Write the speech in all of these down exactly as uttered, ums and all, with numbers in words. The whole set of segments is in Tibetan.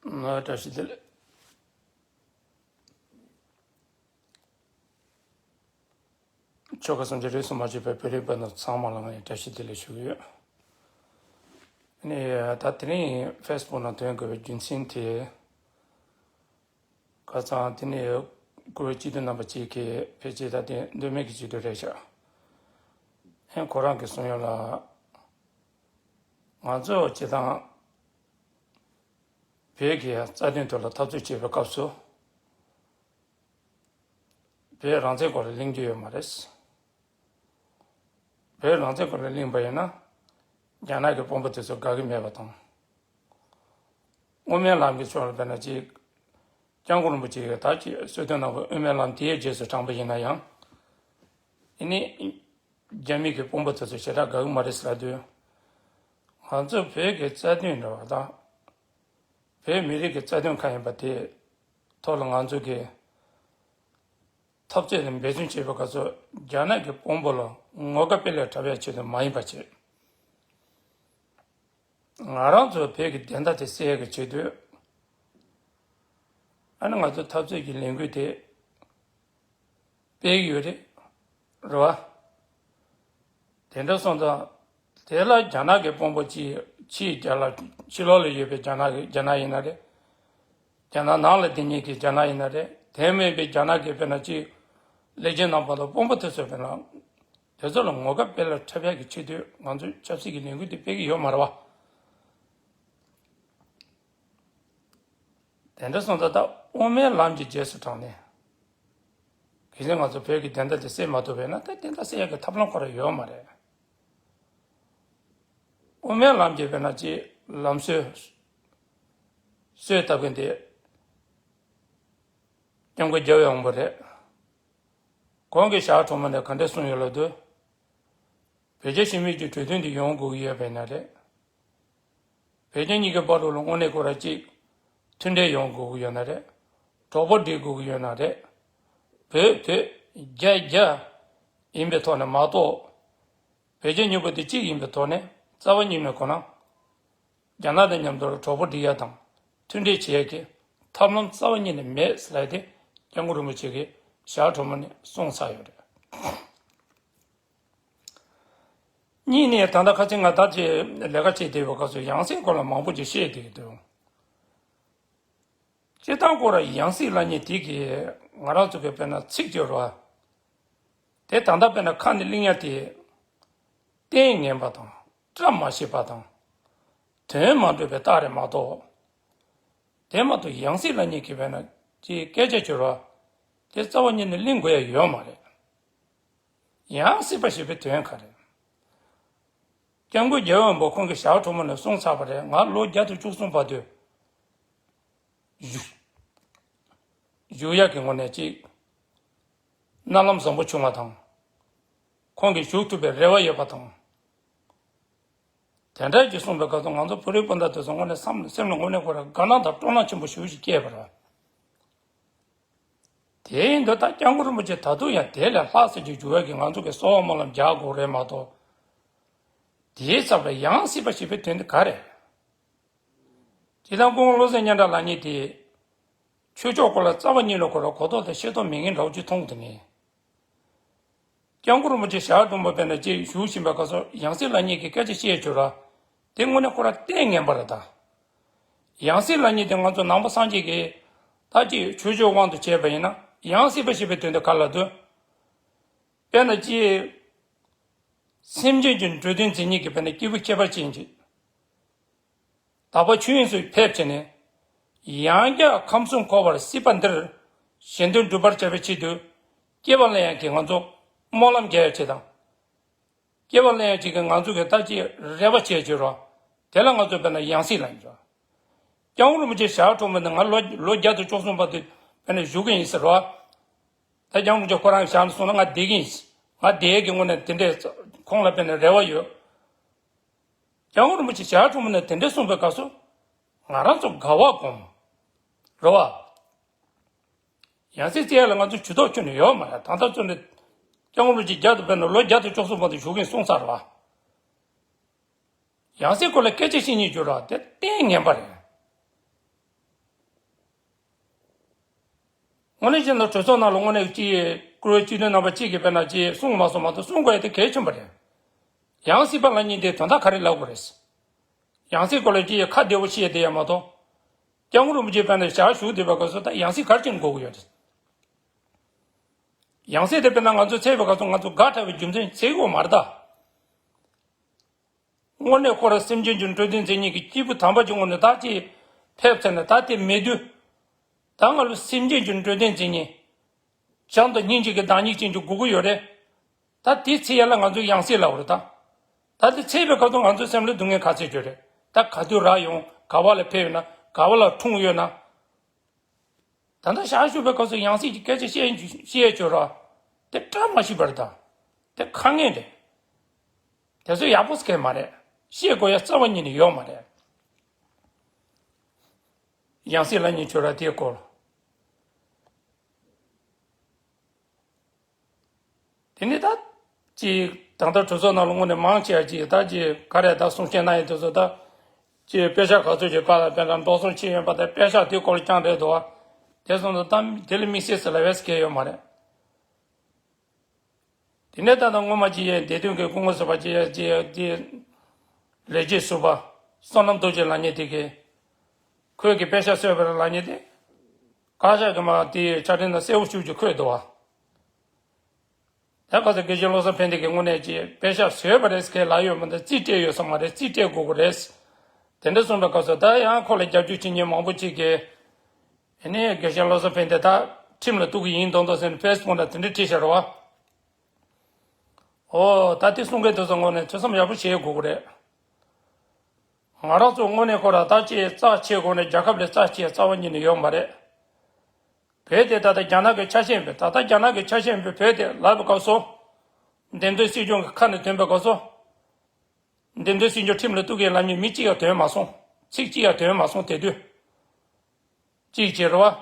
བཀྲ་ཤིས་བདེ་ལེགས། ཆོལ་ཁ་གསུམ་གྱི་རིས་སུ་མ་ཆད་པའི་བོད་རིགས་སྤུན་ཟླ་ཚང་མ་ལ་ངས་བཀྲ་ཤིས་བདེ་ལེགས་ཞུ་གི་ཡོད། ནི་ད་དེ་རིང་ཕེ་སི་བུག་ནང་ཐོན་དགོས་པའི་རྒྱུ་མཚན་དེ། ཁ་སང་དེ་ནས་བཀུར་འོས་སྤྱི་འཐུས་རྣམ་པ་གཅིག་གིས་ཕལ་ཆེར་ད་དེ་མདོ་སྨད་ཀྱི་སྤྱི་འཐུས་རེད་ཤག་ཨེ་ཁོ་རང་གིས་གསུངས་ཡོད་ལ། ང་ཚོ་སྤྱི་བཏང་བོད་ཀྱི་རྩ་དོན་ཐོག་ལ་འཐབ་རྩོད་བྱེད་པའི་སྐབས་སུ། བོད་རང་བཙན་སྐོར་ལ་གླེང་རྒྱུ་ཡོད་མ་རེད། བོད་རང་བཙན་སྐོར་ལ་གླེང་པ་ཡིན་ན། རྒྱ་ནག་གི་དཔོན་པོ་དེ་ཚོ་དགའ་གི་མེད་པ་དང་། དབུ་མའི་ལམ་གྱི་ཕྱོགས་ལ་དཔེར་ན་ཅིག་སྐྱབས་མགོན་རིན་པོ་ཆེ་གིས་ད་ཅིག་གསོལ་སྟོན་གནང་བའི་དབུ་མའི་ལམ་དེའི་རྗེས་སུ་འབྲངས་པ་ཡིན་ན་ཡང་། ཨེ་ནི། རྒྱ་མི་གི་དཔོན་པོ་དེ་ཚོ་ཞེ་དྲག་དགའ་གི་མ་རེད་ཟེར་ལབ་དུས། ང་ཚོ་བོད་ཀྱི་རྩ་དོན་འདྲ་བ་དང་། བོད་མི་རིགས་ཀྱི་རྩ་དོན་གང་ཡིན་པ་དེ་ཐོག་ལ་ང་ཚོ་གིས་འཐབ་རྩོད་དང་འབད་བརྩོན་བྱེད་པའི་སྐབས་སུ་རྒྱ་ནག་གི་དཔོན་པོ་ལ་ངོ་དགའ་དཔེ་ལས་འཁྲབ་ཡ་ཆེད་དུ་མ་ཡིན་པ་བྱེད། ང་རང་ཚོ་བོད་ཀྱི་བདེན་མཐའ་དེ་གསལ་ཡག་གི་ཆེད་དུ། ཨ་ནི་ང་ཚོ་འཐབ་རྩོད་ཀྱི་ལས་འགུལ་དེ་སྤེལ་གྱི་ཡོད་རེད། རེད་བ། དེ་འདྲ་སོང་ཙང་། དེ་ལ་རྒྱ་ནག་གི་དཔོན་པོ་གཅིག་ཕྱིའི་རྒྱ་ལ། ཕྱི་ལོགས་ལ་ཡོད་པའི་རྒྱ་ནག་གི་རྒྱ་ནག་ཡིན་ན་རེད། རྒྱ་ནག་ནང་ལ་བསྡད་མཁན་གྱི་རྒྱ་ནག་ཡིན་ན་རེད། དེ་མིན་པའི་རྒྱ་ནག་གི་དཔེར་ན་ཅིག་ལས་བྱེད་རྣམ་པ་དང་དཔོན་པོ་དེ་ཚོ་དཔེར་ན། དེ་ཚོ་ལ་ངོ་དགའ་དཔེ་ལ་འཁྲབ་ཡག་གི་ཆེད་དུ་ང་ཚོས་ཆབ་སྲིད་ཀྱི་ལས་འགུལ་འདི་སྤེལ་གྱི་ཡོད་མ་རེད་བ། དེ་འདྲ་སོང་ཙང་ད་དབུ་མའི་ལམ་གྱི་རྗེས་སུ་འབྲངས་ནས། གལ་སྲིད་ང་ཚོ་བོད་ཀྱི་བདེན་མཐའ་དེ་གསལ་མ་ཐུབ་པ་ཡིན་ན་ད་བདེན་མཐའ་གསལ་ཡག་གི་ཐབས་ལམ་ཁོ་རང་ཡོད་མ་རེད། དབུ་མའི་ལམ་གྱི་དཔེར་ན་ཅིག་ལམ་སྲོལ། སྲོལ་བཏབ་མཁན་དེ། སྐྱབས་མགོན་རྒྱལ་བའི་དབང་པོ་རེད། ཁོང་གིས་ཞྭ་གྲོ་མོ་ནས་ག་འདྲས་གསུངས་ཡོད་ལབ་དུས། བོད་རྒྱ་ཞི་མོལ་གྱི་གྲོས་མཐུན་འདི་ཡོང་དགོས་ཀྱི་ཡོད་པ་ཡིན་ན་རེད། བོད་རྒྱ་གཉིས་ཀྱི་བར་དུ་ལ་དངོས་གནས་ཁོ་རང་གཅིག་མཐུན་འབྲེལ་ཡོང་དགོས་ཀྱི་ཡོད་ན་རེད། གྲོགས་པོ་སྒྲིག་དགོས་ཀྱི་ཡོད་ན་རེད། བོད་བོད་རྒྱ་རྒྱ་ཡིན་པའི་ཐོག་ནས་མ་གཏོགས། བོད་རྒྱ་གཉིས་པོ་དེ་གཅིག་ཡིན་པའི་ཐོག་ནས་རྩ་བ་ཉིད་ནས་ཁོ་རང་རྒྱ་ནག་དང་མཉམ་དུ་གྲོགས་པོ་སྒྲིག་ཡ་དང་མཐུན་འབྲེལ་བྱེད་ཡ་གི་ཐབས་ལམ་རྩ་བ་ཉིད་ནས་མེད་ཟེར་ལབ་དེ་སྐྱབས་མགོན་རིན་པོ་ཆེ་གིས་ཞྭ་གྲོ་མོ་ནས་གསུངས་ཚར་ཡོད་རེད། གཉིས་ནས་ད་ལྟ་ཁ་ཆེ་ང་ད་ཅི་ལས་ཀ་བྱེད་བསྡད་པའི་སྐབས་སུ་ཡང་སྲིད་སྐོར་ལ་མང་པོ་ཅིག་བཤད་བསྡད་ཀྱི་འདུག་སྤྱིར་བཏང་ཁོ་རང་ཡང་སྲིད་ལབ་མཁན་དེ་གིས་ང་རང་ཚོ་གི་དཔེར་ན་ཚིག་སྦྱོར་བ། དེ་ད་ལྟ་དཔེར་ན་ཁ་ནས་གླེང་ཡ་དེ། ཏིང་ངེ་འཛིན་པ་དང་བཀྲ་མ་ཤིས་པ་དང་། དོན་མ་འགྲུབ་པའི་རྟགས་རེད་མ་གཏོགས། དེ་མ་གཏོགས་ཡང་སྲིད་ལབ་མཁན་གྱི་དཔེར་ན་ཅིག་སྐད་ཆ་སྦྱོར་བ། དེ་རྩ་བ་ཉིད་ནས་གླེང་དགོས་ཡ་ཡོད་མ་རེད། ཡང་སྲིད་པ་ཞེས་པའི་དོན་ག་རེ། སྐྱབས་མགོན་རྒྱལ་བའི་དབང་པོ་ཁོང་གིས་ཞྭ་གྲོ་མོ་ནས་གསུངས་ཚར་བ་རེད། ང་ལོ་བརྒྱ་དང་བཅུ་གསུམ་བར་དུ་བཞུགས་བཞུགས་ཡག་གི་ངོས་ནས་ཅིག་མནལ་ལམ་བཟང་པོ་བྱུང་བ་དང་། ཁོང་གིས་བཞུགས་ཐུབ་པའི་རེ་བ་ཡོད་པ་དང་། དེ་འདྲ་ཅིག་གསུངས་པའི་སྐབས་སུ་ང་ཚོ་བོད་རིགས་སྤུན་ཟླ་དེ་ཚོ་དངོས་གནས་སེམས་སེམས་ནང་དངོས་གནས་ཁོ་རང་དགའ་སྣང་དང་སྤྲོ་སྣང་ཆེན་པོ་ཞེ་པོ་ཞིག་སྐྱེས་པ་རེད། དེ་ཡིན་དུས་ད་སྐྱབས་མགོན་རིན་པོ་ཆེ་ད་དུང་ཡང་དེ་ལས་ལྷག་ཙམ་ཅིག་འགྱུར་བ་གི་ང་ཚོ་གི་གསོལ་བ་སྨོན་ལམ་རྒྱག་དགོས་རེད་མ་གཏོགས། དེའི་ཚབ་ལ་ཡང་སྲིད་པ་ཞེས་པའི་དོན་དེ་ག་རེད། སྤྱིར་བཏང་སྐུ་ངོ་བློ་བཟང་སྙན་གྲགས་ལབ་མཁན་དེ། ཆོས་ཕྱོགས་སྐོར་ལ་རྩ་བ་ཉིད་ནས་ཁོ་རང་གོ་རྟོགས་དང་ཤེས་རྟོགས་མེད་མཁན་འདྲ་བོ་ཅིག་མཐོང་གི་འདུག་ངས། སྐྱབས་མགོན་རིན་པོ་ཆེ་ཞྭ་སྒྲོན་མ་དཔེར་ན་ཅིག་བཞུགས་བཞིན་པའི་སྐབས་སུ་ཡང་སྲིད་ལབ་མཁན་གྱི་སྐད་ཆ་བཤད་བྱུང་ར། དེ་དངོས་གནས་ཁོ་རང་ཏིང་ངེ་འཛིན་པ་རེད་ད། ཡང་སྲིད་ལབ་མཁན་དེ་ང་ཚོ་ནང་པ་སངས་རྒྱས་ཀྱི་ད་ཅིག་ཆོས་ཕྱོགས་དབང་དུ་བྱས་པ་ཡིན་ན་ཡང་སྲིད་པ་ཞེས་པའི་དོན་དེ་ག་ལ་འདུག་དཔེར་ན་ཅིག་སེམས་ཅན་གྱི་འགྲོ་དོན་མཛད་མཁན་གྱི་དཔེར་ན་སྐྱེས་བུ་ཁྱད་པར་ཅན་གྱི། དག་པ་ཆོས་དབྱིངས་སུ་ཕེབས་བྱས་ནས། ཡང་བསྐྱར་ཁམས་གསུམ་འཁོར་བར་སྲིད་པ་འདིར། གཞན་དོན་སྒྲུབ་པར་བྱ་བའི་ཆེད་དུ། སྐྱེ་བ་ལེན་ཡག་གི་ང་ཚོ་སྨོན་ལམ་རྒྱག་ཡག་ཆེད་དང་། སྐྱེ་བ་ལེན་ཡག་ཅིག་གི་ང་ཚོ་གི་ལྟ་ཅི་རེ་བ་བྱས་བྱས་རོགས། དེ་ལ་ང་ཚོ་དཔེར་ན་ཡང་སྲིད་ལབ་ཡིན་རོགས། སྐྱབས་མགོན་རིན་པོ་ཆེ་ཞྭ་གྲོ་མོ་ནས་ང་ལོ་ལོ་བརྒྱ་དང་བཅུ་གསུམ་བར་དུ་དཔེར་ན་བཞུགས་ཀྱི་ཡིན་ཟེར་རོགས། ད་སྐྱབས་མགོན་ཆེན་ཁོ་རང་གི་ཞལ་ནས་གསུངས་ན་ང་བསྡད་ཀྱི་ཡིན། ང་བསྡད་ཡག་གི་ངོས་ནས་དེ་འདྲས་ཁོང་ལ་དཔེར་ན་རེ་བ་ཡོད། སྐྱབས་མགོན་རིན་པོ་ཆེ་ཞྭ་གྲོ་མོ་ནས་དེ་འདྲས་གསུངས་པའི་སྐབས་སུ། ང་རང་ཚོ་དགའ་བ་སྒོམ། རེད་བ། ཡང་སྲིད་བཙལ་ཡ་ལ་ང་ཚོ་ཇུས་གཏོགས་ཁྱོན་ནས་ཡོད་མ་རེད། ད་ལྟ་ཚོ་ནས་སྐྱབས་མགོན་རིན་པོ་ཆེ་བརྒྱ་དང་དཔེར་ན་ལོ་བརྒྱ་དང་བཅུ་གསུམ་བར་དུ་བཞུགས་ཀྱི་ཡིན་གསུངས་ཚར་བ། ཡང་སྲིད་སྐོར་ལ་སྐད་ཆ་བཤད་སྙིང་རྗེ་རེད་བ། དེ་གཏན་ངན་པ་རེད། དངོས་གནས་བྱས་ན་གྲོས་ཚོགས་ནང་ལ་དངོས་གནས་ཀྱི་བཀུར་འོས་སྤྱི་འཐུས་རྣམ་པ་གཅིག་གིས་དཔེར་ན་ཅིག་གསུངས་མ་སོང་མ་གཏོགས་གསུང་དགོས་ཡ་དེ་གལ་ཆེན་པོ་རེད། ཡང་སྲིད་པ་ལབ་མཁན་དེ་དོན་དག་ག་རེ་ལབ་དགོས་རེད། ཡང་སྲིད་སྐོར་ལ་ཅིག་ཁ་བདེ་བོ་བཤད་བསྡད་ཡ་མ་གཏོགས། སྐྱབས་མགོན་རིན་པོ་ཆེ་དཔེར་ན་ཞལ་བཞུགས་བསྡད་པའི་སྐབས་སུ་ད་ཡང་སྲིད་ག་རེ་བྱེད་དགོས་ཀྱི་ཡོད་རེད། ཡང་སྲིད་དེ་དཔེར་ན་ང་ཚོ་འཚོལ་བའི་སྐབས་སུ་ང་ཚོ་དགའ་དྲགས་པའི་རྒྱུ་མཚན་འཚོལ་གྱི་ཡོད་མ་རེད་ད། དངོས་གནས་ཁོ་རང་སེམས་ཅན་གྱི་འགྲོ་དོན་མཛད་མཁན་གྱི་སྐྱེས་བུ་དམ་པ་གྱི་ངོས་ནས་ད་ཅིག་ཕེབས་ཚར་ནས་ད་དེ་མེད་དུས། ད་ང་ལོ་སེམས་ཅན་གྱི་འགྲོ་དོན་མཛད་མཁན། བྱམས་དང་སྙིང་རྗེ་གི་བདག་ཉིད་ཅན་གྱི་དགོས་ཀྱི་ཡོད་རེད། ད་དེ་འཚོལ་ཡ་ལ་ང་ཚོས་ཡང་སྲིད་ལབ་དགོས་རེད་ད། ད་དེ་འཚོལ་བའི་སྐབས་སུ་ང་ཚོའི་སེམས་ལ་སྡུག་བསྔལ་ག་ཚོད་ཡོད་རེད། ད་ག་དུས་རག་ཡོང་ག་བ་ལ་ཕེབས་ཡོད་ན་ག་བ་ལ་འཁྲུངས་ཡོད་ན། ད་ལྟ་ཞལ་བཞུགས་པའི་སྐབས་སུ་ཡང་སྲིད་ཀྱི་སྐད་ཆ་བཤད་བཤད་ཆོག་ར། དེ་བཀྲ་མ་ཤིས་པ་རེད་ད། དེ་དཀའ་ངལ་རེད། དེ་ཚོ་ཡག་པོ་སྐད་མ་རེད། བཤད་དགོས་ཡ་རྩ་བ་ཉིད་ནས་ཡོད་མ་རེད། ཡང་སྲིད་ལབ་མཁན་ཆོག་ར་དེའི་སྐོར། དེ་ནས་ད། ཅིག་ད་ལྟ་གྲོས་ཚོགས་ནང་ལ་དངོས་གནས་མང་ཆེ་བ་ཅིག་ད་ཅིག་ག་རེ་ད་གསུང་བཤད་གནང་ཡས་དེ་ཚོ་ད། ཅིག་དཔེ་ཆ་ག་ཚོད་ཅིག་ཕར་ལ་དཔེར་ན་འགྲོ་སོང་ཕྱིན་ཡོད་པ་དང་དཔེ་ཆ་དེའི་སྐོར་ལ་རྐྱང་རེད་འདུག་བ། དེ་སོང་ཙང་ད་དེ་ལ་དམིགས་བསལ་ཟེར་ལབ་ཡས་སྐད་ཡོད་མ་རེད། དེ་ནས་ད་ལྟ་སྔོན་མ་ཅིག་ཡས་འདས་དོན་གྱི་སྐུ་ངོ་ཟེར་བ་ཅིག་ཡས་ཅིག་ཡས་ཅིག་ལས་བྱེད་ཟུར་པ་བསོད་ནམས་རྡོ་རྗེ་ལབ་མཁན་དེ་གིས། ཁོས་ཀྱི་དཔེ་ཆ་བཟོས་པ་རེད་ལབ་མཁན་དེ། བཀའ་ཤག་གི་མ་དེའི་ཕྱག་དྲིལ་ནང་གསལ་པོ་ཤུགས་ཀྱིས་འཁོད་འདུག་བ། ད་ག་ཚོད་དགེ་བཤེས་བློ་བཟང་ཕན་བདེ་གིས་དངོས་གནས་ཀྱི་དཔེ་ཆ་བཟོས་པ་རེད་ཟེར་ལབ་ཡོད་མ་གཏོགས་རྩིས་སྤྲད་ཡོད་ས་མ་རེད། རྩིས་སྤྲད་དགོས་ཀྱི་རེད། དེ་འདྲ་གསུངས་པའི་སྐབས་སུ་ད་ཡང་ཁོ་ལ་རྒྱབ་སྐྱོར་བྱེད་མཁན་མང་པོ་ཅིག་གིས། ཨ་ནི་དགེ་བཤེས་བློ་བཟང་ཕན་བདེ་ད་ཁྲིམས་ལ་གཏུག་གི་ཡིན་མདོག་མདོག་ཟེར་ནས་ཕེ་སི་བུག་ནང་དེ་འདྲ་བྲིས་བཞག་རེད་བ། ཨོ་ད་དེ་གསུང་མཁན་དེ་ཚོ་དངོས་གནས་ཐོས་བསམ་ཡག་པོ་བྱེད་དགོས་ཀྱི་རེད། ང་རང་ཚོ་དངོས་གནས་ཁོ་ར་ད་ཅིག་རྩ་ཆེ་དགོས་ནས་རྒྱལ་ཁབ་ལས་རྩ་ཆེ་རྩ་བ་ཉིད་ནས་ཡོད་མ་རེད། བོད་དེ་ད་ལྟ་རྒྱ་ནག་གི་ཆ་ཤས་ཡིན་པས། ད་ལྟ་རྒྱ་ནག་གི་ཆ་ཤས་ཡིན་པས་བོད་དེ་ལབ་པའི་སྐབས་སུ། འདེམས་ཐོན་སྲིད་སྐྱོང་གི་ཁ་ནས་ཐོན་པའི་སྐབས་སུ། འདེམས་ཐོན་སྲིད་སྐྱོང་ཁྲིམས་ལ་གཏུག་གི་ལབ་མཁན་མི་གཅིག་ཡང་ཐོན་མ་སོང་། ཚིག་གཅིག་ཡང་ཐོན་མ་སོང་དེ་དུས། གཅིག་བྱས་རེད་བ།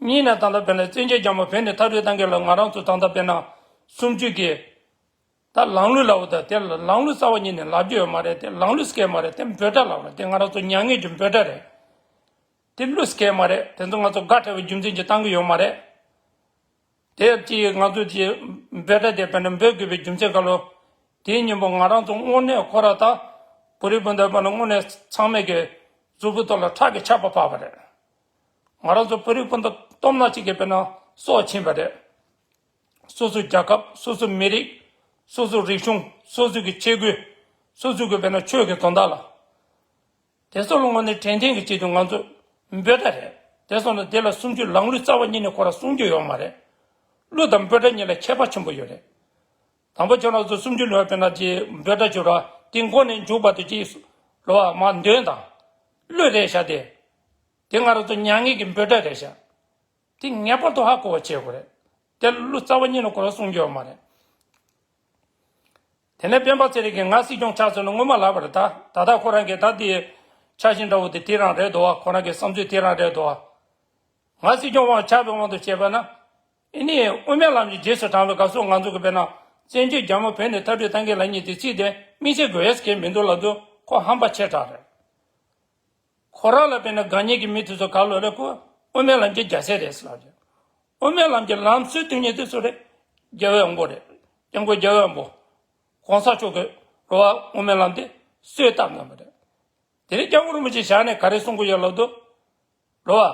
གཉིས་ནས་ད་ལྟ་དཔེར་ན་བཙན་བྱོལ་རྒྱ་མི་བོད་ནས་མཐར་སྐྲོད་གཏང་མཁན་ལ་ང་རང་ཚོ་ད་ལྟ་དཔེར་ན་གསུམ་བཅུ་གི། ད་ལམ་ལུགས་ལབ་པ་དང་དེ་ལ་ལམ་ལུགས་རྩ་བ་ཉིད་ནས་ལབ་རྒྱུ་ཡོད་མ་རེད། དེ་ལམ་ལུགས་སྐད་མ་རེད། དེ་འབོད་སྒྲ་ལབ་རེད། དེ་ང་རང་ཚོ་མྱ་ངན་གྱི་འབོད་སྒྲ་རེད། དེ་ལུགས་སྐད་མ་རེད། དེ་ཚོ་ང་ཚོ་དགའ་དྲགས་པའི་རྒྱུ་མཚན་གྱིས་བཏང་གི་ཡོད་མ་རེད། དེ་ཅིག་ང་ཚོ་ཅིག་འབོད་སྒྲ་དེ་དཔེར་ན་འབོད་དགོས་པའི་རྒྱུ་མཚན་ག་ལོ། དེའི་སྔོན་པོ་ང་རང་ཚོ་དངོས་གནས་ཁོ་ར་ད་བོད་རིགས་སྤུན་ཟླ་དཔེར་ན་དངོས་གནས་ཚང་མས་ཀྱི་གཟུགས་པོའི་ཐོག་ལ་ཁྲག་གི་ཆར་པ་བབས་པ་རེད། ང་རང་ཚོ་བོད་རིགས་སྤུན་ཟླ་སྟོབས་ན་གཅིག་གི་དཔེར་ན་སྲོག་ཕྱིན་པ་རེད། སོ་སོའི་རྒྱལ་ཁབ། སོ་སོའི་མི་རིགས། སོ་སོའི་རིག་གཞུང་། སོ་སོའི་གི་ཆས་གོས། སོ་སོའི་གི་དཔེར་ན་ཆོས་ཀྱི་དོན་དག་ལ། དེ་ཚོ་ལ་དངོས་གནས་དྲན་རྟེན་གྱི་ཆེད་དུ་ང་ཚོ་འབོད་སྒྲ་རེད། དེ་སོང་ན་དེ་ལ་གསུམ་བཅུ་ལམ་ལུགས་རྩ་བ་ཉིད་ནས་ཁོ་ར་གསུང་རྒྱུ་ཡོད་མ་རེད། གླུ་དང་འབོད་སྒྲ་གཉིས་ལ་ཁྱད་པར་ཆེན་པོ་ཡོད་རེད། དང་པོ་ཁྱོད་རང་ཚོ་གསུམ་བཅུ་ལོན་པ་ན་ཅིག་འབོད་སྒྲ་བྱོས་ར་དེ་མགོ་ནས་མཇུག་བར་དུ་ཅིག་ལོ་བ་མ་འདོན་དང་། གླུ་རེད་ཤག་དེ། དེ་ང་རང་ཚོ་མྱ་ངན་གྱི་འབོད་སྒྲ་རེད་ཤག་དེ་ངེས་པར་དུ་ཧ་གོ་བ་བྱེད་དགོས་རེད། དེ་གླུ་རྩ་བ་ཉིད་ནས་ཁོ་རང་གསུང་རྒྱུ་ཡོད་མ་རེད། དེ་ནས་སྤེན་པ་ཚེ་རིང་གིས་ང་སྲིད་སྐྱོང་ཆགས་སོང་ན་སྔོན་མ་ལབ་པ་རེད་ད། ད་ལྟ་ཁོ་རང་གིས་ད་དེ་འཆར་གཞི་འདྲ་བོ་དེ་དེ་རང་རེད་འདུག་བ། ཁོ་རང་གི་བསམ་ཚུལ་དེ་རང་རེད་འདུག་བ། ང་སྲིད་སྐྱོང་དབང་ཆགས་པའི་དབང་དུ་བྱས་པ་ན། ཨེ་ནི་དབུ་མའི་ལམ་གྱི་རྗེས་སུ་འབྲང་བའི་སྐབས་སུ་ང་ཚོ་གི་དཔེར་ན་བཙན་བྱོལ་རྒྱ་མི་བོད་ནས་མཐར་སྐྲོད་གཏང་གི་ལབ་མཁན་དེ་ཚིག་དེ་དམིགས་བསལ་དགོས་ཡས་གལ་མི་འདུག་ལབ་དུས་ཁོ་ཧམ་པ་ཆེ་དྲགས་རེད། ཁོ་རང་ལ་དཔེར་ན་དགའ་ཉེ་གི་མི་དེ་ཚོ་ག་ལོ་རེད། ཁོ་དབུ་མའི་ལམ་གྱི་རྒྱལ་སྲས་རེད་ཟེར་ལབ་ཀྱི། དབུ་མའི་ལམ་གྱི་ལམ་སྲོལ་བཏོད་མཁན་དེ་ཚོ་རེད། རྒྱལ་བའི་དབང་པོ་རེད། སྐྱབས་མགོན་རྒྱལ་བའི་དབང་པོ། གོང་ས་མཆོག་གི་རེད་བ། དབུ་མའི་ལམ་དེ་སྲོལ་བཏབ་གནང་བ་རེད། དེ་རིང་སྐྱབས་མགོན་རིན་པོ་ཆེ་ཞལ་ནས་ག་རེ་གསུང་གི་ཡོད་ལབ་དུས། རེད་བ།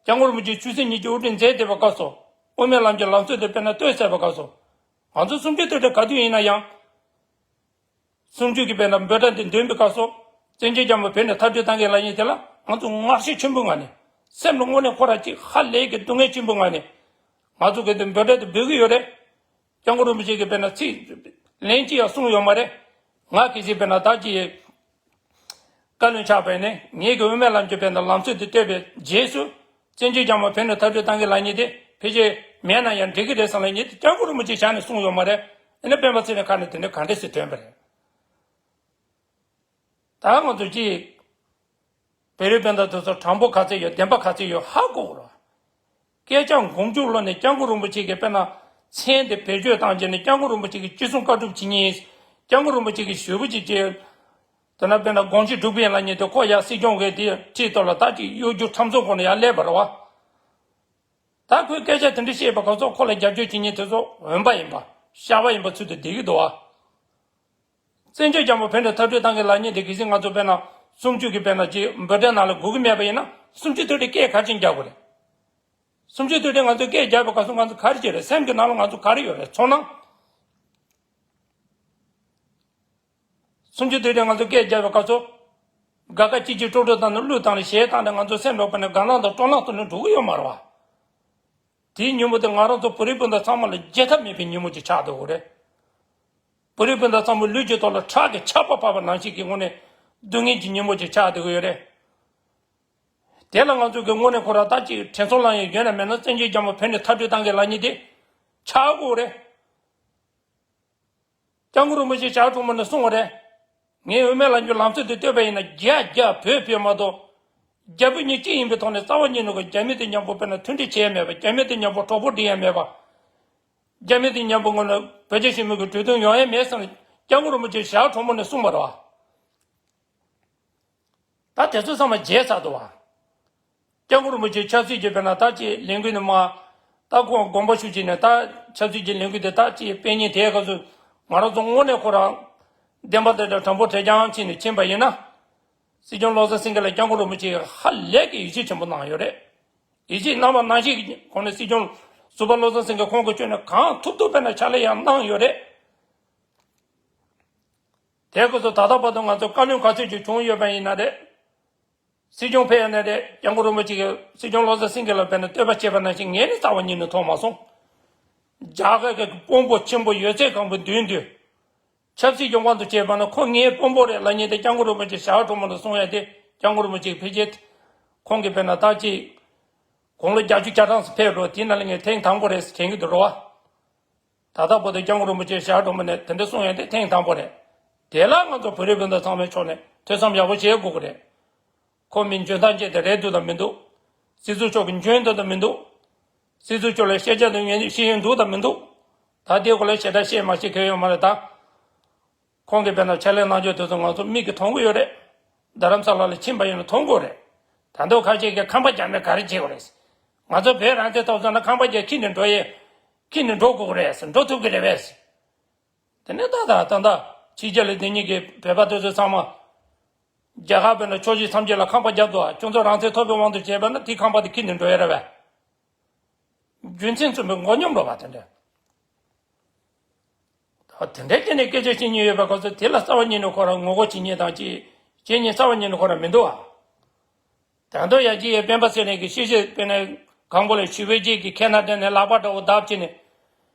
སྐྱབས་མགོན་རིན་པོ་ཆེ་ཆོས་སྲིད་གཉིས་ཀྱི་དབུ་ཁྲིད་མཛད་བསྡད་པའི་སྐབས་སུ། དབུ་མའི་ལམ་གྱི་ལམ་སྲོལ་དེ་དཔེར་ན་བཏོད་ཚར་བའི་སྐབས་སུ། ང་ཚོ་གསུམ་བཅུའི་དུས་དྲན་ག་དུས་ཡིན་ན་ཡང་། གསུམ་བཅུ་གི་དཔེར་ན་འབོད་སྒྲ་འདི་འདོན་པའི་སྐབས་སུ། བཙན་བྱོལ་རྒྱ་མི་བོད་ནས་མཐར་སྐྲོད་གཏང་གི་ལབ་མཁན་དེ་ལ་ང་ཚོ་ངར་ཤུགས་ཆེན་པོའི་ངང་ནས། སེམས་ལ་དངོས་གནས་ཁོ་རང་ཅིག་ཧ་ལས་ཀྱི་སྡུག་བསྔལ་ཆེན་པོའི་ངང་ནས། ང་ཚོ་གི་འདི་འབོད་སྒྲ་འདི་འབོད་ཀྱི་ཡོད་རེད། སྐྱབས་མགོན་རིན་པོ་ཆེ་གིས་དཔེར་ན་ཚིག་ལན་གཅིག་ཡང་གསུངས་ཡོད་མ་རེད། ང་གལ་སྲིད་དཔེར་ན་ད་ཅིག་བཀའ་བློན་ཆགས་པ་ཡིན་ན་ངེད་ཀྱི་དབུ་མའི་ལམ་གྱི་དཔེར་ན་ལམ་སྲོལ་འདི་བཏོད་པའི་རྗེས་སུ། བཙན་བྱོལ་རྒྱ་མི་བོད་ནས་མཐར་སྐྲོད་གཏང་གི་ལབ་མཁན་དེ་ཕལ་ཆེར་མེད་ན་ཡང་འགྲིག་གི་རེད་བསམ་ལབ་མཁན་དེ་སྐྱབས་མགོན་རིན་པོ་ཆེ་ཞལ་ནས་གསུངས་ཡོད་མ་རེད། ཨ་ནི་སྤེན་པ་ཚེ་རིང་ཁ་ནས་དེ་འདྲ་ག་འདྲ་ཞིག་ཐོན་པ་རེད། ད་ང་ཚོ་ཅིག་བོད་རིགས་སྤུན་ཟླ་དེ་ཚོ་དྲང་པོ་ག་ཚོད་ཡོད། བདེན་པ་ག་ཚོད་ཡོད་ཧ་གོ་རོགས། སྐད་ཆ་མགོ་མཇུག་ལོག་ནས་སྐྱབས་མགོན་རིན་པོ་ཆེ་གིས་དཔེར་ན་མཚན་དེ་བེད་སྤྱོད་བཏང་བྱས་ནས་སྐྱབས་མགོན་རིན་པོ་ཆེ་གིས་ཅི་གསུང་བཀའ་སྒྲུབ་བྱེད་མཁན་ཡིན། སྐྱབས་མགོན་རིན་པོ་ཆེ་གིས་ཞུ་བ་ཅིག་བྱས། དེ་ན་དཔེར་ན་དགོངས་གཞི་སྒྲུབ་པ་ཡིན་ལབ་མཁན་དེ་ཁོ་ཡར་སྲིད་སྐྱོང་གི་དེ་ཁྲིའི་ཐོག་ལ་ད་ཅིག་གཡོ་སྒྱུ་ཁྲམ་ཚོང་སྒོ་ནས་ཡར་སླེབས་པ་རེད་བ། ད་ཁོས་སྐད་ཆ་དེ་འདྲ་བཤད་པ་ག་ཚོད་ཁོ་ལ་རྒྱབ་སྐྱོར་བྱེད་མཁན་དེ་ཚོ་འོན་པ་ཡིན་པ། ཤ་བ་ཡིན་པ་ཚུལ་དུ་བསྡད་ཀྱི་འདུག་ཨ། བཙན་བྱོལ་རྒྱལ་མོ་ཕན་བདེ་འཐབ་རྩོད་གཏོང་མཁན་ལབ་མཁན་དེ་གལ་སྲིད་ང་ཚོ་དཔེར་ན་སུམ་ཅུ་གི་དཔེར་ན་ཅིག་འབོད་སྒྲའི་ནང་ལ་སྒུག་གི་མེད་པ་ཡིན་ན་སུམ་ཅུ་དེ་དེ་སྐད་ག་ཅིག་རྒྱག་དགོས་རེད། སུམ་ཅུ་དེ་དེ་ང་ཚོ་སྐད་རྒྱག་པའི་སྐབས་སུ་ང་ཚོ་ག་རེ་བྱེད་རེད། སེམས་ཀྱི་ནང་ལ་ང་ཚོ་ག་རེ་ཡོད་རེད། ཚོར་སྣང་། སུམ་ཅུ་དེ་དེ་ང་ཚོ་སྐད་རྒྱག་པའི་སྐབས་སུ། དགའ་དགའ་སྐྱིད་སྐྱིད་སྤྲོ་སྤྲོ་བཏང་ནས་གླུ་བཏང་ནས་གཞས་བཏང་ནས་ང་ཚོ་སེམས་ལོག་པ་ནས་དགའ་སྣང་དང་སྤྲོ་སྣང་ཐོག་ནས་འགྲོ་གི་ཡོད་མ་རེད་བ། དེའི་ཉིན་མོ་དེ་ང་རང་ཚོ་བོད་རིགས་སྤུན་ཟླ་ཚང་མ་ལ་བརྗེད་ཐབས་མེད་པའི་ཉིན་མོ་ཅིག་ཆགས་འདུག་གོ་རེད། བོད་རིགས་སྤུན་ཟླ་ཚང་མ་ལུས་ཀྱི་ཐོག་ལ་ཁྲག་གི་ཆར་པ་བབས་པ་ནང་བཞིན་གྱི་ངང་ནས་སྡུག་བསྔལ་གྱི་ཉིན་མོ་ཅིག་ཆགས་འདུག་གོ་ཡོད་རེད། དེ་ལ་ང་ཚོ་གི་དངོས་གནས་ཁོ་རང་ད་ཅིག་དྲན་གསོ་ལངས་ཡས་ཡོད་ན་མེད་ན་བཙན་བྱོལ་རྒྱལ་མོ་བོད་ནས་འཐབ་རྩོད་བཏང་མཁན་ལབ་མཁན་དེ་ཆགས་དགོས་རེད། སྐྱབས་མགོན་རིན་པོ་ཆེ་ཞལ་དྲོན་མོ་ནས་གསུངས་པ་རེད། ངས་དབུ་མའི་ལམ་གྱི་ལམ་སྲོལ་དེ་བཏོད་པ་ཡིན་ན་རྒྱ་རྒྱ་བོད་བོད་མ་གཏོགས། རྒྱ་བོད་གཉིས་གཅིག་ཡིན་པའི་ཐོག་ནས་རྩ་བ་ཉིད་ནས་ཀྱི་རྒྱ་མི་དེ་མཉམ་པོ་དཔེར་ན་མཐུན་སྒྲིལ་བྱས་ཡ་མེད་པ། རྒྱ་མི་དེ་མཉམ་པོ་གྲོགས་པོ་སྒྲིག་ཡ་མེད་པ། རྒྱ་མི་དེ་མཉམ་པོ་ངོ་ནས་བོད་རྒྱ་ཞི་མོལ་གྱི་གྲོས་མཐུན་ཡོང་ཡ་མེད་བསམ་སྐྱབས་མགོན་རིན་པོ་ཆེ་ཞལ་དྲོན་མོ་ནས་གསུངས་པ་རེད་བ། ད་དེ་ཚོ་ཚང་མ་བརྗེད་ཚར་འདུག་བ། སྐྱབས་མགོན་རིན་པོ་ཆེ་ཆབ་སྲིད་ཀྱི་དཔེར་ན་ད་ཅིག་ལས་འགུལ་ནི་མ། ད་ཁོང་དགོངས་པ་ཞུ་བྱས་ནས་ད་ཆབ་སྲིད་ཀྱི་ལས་འགུལ་དེ་ད་ཅིག་སྤེལ་མཁན་དེའི་སྐབས་སུ་ང་རང་ཚོ་དངོས་གནས་ཁོ་རང་བདེན་པ་དེ་འདྲ་དྲང་པོ་དྲང་རྐྱང་བྱས་ནས་ཕྱིན་པ་ཡིན་ན། སྲིད་སྐྱོང་བློ་བཟང་སེང་གེ་ལ་སྐྱབས་མགོན་རིན་པོ་ཆེས་ཧ་ལས་ཀྱི་ཡིད་ཆེས་ཆེན་པོ་གནང་ཡོད་རེད། ཡིད་ཆེས་གནང་བ་ནང་བཞིན་གྱི་ཁོང་ནས་སྲིད་སྐྱོང་ཟུར་པ་བློ་བཟང་སེང་གེ་ཁོང་གིས་བསྐྱོན་ནས་གང་ཐུབ་ཐུབ་དཔེར་ན་ཕྱག་ལས་ཡང་གནང་ཡོད་རེད། དེ་སྐབས་སུ་ད་ལྟ་བར་དུ་ང་ཚོ་བཀའ་བློན་ག་ཚོད་ཅིག་བྱུང་ཡོད་པ་ཡིན་ན་རེད། སྲིད་སྐྱོང་ཕེབས་ཡོད་ན་རེད། སྐྱབས་མགོན་རིན་པོ་ཆེ་གིས་སྲིད་སྐྱོང་བློ་བཟང་སེང་གེ་ལ་དཔེར་ན་བསྟོད་པ་བྱས་པ་ནང་བཞིན་ངས་ནི་རྩ་བ་ཉིད་ནས་མཐོང་མ་སོང་། རྒྱ་གར་གྱི་དཔོན་པོ་ཆེན་པོ་ཡོད་ཚད་གང་པོ་མདུན་དུ། ཆབ་སྲིད་ཀྱི་དབང་དུ་བྱས་པ་ན་ཁོ་ངའི་དཔོན་པོ་རེད་ལབ་མཁན་དེ་སྐྱབས་མགོན་རིན་པོ་ཆེ་ཞལ་དྲོན་མོ་ལ་གསུང་ཡ་དེ་སྐྱབས་མགོན་རིན་པོ་ཆེ་ཕལ་ཆེར་ཁོང་གིས་དཔེར་ན་ད་ཅིག་དགུང་ལོ་བརྒྱད་ཅུ་གྱ་གྲངས་སུ་ཕེབས་འགྲོ་དེ་ན་ལ་ངས་ཐེངས་དང་པོ་རེད་ཟེར་དྲན་གྱི་འདུག་རོ་བ། ད་ལྟ་བར་དུ་སྐྱབས་མགོན་རིན་པོ་ཆེ་ཞལ་དྲོན་མོ་ནས་དེ་འདྲ་གསུང་ཡ་དེ་ཐེངས་དང་པོ་རེད། དེ་ལ་ང་ཚོ་བོད་རིགས་སྤུན་ཟླ་ཚང་མའི་ཕྱོགས་ནས་ཐོས་བསམ་ཡག་པོ་བྱེད་དགོས་ཀྱི་རེད། ཁོ་མི་འཇོན་ཐང་ཅན་དེ་རེད་འདུག་དང་མི་འདུག་སྲིད་ཟུར་མཆོག་གི་འཇོན་འདུག་དང་མི་འདུག་སྲིད་ཟུར་མཆོག་ལ་ཤེས་བྱ་དང་ངན་ཤེས་ཡོན་འདུག་དང་མི་འདུག་ད་དེའི་སྐོར་ལ་ཞེ་དྲག་བཤད་མ་ཤེས་མཁན་ཡོད་མ་རེད་ད། ཁོང་གིས་དཔེར་ན་ཕྱག་ལས་གནང་རྒྱུ་དེ་ཚོ་ང་ཚོ་མིག་གིས་མཐོང་གི་ཡོད་རེད། རྡ་རམ་ས་ལ་ལ་ཕྱིན་པ་ཡིན་ན་མཐོང་གི་ཡོད་རེད། ད་དུང་ཁ་ཤས་ཀྱིས་ཁང་པ་རྒྱག་ནས་ག་རེ་བྱེད་དགོས་རེད། ང་ཚོ་བོད་རང་བཙན་ཐོབ་སོང་ན་ཁང་པ་རྒྱག་ཁྱི་ནས་འགྲོ་ཡས། ཁྱི་ནས་འགྲོ་དགོས་རེད། འགྲོ་ཐུབ་ཀྱི་རེད་པས། དེ་ནས་ད་ད་ད་ད་ཕྱི་རྒྱལ་ལ་སྡོད་མཁན་གྱི་བོད་པ་དེ་ཚོ་ཚང་མ། རྒྱ་གར་དཔེར་ན་ཕྱོགས་བཞི་མཚམས་བརྒྱད་ལ་ཁང་པ་བརྒྱབ་འདུག་ཁྱོད་ཚོ་རང་བཙན་ཐོབ་པའི་དབང་དུ་བྱས་པ་ན་དེ་ཁང་པ་དེ་ཁྱི་ནས་འགྲོ་ཡས་རེད་པས། རྒྱུ་མཚན་མཚུངས་པའི་མགོ་སྙོམས་འགྲོ་བ་དེ་འདྲ། ད་དེ་འདྲའི་སྐྱེ་ནས་སྐད་ཆ་བཤད་མཁན་ཡོད་པའི་སྐབས་སུ་དེ་ལ་རྩ་བ་ཉིད་ནས་ཁོ་རང་ངོ་རྒོལ་བྱེད་མཁན་དང་ཅིག་བྱེད་མཁན་རྩ་བ་ཉིད་ནས་ཁོ་རང་མི་འདུག་ཨ། ད་དུང་ཡང་ཅིག་ཡ་སྤེན་པ་ཚེ་རིང་གི་ཤེས་བྱ་དཔེར་ན་གང་པོ་ལ་ཞུ་བའི་རྗེས་ཀྱི་ཁེ་ན་དེ་ནས་ལག་པ་འདྲ་བོ་བརྡབ་བྱས་ནས།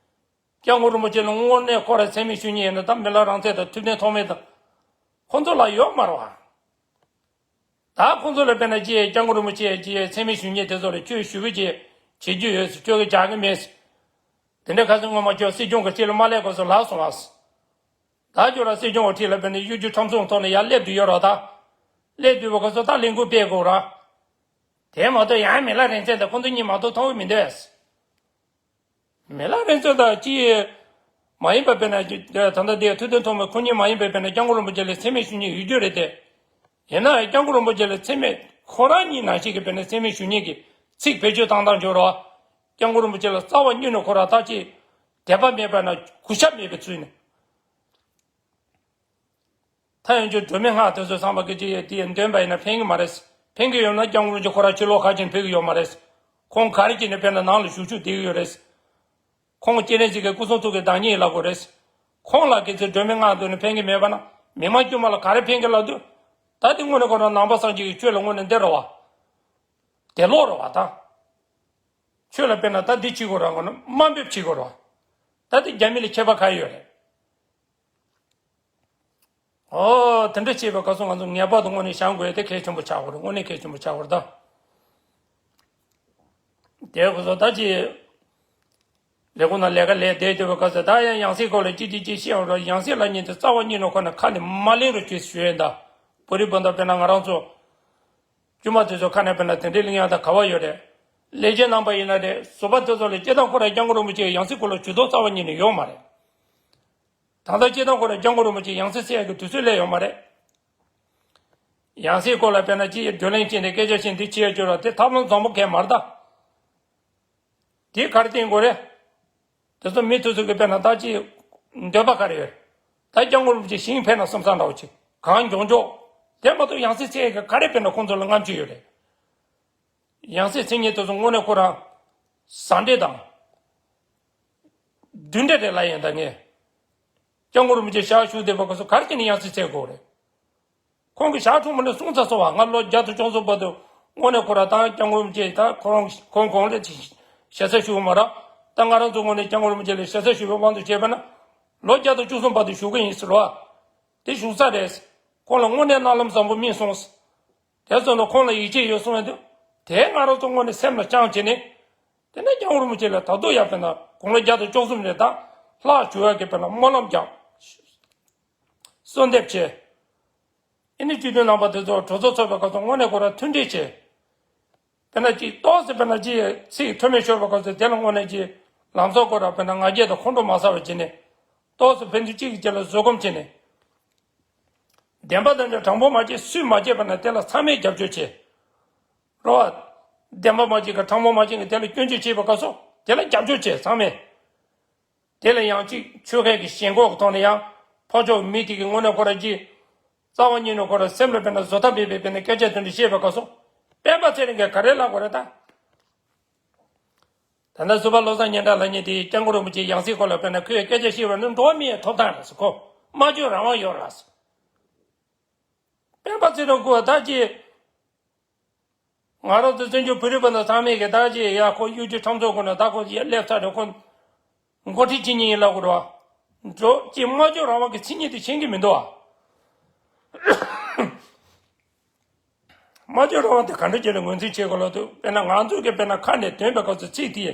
སྐྱབས་མགོན་རིན་པོ་ཆེ་ལ་དངོས་གནས་ཁོ་རང་མཚན་སྨད་ཞུ་མཁན་ཡིན་ན་ད་མི་ལ་རང་བཙན་དང་ཐུབ་བསྟན་ཐོགས་མེད་དང་། ཁོ་ཚོ་ལ་ཡོད་མ་རེད་བ། ད་ཁོང་ཚོ་ལ་དཔེར་ན་ཅི་སྐྱབས་མགོན་རིན་པོ་ཆེ་ཅི་མཚན་སྨད་ཞུ་མཁན་དེ་ཚོ་ལ་ཁྱོད་ཞུ་བ་ཅི་བྱེད་རྒྱུ་ཡོད་ཟེར། ཁྱོད་ཀྱི་རྒྱག་གི་མེད་ཟེར། དེ་འདྲ་ཁ་སང་སྔོན་མ་ཁྱོད་སྲིད་སྐྱོང་གི་ཁྲི་ལ་མ་སླེབས་གོང་སུ་ལབ་སོང་བ་ཟེར། ད་ཁྱོད་རང་སྲིད་སྐྱོང་གི་ཁྲི་ལ་དཔེར་ན་གཡོ་སྒྱུ་ཁྲམ་གསུམ་ཐོག་ནས་ཡར་སླེབས་དུས་ཡོད་རོགས་ད། སླེབས་དུས་བ་གོང་སུ་ད་ལས་འགུལ་སྤེལ་དགོས་ར། དེ་མ་གཏོགས་ཡང་མི་ལ་རིན་ཆེན་དང་ཁོང་ཚོ་གཉིས་མ་གཏོགས་མཐོང་གི་མི་འདུག་ཟེར། མི་ལ་རིན་ཆེན་དང་ཅི་མ་ཡིན་པ་དཔེར་ན་ད་ལྟ་དེ་ཐུབ་བསྟན་ཐོགས་མེད་ཁོ་གཉིས་མ་ཡིན་པ་དཔེར་ན་སྐྱབས་མགོན་རིན་པོ་ཆེ་ལ་མཚན་སྨད་ཞུ་མཁན་ཡོད་རྒྱུ་རེད་དེ། ཡིན་ན་ཡང་སྐྱབས་མགོན་རིན་པོ་ཆེ་ལ་མཚན་སྨད་ཁོ་རང་གཉིས་ནང་བཞིན་གྱི་དཔེར་ན་མཚན་སྨད་ཞུ་མཁན་གྱི་ཚིག་བེད་སྤྱོད་བཏང་སྟངས་འཇོག་རོགས། སྐྱབས་མགོན་རིན་པོ་ཆེ་ལ་རྩ་བ་ཉིད་ནས་ཁོ་རང་ད་ཅི་དད་པ་མེད་པ་ན་གུས་ཞབས་མེད་པའི་ཚུལ་ནས། ད་ཡང་ཁྱོད་སྒྲོལ་མའི་སྔགས་དེ་ཚོ་ཚང་མ་གི་ཅི་ཡོད་དེ་འདོན་པ་ཡིན་ན་ཕན་གི་མ་རེད། ཕན་གི་ཡོད་ན་སྐྱབས་མགོན་རིན་པོ་ཆེ་ཁོ་རང་ཕྱི་ལོགས་ཁ་ཅིག་ཕེབས་གི་ཡོད་མ་རེད། ཁོང་ག་རེ་བྱས་ནས་དཔེར་ན་ནང་ལ་བཞུགས་བཞུགས་བསྡད་གི་ཡོད་རེད། ཁོང་སྤྱན་རས་གཟིགས་ཀྱི་སྐུ་གསུང་ཐུགས་ཀྱི་བདག་ཉིད་ལབ་དགོས་རེད། ཁོང་ལ་གི་ཚེ་སྒྲོལ་མའི་སྔགས་འདོན་ནས་ཕན་གི་མེད་པ་ན་མི་མང་དཀྱུས་མ་ལ་ག་རེ་ཕན་གི་ལབ་དུས། ད་དེ་དངོས་གནས་ཁོ་རང་ནང་པ་སངས་རྒྱས་ཀྱི་ཆོས་ལ་དངོས་གནས་འདི་རེད་བ། དེ་ལོག་རེད་བ་ད། ཆོས་ལ་དཔེར་ན་ད་འདི་བྱེད་དགོས་རེད་དངོས་གནས་དམའ་འབེབས་བྱེད་དགོས་རེད་བ། ད་དེ་རྒྱ་མི་ལ་ཁྱད་པར་ག་རེ་ཡོད་རེད། ཨོ། དེ་འདྲ་བྱས་པའི་སྐབས་སུ་ང་ཚོ་ངེས་པར་དུ་དངོས་གནས་བྱང་དགོས་དེ་གལ་ཆེན་པོ་ཆགས་དགོས་རེད། དངོས་གནས་གལ་ཆེན་པོ་ཆགས་དགོས་རེད་ད། དེ་ཁོ་ཚོ་ད་ཅི། ལས་ཁུངས་ནང་ལས་ཀ་ལས་བསྡད་སྡོད་པའི་སྐབས་སུ་ད་ཡང་ཡང་སྲིད་སྐོར་ལ་ཅི་ཅི་ཅི་བཤད་འོང་རོགས། ཡང་སྲིད་ལབ་མཁན་དེ་རྩ་བ་ཉིད་ནས་ཁོ་ན་ཁ་ནས་མ་ལེན་རོགས་བྱོས་ཞུ་ཡས་ད། བོད་རིགས་སྤུན་ཟླ་དཔེར་ན་ང་རང་ཚོ། དཀྱུས་མ་དེ་ཚོ་ཁ་ནས་དཔེར་ན་དེ་འདྲའི་གླེང་ཡག་ད་ག་བ་ཡོད་རེད། ལས་བྱེད་རྣམ་པ་ཡིན་ན་རེད། ཟུར་པ་དེ་ཚོ་ལ་སྤྱིར་བཏང་ཁོ་རང་སྐྱབས་མགོན་རིན་པོ་ཆེ་ཡང་སྲིད་སྐོར་ལ་ཇུས་གཏོགས་རྩ་བ་ཉིད་ནས་ཡོད་མ་རེད། ད་ལྟ་སྤྱིར་བཏང་ཁོ་རང་སྐྱབས་མགོན་རིན་པོ་ཆེ་ཡང་སྲིད་སླེབས་ཡག་གི་དུས་ཚོད་སླེབས་ཡོད་མ་རེད། ཡང་སྲིད་སྐོར་ལ་དཔེར་ན་ཅི་ཡི་བགྲོ་གླེང་བྱས་ནས་སྐད་ཆ་བཤད་འདི་བྱས་ཡོད་ཅོག་ར་དེ་ཐབས་ལམ་བཟང་པོ་གང་ཡང་མ་རེད་ད། དེ་ག་རེ་བསྟན་དགོས་རེད། དེ་ཚོ་མི་དེ་ཚོ་གི་དཔེར་ན་ད་ཅི་འདོད་པ་ག་རེ་ཡོད། ད་སྐྱབས་མགོན་རིན་པོ་ཆེ་ཞིང་ཕེབས་ན་བསམ་བསམ་འདྲ་བོ་ཅིག་གང་མགྱོགས་མགྱོགས། དེ་མ་གཏོགས་ཡང་སྲིད་མཚན་གི་ག་རེ་དཔེར་ན་ཁོང་ཚོ་ལ་རྔམ་བརྗིད་ཡོད་རེད། ཡང་སྲིད་མཚན་ཉིད་དེ་ཚོ་དངོས་གནས་ཁོ་རང་ཟ་འདྲེ་དང་བདུད་འདྲེ་རེད་ལབ་ཡིན་ད་ངས། སྐྱབས་མགོན་རིན་པོ་ཆེ་ཞལ་བཞུགས་བསྡད་པ་ག་ཚོད་ག་རེ་བྱས་ནས་ཡང་སྲིད་མཚན་དགོས་རེད། ཁོང་གིས་ཞལ་འཁྲུངས་མ་ནས་གསུངས་ཚར་སོང་བ། ང་ལོ་བརྒྱ་དང་བཅུ་གསུམ་བར་དུ་དངོས་གནས་ཁོ་རང་དང་སྐྱབས་མགོན་རིན་པོ་ཆེ་དང་ཁོ་རང་ཁོང་གོང་ལ་ཞེ་ས་ཞུ་གི་མ་རེད། ད་ང་རང་ཚོ་དངོས་གནས་སྐྱབས་མགོན་རིན་པོ་ཆེ་ལ་ཞེ་ས་ཞུ་བའི་དབང་དུ་བྱས་པ་ན་ལོ་བརྒྱ་དང་བཅུ་གསུམ་བར་དུ་བཞུགས་གི་ཡིན་ཟེར་བ། དེ་བཞུགས་ས་རེད། ཁོང་ལ་དངོས་གནས་སྨོན་ལམ་བཟང་པོ་སྨིན་སོང་། དེ་ཚོ་ནི་ཁོང་ལ་ཡིད་ཆེས་ཡོད་གསུང་ཡ་དེ། དེ་ང་རང་ཚོ་དངོས་གནས་སེམས་ལ་བཅངས་བྱས་ནས། དེ་ནས་སྐྱབས་མགོན་རིན་པོ་ཆེ་ལ་ད་དུང་ཡར་དཔེར་ན་དགུང་ལོ་བརྒྱ་དང་བཅུ་གསུམ་ནས་ད་ལྷག་བཅུག་ཡ་གི་དཔེར་ན་སྨོན་ལམ་རྒྱག་གསོལ་འདེབས་བྱས། ཨེ་ནི་སྤྱི་འཐུས་རྣམ་པ་དེ་ཚོ་གྲོས་ཚོགས་ཚོགས་པའི་སྐབས་སུ་དངོས་གནས་ཁོ་རང་མཐུན་སྒྲིལ་བྱས། དཔེར་ན་ཅིག་ཏོག་ཙམ་དཔེར་ན་ཅིག་ཚིག་མཐུན་མི་ཤོར་བའི་སྐབས་སུ་དེ་ལ་དངོས་གནས་ཅིག་ལམ་སང་ཁོ་རང་དཔེར་ན་ང་རྒྱལ་དང་ཁོང་ཁྲོ་མ་ཟ་བ་བྱས་ནས། ཏོག་ཙམ་ཕན་ཚུན་གཅིག་གིས་གཅིག་ལ་བཟོད་སྒོམ་བྱས་ནས། བདེན་པ་དང་འདྲ་དྲང་པོ་མ་བྱས་སུས་མ་བྱས་པ་ན་དེ་ལ་ཚང་མས་རྒྱབ་སྐྱོར་བྱས། རོ། བདེན་པ་མ་བྱས་ཀ་དྲང་པོ་མ་བྱས་ཀ་དེ་ལ་སྐྱོན་བརྗོད་བྱས་པ་ག་སོ་དེ་ལ་རྒྱབ་སྐྱོར་བྱས་ཚང་མས། དེ་ལ་ཡང་གཅིག་ཆོལ་ཁའི་གི་ཞེན་ཁོག་གི་ཐོག་ནས་ཡང་ཕར་ཕྱོགས་མི་དེ་གི་དངོས་གནས་ཁོ་ར་གཅིག་རྩ་བ་ཉིད་ནས་ཁོ་ར་སེམས་ལ་དཔེར་ན་བཟོད་ཐབས་མེད་པའི་དཔེར་ན་སྐད་ཆ་དེ་འདྲ་བཤད་པ་ག་སོ། སྤེན་པ་ཚེ་རིང་གིས་ག་རེ་ལབ་དགོས་རེད་ད། ད་ལྟ་ཟུར་པ་བློ་བཟང་སྙན་གྲགས་ལབ་མཁན་དེ་སྐྱབས་མགོན་རིན་པོ་ཆེ་ཡང་སྲིད་སྐོར་ལ་དཔེར་ན་ཁོས་སྐད་ཆ་བཤད་པ་ནི་འགྲོ་བ་མིའི་ཐོབ་ཐང་རེད་ཟེར། ཁོ་སྨྲ་བརྗོད་རང་དབང་ཡོད་རེད་ཟེར། སྤེན་པ་ཚེ་རིང་ཁོ་ད་ཅི། ང་རང་ཚོ་བཙན་བྱོལ་བོད་རིགས་པ་དང་ཚང་མས་ཀྱི་ད་ཅི་ཡ་ཁོ་གཡུ་ཁྲི་ཁྲོམ་ཚོགས་ཁོ་ན་ད་ཁོ་ཡ་སླེབས་ཚར་རེད། ཁོ་འགོ་ཁྲིད་བྱེད་མཁན་ཡིན་ལབ་དགོས་རེད་བ། འགྲོ་ཅི་སྨྲ་བརྗོད་རང་དབང་གི་མཚན་ཉིད་དེ་ཤེས་ཀྱི་མི་འདུག་བ། སྨྲ་བརྗོད་རང་དབང་དེ་ག་འདྲ་བྱས་ནས་ངོས་འཛིན་བྱེད་དགོས་ལབ་དུས་དཔེར་ན་ང་ཚོ་གི་དཔེར་ན་ཁ་ནས་འདོན་པའི་སྐབས་སུ་ཚིག་དེ་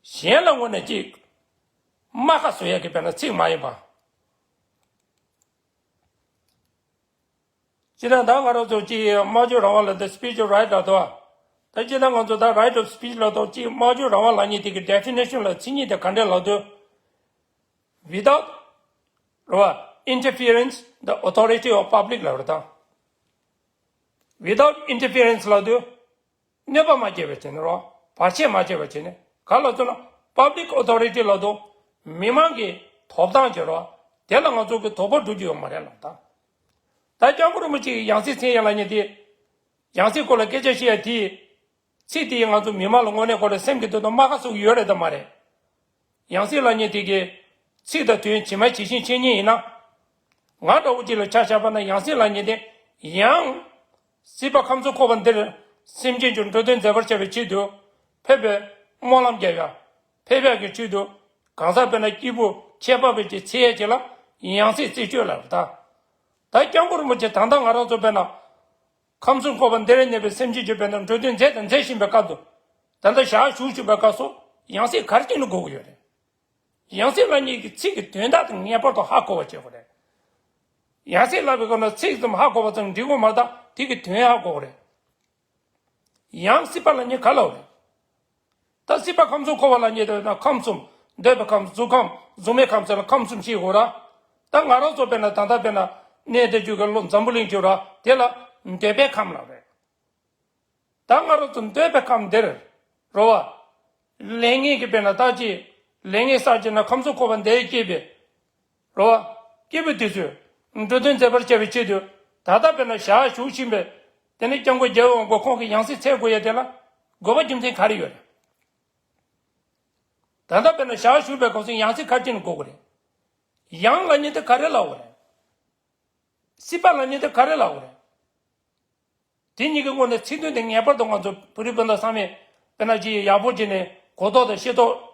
གཞན་ལ་དངོས་གནས་ཅིག་རྨ་ཁ་བཟོ་ཡག་གི་དཔེར་ན་ཚིག་མ་ཡིན་པ། སྤྱིར་ད་ང་རང་ཚོ་ཅིག་སྨྲ་བརྗོད་རང་དབང་ལབ་དུས་speech right ལབ་དུས། ད་སྤྱིར་ད་ང་ཚོ་ད་right of speech ལབ་དུས་ཅིག་སྨྲ་བརྗོད་རང་དབང་ལབ་མཁན་དེ་གི་definition ལ་མཚན་ཉིད་དེ་ག་འདྲ་ལབ་དུས། Without རེད་བ། Interference the authority of public ལབ་རེད་ད། Without interference ལབ་དུས། གནོད་པ་མ་སྐྱེལ་བ་བྱས་ནས་རོ། བར་ཆད་མ་བྱས་པ་བྱས་ནས་ག་ལ་ཚོད་ན་public authority ལབ་དུས་མི་མང་གི་ཐོབ་ཐང་བྱེད་རོ། དེ་ལ་ང་ཚོ་གི་དོགས་པ་སྒྲུབ་རྒྱུ་ཡོད་མ་རེད་ལབ་ད། ད་སྐྱབས་མགོན་རིན་པོ་ཆེ་གི་ཡང་སྲིད་མཚན་ཡང་ལབ་མཁན་དེ། ཡང་སྲིད་སྐོར་ལ་སྐད་ཆ་བཤད་ཡ་དེ། ཚིག་དེ་ཡིས་ང་ཚོ་མི་མང་ལ་དངོས་གནས་ཁོ་རང་སེམས་ཀྱི་དོན་དུ་རྨ་ཁ་བཟོ་གི་ཡོད་རེད་དམ་མ་རེད། ཡང་སྲིད་ལབ་མཁན་དེ་གི་ཚིག་དང་དོན་ཇི་མ་ཇི་བཞིན་བཤད་མཁན་ཡིན་ན། ང་འདྲ་བོ་ཅིག་ལ་ཆ་བཞག་པ་ན་ཡང་སྲིད་ལབ་མཁན་དེ་ཡང་། སྲིད་པ་ཁམས་གསུམ་འཁོར་བ་འདིར་སེམས་ཅན་གྱི་འགྲོ་དོན་མཛད་པར་བྱ་བའི་ཆེད་དུ་ཕེབས་པའི་སྨོན་ལམ་རྒྱབ་ཡ། ཕེབས་ཡ་གི་ཆེད་དུ་གང་ཟག་དཔེར་ན་སྐྱེས་བུ་ཁྱད་པར་བའི་ཅིག་འཚོལ་ཡ་ཅིག་ལ་ཡང་སྲིད་རྩད་གཅོད་ལབ་རེད་ད། ད་སྐྱབས་མགོན་རིན་པོ་ཆེ་ད་ལྟ་ང་རང་ཚོ་དཔེར་ན། ཁམས་གསུམ་འཁོར་བ་འདིར་གནས་པའི་སེམས་ཅན་གྱི་དཔེར་ན་འགྲོ་དོན་མཛད་དང་མཛད་བཞིན་པའི་སྐབས་སུ། ད་ལྟ་ཞལ་བཞུགས་བཞིན་པའི་སྐབས་སུ་ཡང་སྲིད་ག་རེ་བྱས་ན་དགོས་ཀྱི་ཡོད་རེད། ཡང་སྲིད་ལབ་མཁན་གྱི་ཚིག་གི་དོན་དག་དེ་ངེས་པར་དུ་ཧ་གོ་བ་བྱེད་དགོས་རེད། ཡང་སྲིད་ལབ་པའི་སྐབས་ན་ཚིག་ཙམ་ཧ་གོ་བ་ཙམ་འགྲིག་གི་མ་གཏོགས་དེ་གི་དོན་ཧ་གོ་དགོས་རེད། ཡང་སྲིད་པ་ལབ་མཁན་ག་ལབ་རེད། ད་སྲིད་པ་ཁམས་གསུམ་འཁོར་བ་ལབ་མཁན་དེ་ན་ཁམས་གསུམ། འདོད་པའི་ཁམས། གཟུགས་ཁམས། གཟུགས་མེད་ཁམས་ཟེར་ལ་ཁམས་གསུམ་ཤེས་དགོས་ར། ད་ང་རང་ཚོ་དཔེར་ན་ད་ལྟ་དཔེར་ན་གནས་བསྡད་རྒྱུ་གི་ལོ་འཛམ་བུ་གླིང་བྱེད་ར་དེ་ལ་འདོད་པའི་ཁམས་ལབ་རེད། ད་ང་རང་ཚོ་འདོད་པའི་ཁམས་འདིར་རོ་བ། ལས་ངན་གྱི་དཔེར་ན་ད་ཅི། ལས་ངན་བསགས་བྱས་ན་ཁམས་གསུམ་འཁོར་བ་འདིར་སྐྱེས་པའི། རོ་བ། སྐྱེས་བུ་དེ་ཚོས་འགྲོ་དོན་མཛད་པར་བྱ་བའི་ཆེད་དུ་ད་ལྟ་དཔེར་ན་ཞལ་བཞུགས་བཞིན་པའི་དེ་ནི་སྐྱབས་མགོན་རྒྱལ་བའི་དབང་པོ་ཁོང་གི་ཡང་སྲིད་འཚོལ་དགོས་ཡ་དེ་ལ་དགོས་པ་རྒྱུ་མཚན་ག་རེ་ཡོད་རེད། ད་ལྟ་དཔེར་ན་ཞལ་བཞུགས་པའི་སྐབས་སུ་ཡང་སྲིད་ག་རེ་བྱས་ནས་དགོས་ཀྱི་རེད། ཡང་ལབ་མཁན་དེ་ག་རེ་ལབ་དགོས་རེད། སྲིད་པ་ལབ་མཁན་དེ་ག་རེ་ལབ་དགོས་རེད། དེ་གཉིས་ཀྱི་དངོས་གནས་ཚིག་དོན་དེ་ངེས་པར་དུ་ང་ཚོ་བོད་རིགས་སྤུན་ཟླ་ཚང་མས་དཔེར་ན་ཅིག་ཡག་པོ་བྱས་ནས་གོ་རྟོགས་དང་ཤེས་རྟོགས་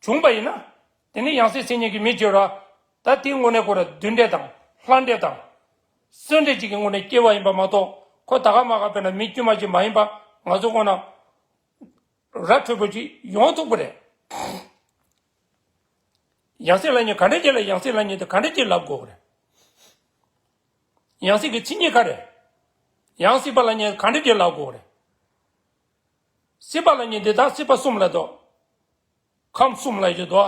བྱུང་པ་ཡིན་ན། དེ་ནི་ཡང་སྲིད་མཚན་ཉིད་ཀྱི་མི་བྱེད་ར། ད་དེའི་དངོས་གནས་ཁོ་ར་བདུད་འདྲེ་དང་ལྷ་འདྲེ་དང་། གསོན་འདྲེ་ཅིག་གི་དངོས་གནས་སྐྱེ་བ་ཡིན་པ་མ་གཏོགས་ཁོ་ད་ག་མ་ག་དཔེར་ན་མི་དཀྱུས་མ་ཅིག་མ་ཡིན་པ་ང་ཚོ་དངོས་གནས་ར་འཕྲོད་པོ་ཅིག་ཡོང་ཐུབ་ཀྱི་རེད། ཡང་སྲིད་ལབ་མཁན་ག་འདྲ་ཅིག་ལ་ཡང་སྲིད་ལབ་མཁན་དེ་ག་འདྲ་ཅིག་ལབ་དགོས་ཀྱི་རེད། ཡང་སྲིད་ཀྱི་མཚན་ཉིད་ག་རེ། ཡང་སྲིད་པ་ལབ་མཁན་ག་འདྲ་ཅིག་ལབ་དགོས་ཀྱི་རེད། སྲིད་པ་ལབ་མཁན་འདི་དག་སྲིད་པ་གསུམ་ལ་དོ། ཁམས་གསུམ་ལ་ཡོད་དོ།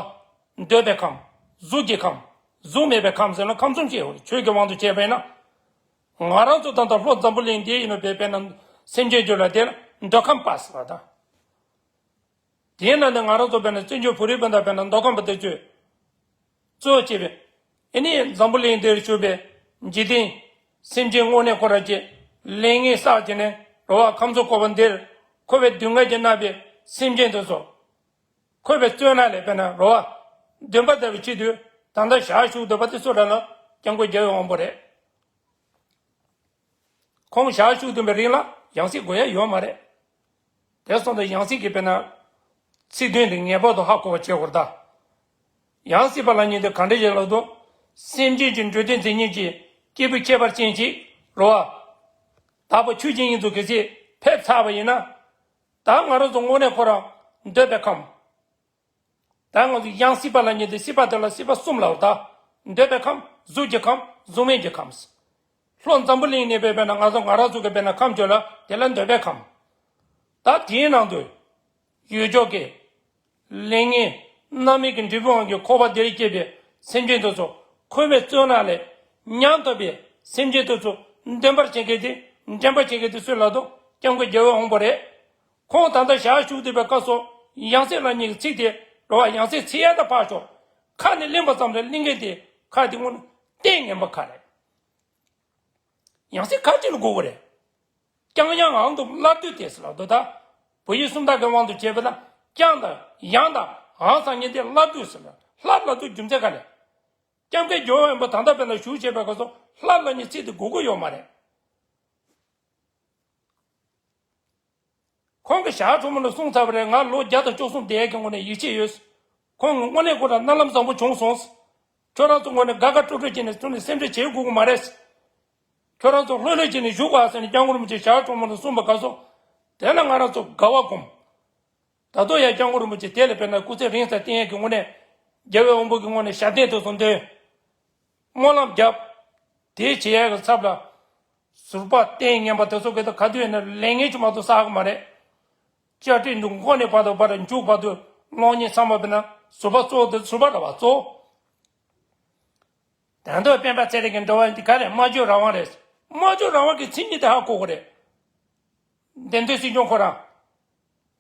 འདོད་པའི་ཁམས། གཟུགས་ཀྱི་ཁམས། གཟུགས་མེད་པའི་ཁམས་ཟེར་ན་ཁམས་གསུམ་ཞིག་ཡོད་རེད། ཆོས་ཀྱི་དབང་དུ་བྱས་པས་ན། ང་རང་ཚོ་ད་ལྟ་ལྷོ་འཛམ་བུ་གླིང་འདིའི་ཡིན་ནོ་བས་པས་ན་སེམས་ཅན་རྒྱུད་ལ་དེ་ལ་འདོད་ཁམས་པ་ཟེར་བ་དང་། དེའི་ནང་ནས་ང་རང་ཚོ་དཔེར་ན་བཙན་བྱོལ་བོད་རིགས་སྤུན་ཟླ་དཔེར་ན་མདོ་ཁམས་པ་དེ་ཚོས་གཙོ་བྱས་པའི་ཨེ་ནི་འཛམ་བུ་གླིང་འདིར་བཞུགས་པའི་འཇིག་རྟེན་སེམས་ཅན་དངོས་གནས་ཁོ་རང་གི་ལས་ངན་བསགས་བྱས་ནས་རོ་བ་ཁམས་གསུམ་འཁོར་བ་འདིར་འཁོར་བའི་སྡུག་བསྔལ་གྱིས་མནར་བའི་སེམས་ཅན་དེ་ཚོ་འཁོར་བའི་བཙོན་ནང་ལས་དཔེར་ན་རོ་བ་འདོན་པ་ལྟ་བུའི་ཆེད་དུ་ད་ལྟ་ཞག་བཞུགས་སྡོད་པ་དེ་ཚོ་ར་ལ་སྐྱབས་མགོན་རྒྱལ་བའི་དབང་པོ་རེད། ཁོང་ཞག་བཞུགས་བསྡད་པའི་རིང་ལ་ཡང་སྲིད་དགོས་ཡ་ཡོད་མ་རེད། དེ་སོང་ཙང་ཡང་སྲིད་ཀྱི་དཔེར་ན་ཚིག་དོན་དེ་ངེས་པར་དུ་ཧ་གོ་བ་བྱེད་དགོས་རེད་ད། ཡང་སྲིད་པ་ལབ་མཁན་དེ་ག་འདྲ་ཞིག་ལབ་དུས། སེམས་ཅན་གྱི་འགྲོ་དོན་མཛད་མཁན་གྱི་སྐྱེས་བུ་ཁྱད་པར་ཅན་ཅིག་རེད་བ། དག་པ་ཆོས་ཅན་ཡིན་ཚུལ་གལ་སྲིད་ཕེབས་ཚར་བ་ཡིན་ན། ད་ང་རང་ཚོ་དངོས་གནས་ཁོ་རང་འདོད་པའི་ཁམས། ད་ང་ཚོ་ཡང་སྲིད་པ་ལབ་མཁན་དེ་སྲིད་པ་དེ་ལ་སྲིད་པ་གསུམ་ལབ་ད། འདོད་པའི་ཁམས། གཟུགས་ཀྱི་ཁམས། གཟུགས་མེད་ཀྱི་ཁམས། ལྷོ་འཛམ་བུ་གླིང་ནས་བོད་པས་ན་ང་ཚོ་ང་རང་ཚོ་གི་བོད་ན་ཁམས་བརྗོད་ལ་དེ་ལ་འདོད་པའི་ཁམས། ད་དེའི་ནང་དུ་ཡུལ་ཕྱོགས་ཀྱི་ལས་ངན་རྣམ་སྨིན་གྱི་འབྲས་བུའི་དབང་གིས་འཁོར་བ་འདིར་སྐྱེས་པའི་སེམས་ཅན་དེ་ཚོ་འཁོར་བའི་བཙོན་ནང་ལས་ཉམས་ཐོབ་པའི་སེམས་ཅན་དེ་ཚོ་འདྲེན་པར་བྱེད་མཁན་དེ་འདྲེན་པར་བྱེད་མཁན་དེ་སུ་ལབ་དུས་སྐྱབས་མགོན་རྒྱལ་བའི་དབང་པོ་རེད། ཁོང་ད་ལྟ་ཞག་བཞུགས་བསྡད་པའི་སྐབས་སུ་ཡང་སྲིད་ལབ་མཁན་གྱི་ཚིག་དེ་རེད་བ། ཡང་སྲིད་ཚིག་ཡག་དང་ཕར་ཞོག་ཁ་ནས་གླེང་པ་ཙམ་ལས་གླེང་མཁན་དེ་ཁ་དེ་དངོས་གནས་ལྟས་ངན་པ་ཁ་རེད། ཡང་སྲིད་ག་ཅི་ལ་དགོས་ཀྱི་རེད། ཀྱང་ཡང་ཨང་དུ་སླར་བསྡུ་དེ་ཟེར་ལབ་འདུག་ད། བོད་ཡིག་སུམ་རྟགས་ཀྱི་དབང་དུ་བྱས་པ་ན་ཀྱང་དང་ཡང་དང་ཨང་ཟེར་མཁན་དེ་སླར་བསྡུ་ཟེར་ལ་སླར་ལབ་འདུག་རྒྱུ་མཚན་ག་རེ། སྐྱབས་མགོན་རྒྱལ་བའི་དབང་པོ་ད་ལྟ་བོད་ལ་བཞུགས་བྱས་པའི་སྐབས་སུ་སླར་ལབ་མཁན་ཚིག་དེ་དགོས་ཀྱི་ཡོད་མ་རེད། ཁོང་གིས་ཞག་གྲོགས་མོ་ལ་གསུངས་ཚར་བ་རེད། ང་ལོ་བརྒྱ་དང་བཅུ་གསུམ་བསྡད་ཡག་གི་ངོས་ནས་ཡིད་ཆེས་ཡོད། ཁོང་གི་དངོས་གནས་ཁོ་རང་རྣ་ལམ་བཟང་པོ་བྱུང་སོང་། ཁྱོད་རང་ཚོ་ངོས་ནས་དགའ་དགའ་སྤྲོ་སྤྲོ་བྱས་ནས་ཚུར་ནས་སེམས་ཁྲལ་བྱེད་དགོས་ཀྱི་མ་རེད། ཁྱོད་རང་ཚོ་ལྷོད་ལྷོད་བྱས་ནས་བཞུགས་དགོས་ཟེར་ནས་སྐྱབས་མགོན་རིན་པོ་ཆེ་ཞག་གྲོགས་མོ་ལ་གསུངས་པ་སྐབས་སུ། དེ་ལ་ང་རང་ཚོ་དགའ་བ་སྒོམ། ད་དུང་ཡང་སྐྱབས་མགོན་རིན་པོ་ཆེ་དེ་ལ་དཔེར་ན་སྐུ་ཚེ་རིང་སར་བརྟན་ཡག་གི་ངོས་ནས་རྒྱལ་བའི་དབང་པོ་གི་ངོས་ནས་ཞབས་བརྟན་དུ་སོང་དོན། སྨོན་ལམ་བརྒྱབ། དེ་བྱེད་ཡག་གི་ཚབ་ལ། ཟུར་པ་ལྟས་ངན་པ་དེ་ཚོ་གི་ད་ག་དུས་ཡིན་ན་ལས་ངན་ཅིག་མ་གཏོགས་བསགས་གི་མ་རེད། བཅའ་ཁྲིམས་འདི་མགོ་ནས་བར་དུ་བར་མཇུག་བར་དུ་གློག་བརྙན་ཚང་མ་བས་ན་ཟུར་པ་གཙོ་བོ་དེ་ཟུར་པ་རེད་བ་གཙོ། ད་དུང་སྤེན་པ་ཚེ་རིང་གི་འགྲོ་བ་འདི་ག་རེད། སྨྲ་བརྗོད་རང་དབང་རེད། སྨྲ་བརྗོད་རང་དབང་གི་མཚན་ཉིད་དེ་ཧ་གོ་དགོས་རེད། འདས་དོན་སྲིད་སྐྱོང་ཁོ་རང་།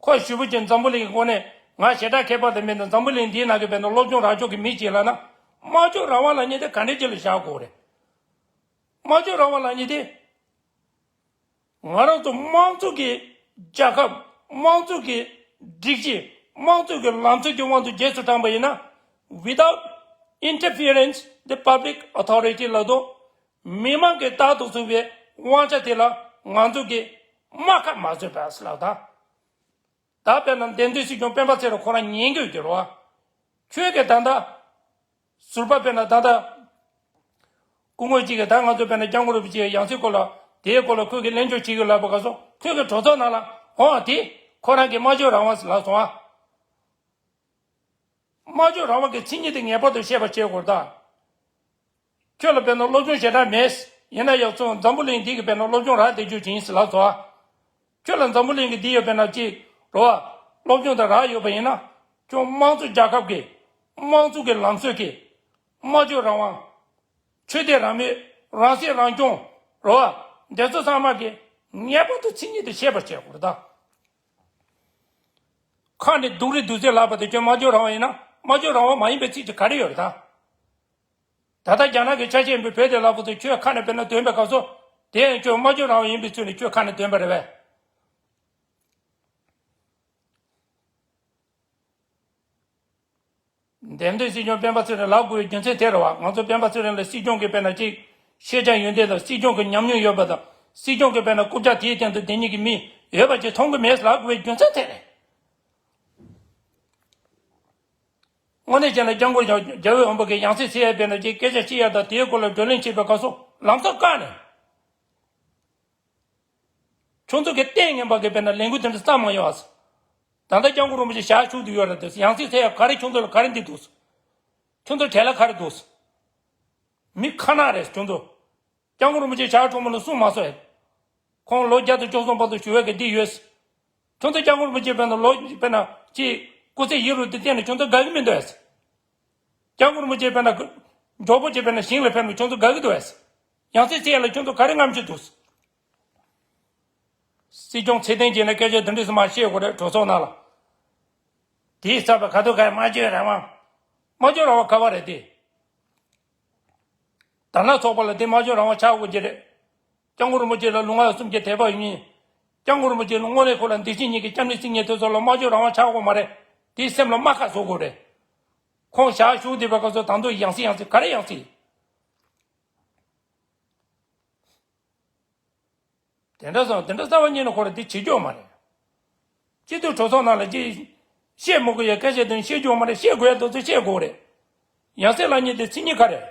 ཁོ་ཞུ་བོ་ཅན་འཛམ་བུ་གླིང་གི་སྒོ་ནས་ང་ཞེ་དྲག་མཁས་པ་དེ་མིན་ན་འཛམ་བུ་གླིང་འདིའི་ནང་གི་བས་ན་སློབ་སྦྱོང་རག་ཕྱོགས་ཀྱི་མི་གཅིག་ལབ་ན། སྨྲ་བརྗོད་རང་དབང་ལབ་མཁན་དེ་ག་འདྲའི་ཅིག་ལ་བཞག་དགོས་རེད། སྨྲ་བརྗོད་རང་དབང་ལབ་མཁན་དེ། ང་རང་ཚོ་དམངས་གཙོ་གི་རྒྱལ་ཁབ། དམངས་གཙོ་གི་སྒྲིག་གཞི། དམངས་གཙོ་གི་ལམ་སྲོལ་གྱི་དབང་དུ་རྗེས་སུ་འབྲངས་པ་ཡིན་ན། Without interference the public authority ལབ་དུས། མི་མང་གི་ལྟར་དུ་བཟུང་བའི་དབང་ཆ་དེ་ལ་ང་ཚོ་གིས་རྨ་ཁ་མ་བཟོས་པ་ཟེར་ལབ་ད། ད་དཔེར་ན་འདས་དོན་སྲིད་སྐྱོང་སྤེན་པ་ཚེ་རིང་ཁོ་རང་ཉན་གྱི་ཡོད་དེ་རོ། ཁྱོད་ཀྱིས་ད་ལྟ། ཟུར་པ་དཔེར་ན་ད་ལྟ། སྐུ་ངོ་གཅིག་གིས་ད་ང་ཚོ་དཔེར་ན་སྐྱབས་མགོན་རིན་པོ་ཆེའི་ཡང་སྲིད་སྐོར་ལ་དེའི་སྐོར་ལ་ཁོས་ཀྱིས་གླེང་བརྗོད་བྱེད་ཀྱི་ལབ་པ་ག་སོ་ཁོས་ཀྱིས་གྲོས་ཚོགས་ནང་ལ་འོ་དེ་ཁོ་རང་གིས་སྨྲ་བརྗོད་རང་དབང་ཟེར་ལབ་སོང་ཨ། སྨྲ་བརྗོད་རང་དབང་གི་མཚན་ཉིད་དེ་ངེས་པར་དུ་ཤེས་པ་བྱེད་དགོས་ད། ཁྱོད་ལ་དཔེར་ན་སློབ་སྦྱོང་ཞེ་དྲག་མེད། ཡིན་ན་ཡག་སོང་འཛམ་བུ་གླིང་འདི་གི་དཔེར་ན་སློབ་སྦྱོང་རག་བསྡད་རྒྱུ་ཅིག་ཡིན་ཟེར་ལབ་སོང་ཨ། ཁྱོད་ལ་འཛམ་བུ་གླིང་གི་འདི་ཡོད་དཔེར་ན་ཅིག་རོ་ཨ། སློབ་སྦྱོང་དེ་རག་ཡོད་པ་ཡིན་ན། ཁྱོད་དམངས་གཙོ་རྒྱལ་ཁབ་ཀྱི་དམངས་གཙོ་གི་ལམ་སྲོལ་གྱི་སྨྲ་བརྗོད་རང་དབང་། ཆོས་དད་རང་མོས། རང་སྲིད་རང་སྐྱོང་། རོ་ཨ། འདི་ཚོ་ཚང་མ་གི་ངེས་པར་དུ་མཚན་ཉིད་དེ་ཤེས་པར་བྱེད་དགོས་རེད་ད། ཁ་ནས་སྡུག་རུས་སྡུག་ཚད་ལབ་པ་དེ་ཁྱོད་སྨྲ་བརྗོད་རང་དབང་ཡིན་ན་སྨྲ་བརྗོད་རང་དབང་མ་ཡིན་པའི་ཚིག་ཅིག་ག་རེ་ཡོད་རེད་ད། ད་ལྟ་རྒྱ་ནག་གི་ཆ་ཤས་ཡིན་པའི་བོད་དེ་ལབ་པ་དེ་ཁྱོད་ཁ་ནས་དཔེར་ན་འདོན་པའི་སྐབས་སུ། དེ་ཡང་ཁྱོད་སྨྲ་བརྗོད་རང་དབང་ཡིན་པའི་ཚུལ་ནས་ཁྱོད་ཁ་ནས་འདོན་པ་རེད་པས། འདས་དོན་སྲིད་སྐྱོང་སྤེན་པ་ཚེ་རིང་ལབ་དགོས་པའི་རྒྱུ་མཚན་དེ་རེད་བ། ང་ཚོ་སྤེན་པ་ཚེ་རིང་ལ་སྲིད་སྐྱོང་གི་དཔེར་ན་ཅིག་ཤེས་བྱ་ཡོན་ཏན་དང་སྲིད་སྐྱོང་གི་ཉམས་མྱོང་ཡོད་པ་དང་སྲིད་སྐྱོང་གི་དཔེར་ན་རྐུབ་བཀྱག་དེའི་སྟེང་དུ་བསྡད་མཁན་གྱི་མི་ཡོད་པ་ཅིག་མཐོང་གི་མེད་ལབ་དགོས་པའི་རྒྱུ་མཚན་དེ་རེད། དངོས་གནས་བྱས་ན་སྐྱབས་མགོན་རྒྱལ་བའི་དབང་པོ་གི་ཡང་སྲིད་ཟེར་ཡ་དཔེར་ན་ཅིག་སྐད་ཆ་བཤད་ཡ་དང་དེའི་སྐོར་ལ་བགྲོ་གླེང་བྱེད་པའི་སྐབས་སུ་ལམ་སང་བཀག་ནས། ཁྱོད་ཚོ་གི་ལྟས་ངན་པ་གི་དཔེར་ན་ལས་འགུལ་དེ་འདྲ་བསམ་མ་ཡོང་ཨ། ད་ལྟ་སྐྱབས་མགོན་རིན་པོ་ཆེ་ཞལ་བཞུགས་དུ་ཡོད་ར་འདུག་ཡང་སྲིད་ཟེར་ཡ་ག་རེ་ཁྱོད་ཚོ་ལ་ག་རེ་འདི་འདུག་ཁྱོད་ཚོ་གྲལ་ལ་ག་རེ་འདུག་མི་ཁ་ནག་རེད་ཁྱོད་ཚོ། སྐྱབས་མགོན་རིན་པོ་ཆེ་ཞལ་གྲོགས་མོ་ལ་གསུང་མ་སོང་ཨེ། ཁོང་ལོ་བརྒྱ་དང་བཅུ་གསུམ་བར་དུ་བཞུགས་ཡ་གི་འདི་ཡོད། ཁྱོད་ཚོ་སྐྱབས་མགོན་རིན་པོ་ཆེ་དཔེར་ན་ལོ་དཔེར་ན་ཅིག་སྐུ་ཚེ་ཡུན་རིང་དུ་བརྟན་ནས་ཁྱོད་ཚོ་དགའ་གི་མི་འདུག་ཨེ། སྐྱབས་མགོན་རིན་པོ་ཆེ་དཔེར་ན་མགྱོགས་པོ་ཅིག་དཔེར་ན་ཞིང་ལ་ཕེབས་ནས་ཁྱོད་ཚོ་དགའ་གི་འདུག་ཨེ། ཡང་སྲིད་ཟེར་ཡ་ལ་ཁྱོད་ཚོ་ག་རེ་རྔམ་གྱི་འདུག་སྲིད་སྐྱོང་ཚེ་བརྟན་གྱིས་ནི་སྐད་ཆ་འདི་འདྲ་ཟེར་མ་བཤད་དགོས་རེད་གྲོས་ཚོགས་ནང་ལ། དེའི་ཚབ་པ་ག་དུས་ག་སྨྲ་བརྗོད་རང་དབང་། སྨྲ་བརྗོད་རང་དབང་ག་བ་རེད་དེ། དར་ནག་ཚོགས་པ་ལ་དེ་སྨྲ་བརྗོད་རང་དབང་ཆགས་དགོས་ཀྱི་རེད། སྐྱབས་མགོན་རིན་པོ་ཆེ་ལ་ལུས་ངག་སེམས་ཀྱི་དད་པ་ཡོད་མཁན། སྐྱབས་མགོན་རིན་པོ་ཆེ་ལ་དངོས་གནས་ཁོ་ལ་འདི་ཕྱི་གཉིས་ཀྱི་སྐྱབས་གནས་བརྩི་མཁན་དེ་ཚོ་ལ་སྨྲ་བརྗོད་རང་དབང་ཆགས་དགོས་མ་རེད། དེ་སེམས་ལ་རྨ་ཁ་བཟོ་དགོས་རེད། ཁོང་ཞག་བཞུགས་བསྡད་པའི་སྐབས་སུ་ད་དུང་ཡང་སེ་ཡང་སེ་ག་རེ་ཡང་སེ། དེ་འདྲ་སོང་དེ་འདྲ་རྩ་བ་ཉིད་ནས་ཁོ་ར་དེ་བྱེད་རྒྱུ་མ་རེད། སྤྱི་འཐུས་གྲོས་ཚོགས་ནང་ལ་ཅི། བཤད་མི་དགོས་ཡ་སྐད་ཆ་དེ་བཤད་རྒྱུ་མ་རེད། བཤད་དགོས་ཡ་དེ་ཚོ་བཤད་དགོས་རེད། ཡང་སེ་ལབ་མཁན་དེ་མཚན་ཉིད་ག་རེད།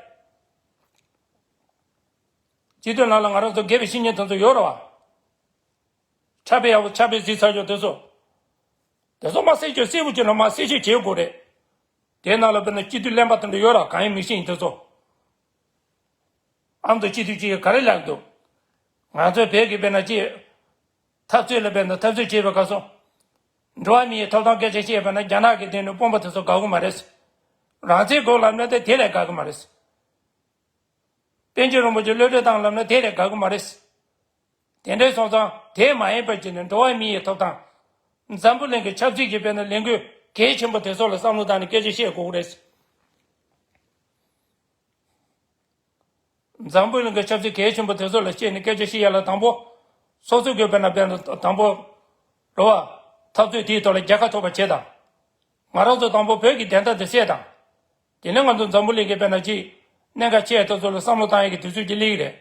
སྤྱི་འཐུས་ནང་ལ་ང་རང་ཚོ་དགེ་བའི་བཤེས་གཉེན་དེ་ཚོ་ཡོད་རེད་བ། ཕྲ་བའི་ཡག་པོ་ཕྲ་བའི་གཟིགས་ཚར་ཆོག་དེ་ཚོ། དེ་ཚོ་མ་གསལ་ཆོག་གསལ་པོ་བྱས་ན་མ་གསལ་བཤད་བྱེད་དགོས་རེད། དེའི་ནང་ལ་དཔེར་ན་སྤྱི་འཐུས་གླེན་པ་དེ་འདྲ་ཡོད་ར་གང་ཡིན་མི་ཤེས་ཡིན་དེ་ཚོ། ཨ་མདོ་སྤྱི་འཐུས་ཀྱིས་ག་རེ་ལབ་འདུག་ང་ཚོའི་བོད་ཀྱི་དཔེར་ན་ཅི། འཐབ་རྩོད་ལ་དཔེར་ན་འཐབ་རྩོད་བྱེད་པའི་སྐབས་སུ། འགྲོ་བ་མིའི་ཐོབ་ཐང་སྐད་ཆ་བཤད་པ་ན་རྒྱ་ནག་གི་སྟེང་ནས་དཔོན་པོ་དེ་ཚོ་དགའ་གི་མ་རེད། རང་བཙན་དགོས་ལབ་ན་དེ་དེ་ལས་དགའ་གི་མ་རེད། པཎ་ཆེན་རིན་པོ་ཆེ་གློད་གྲོལ་བཏང་ལབ་ན་དེ་ལས་དགའ་གི་མ་རེད། དེ་འདྲའི་སོང་ཙང་དེ་མ་ཡིན་པ་བྱས་ནས་འགྲོ་བ་མི་ཡི་ཐོབ་ཐང་། འཛམ་བུ་གླིང་གི་ཆབ་སྲིད་ཀྱི་དཔེར་ན་ལས་འགུལ་གལ་ཆེན་པོ་དེ་ཚོ་ལ་བསམ་བློ་བཏང་ནས་སྐད་ཆ་བཤད་དགོས་ཀྱི་རེད། འཛམ་བུ་གླིང་གི་ཆབ་སྲིད་གལ་ཆེན་པོ་དེ་ཚོ་ལ་བཤད་ནས་སྐད་ཆ་བཤད་ཡ་ལ་དང་པོ། སོ་སོ་གི་དཔེར་ན་དཔེར་ན་དང་པོ། རེད་བ། འཐབ་རྩོད་དེའི་ཐོག་ལ་རྒྱལ་ཁ་ཐོབ་པ་བྱེད་དང་། ང་རང་ཚོ་དང་པོ་བོད་ཀྱི་བདེན་མཐའ་དེ་གསལ་དང་། དེ་ནས་ང་ཚོ་འཛམ་བུ་གླིང་གི་དཔེར་ན་ཅིག་གནད་འགག་ཆེ་བ་དེ་ཚོ་ལ་བསམ་བློ་བཏང་ཡ་གི་དུས་ཚོད་ཅིག་སླེབས་ཀྱི་རེད།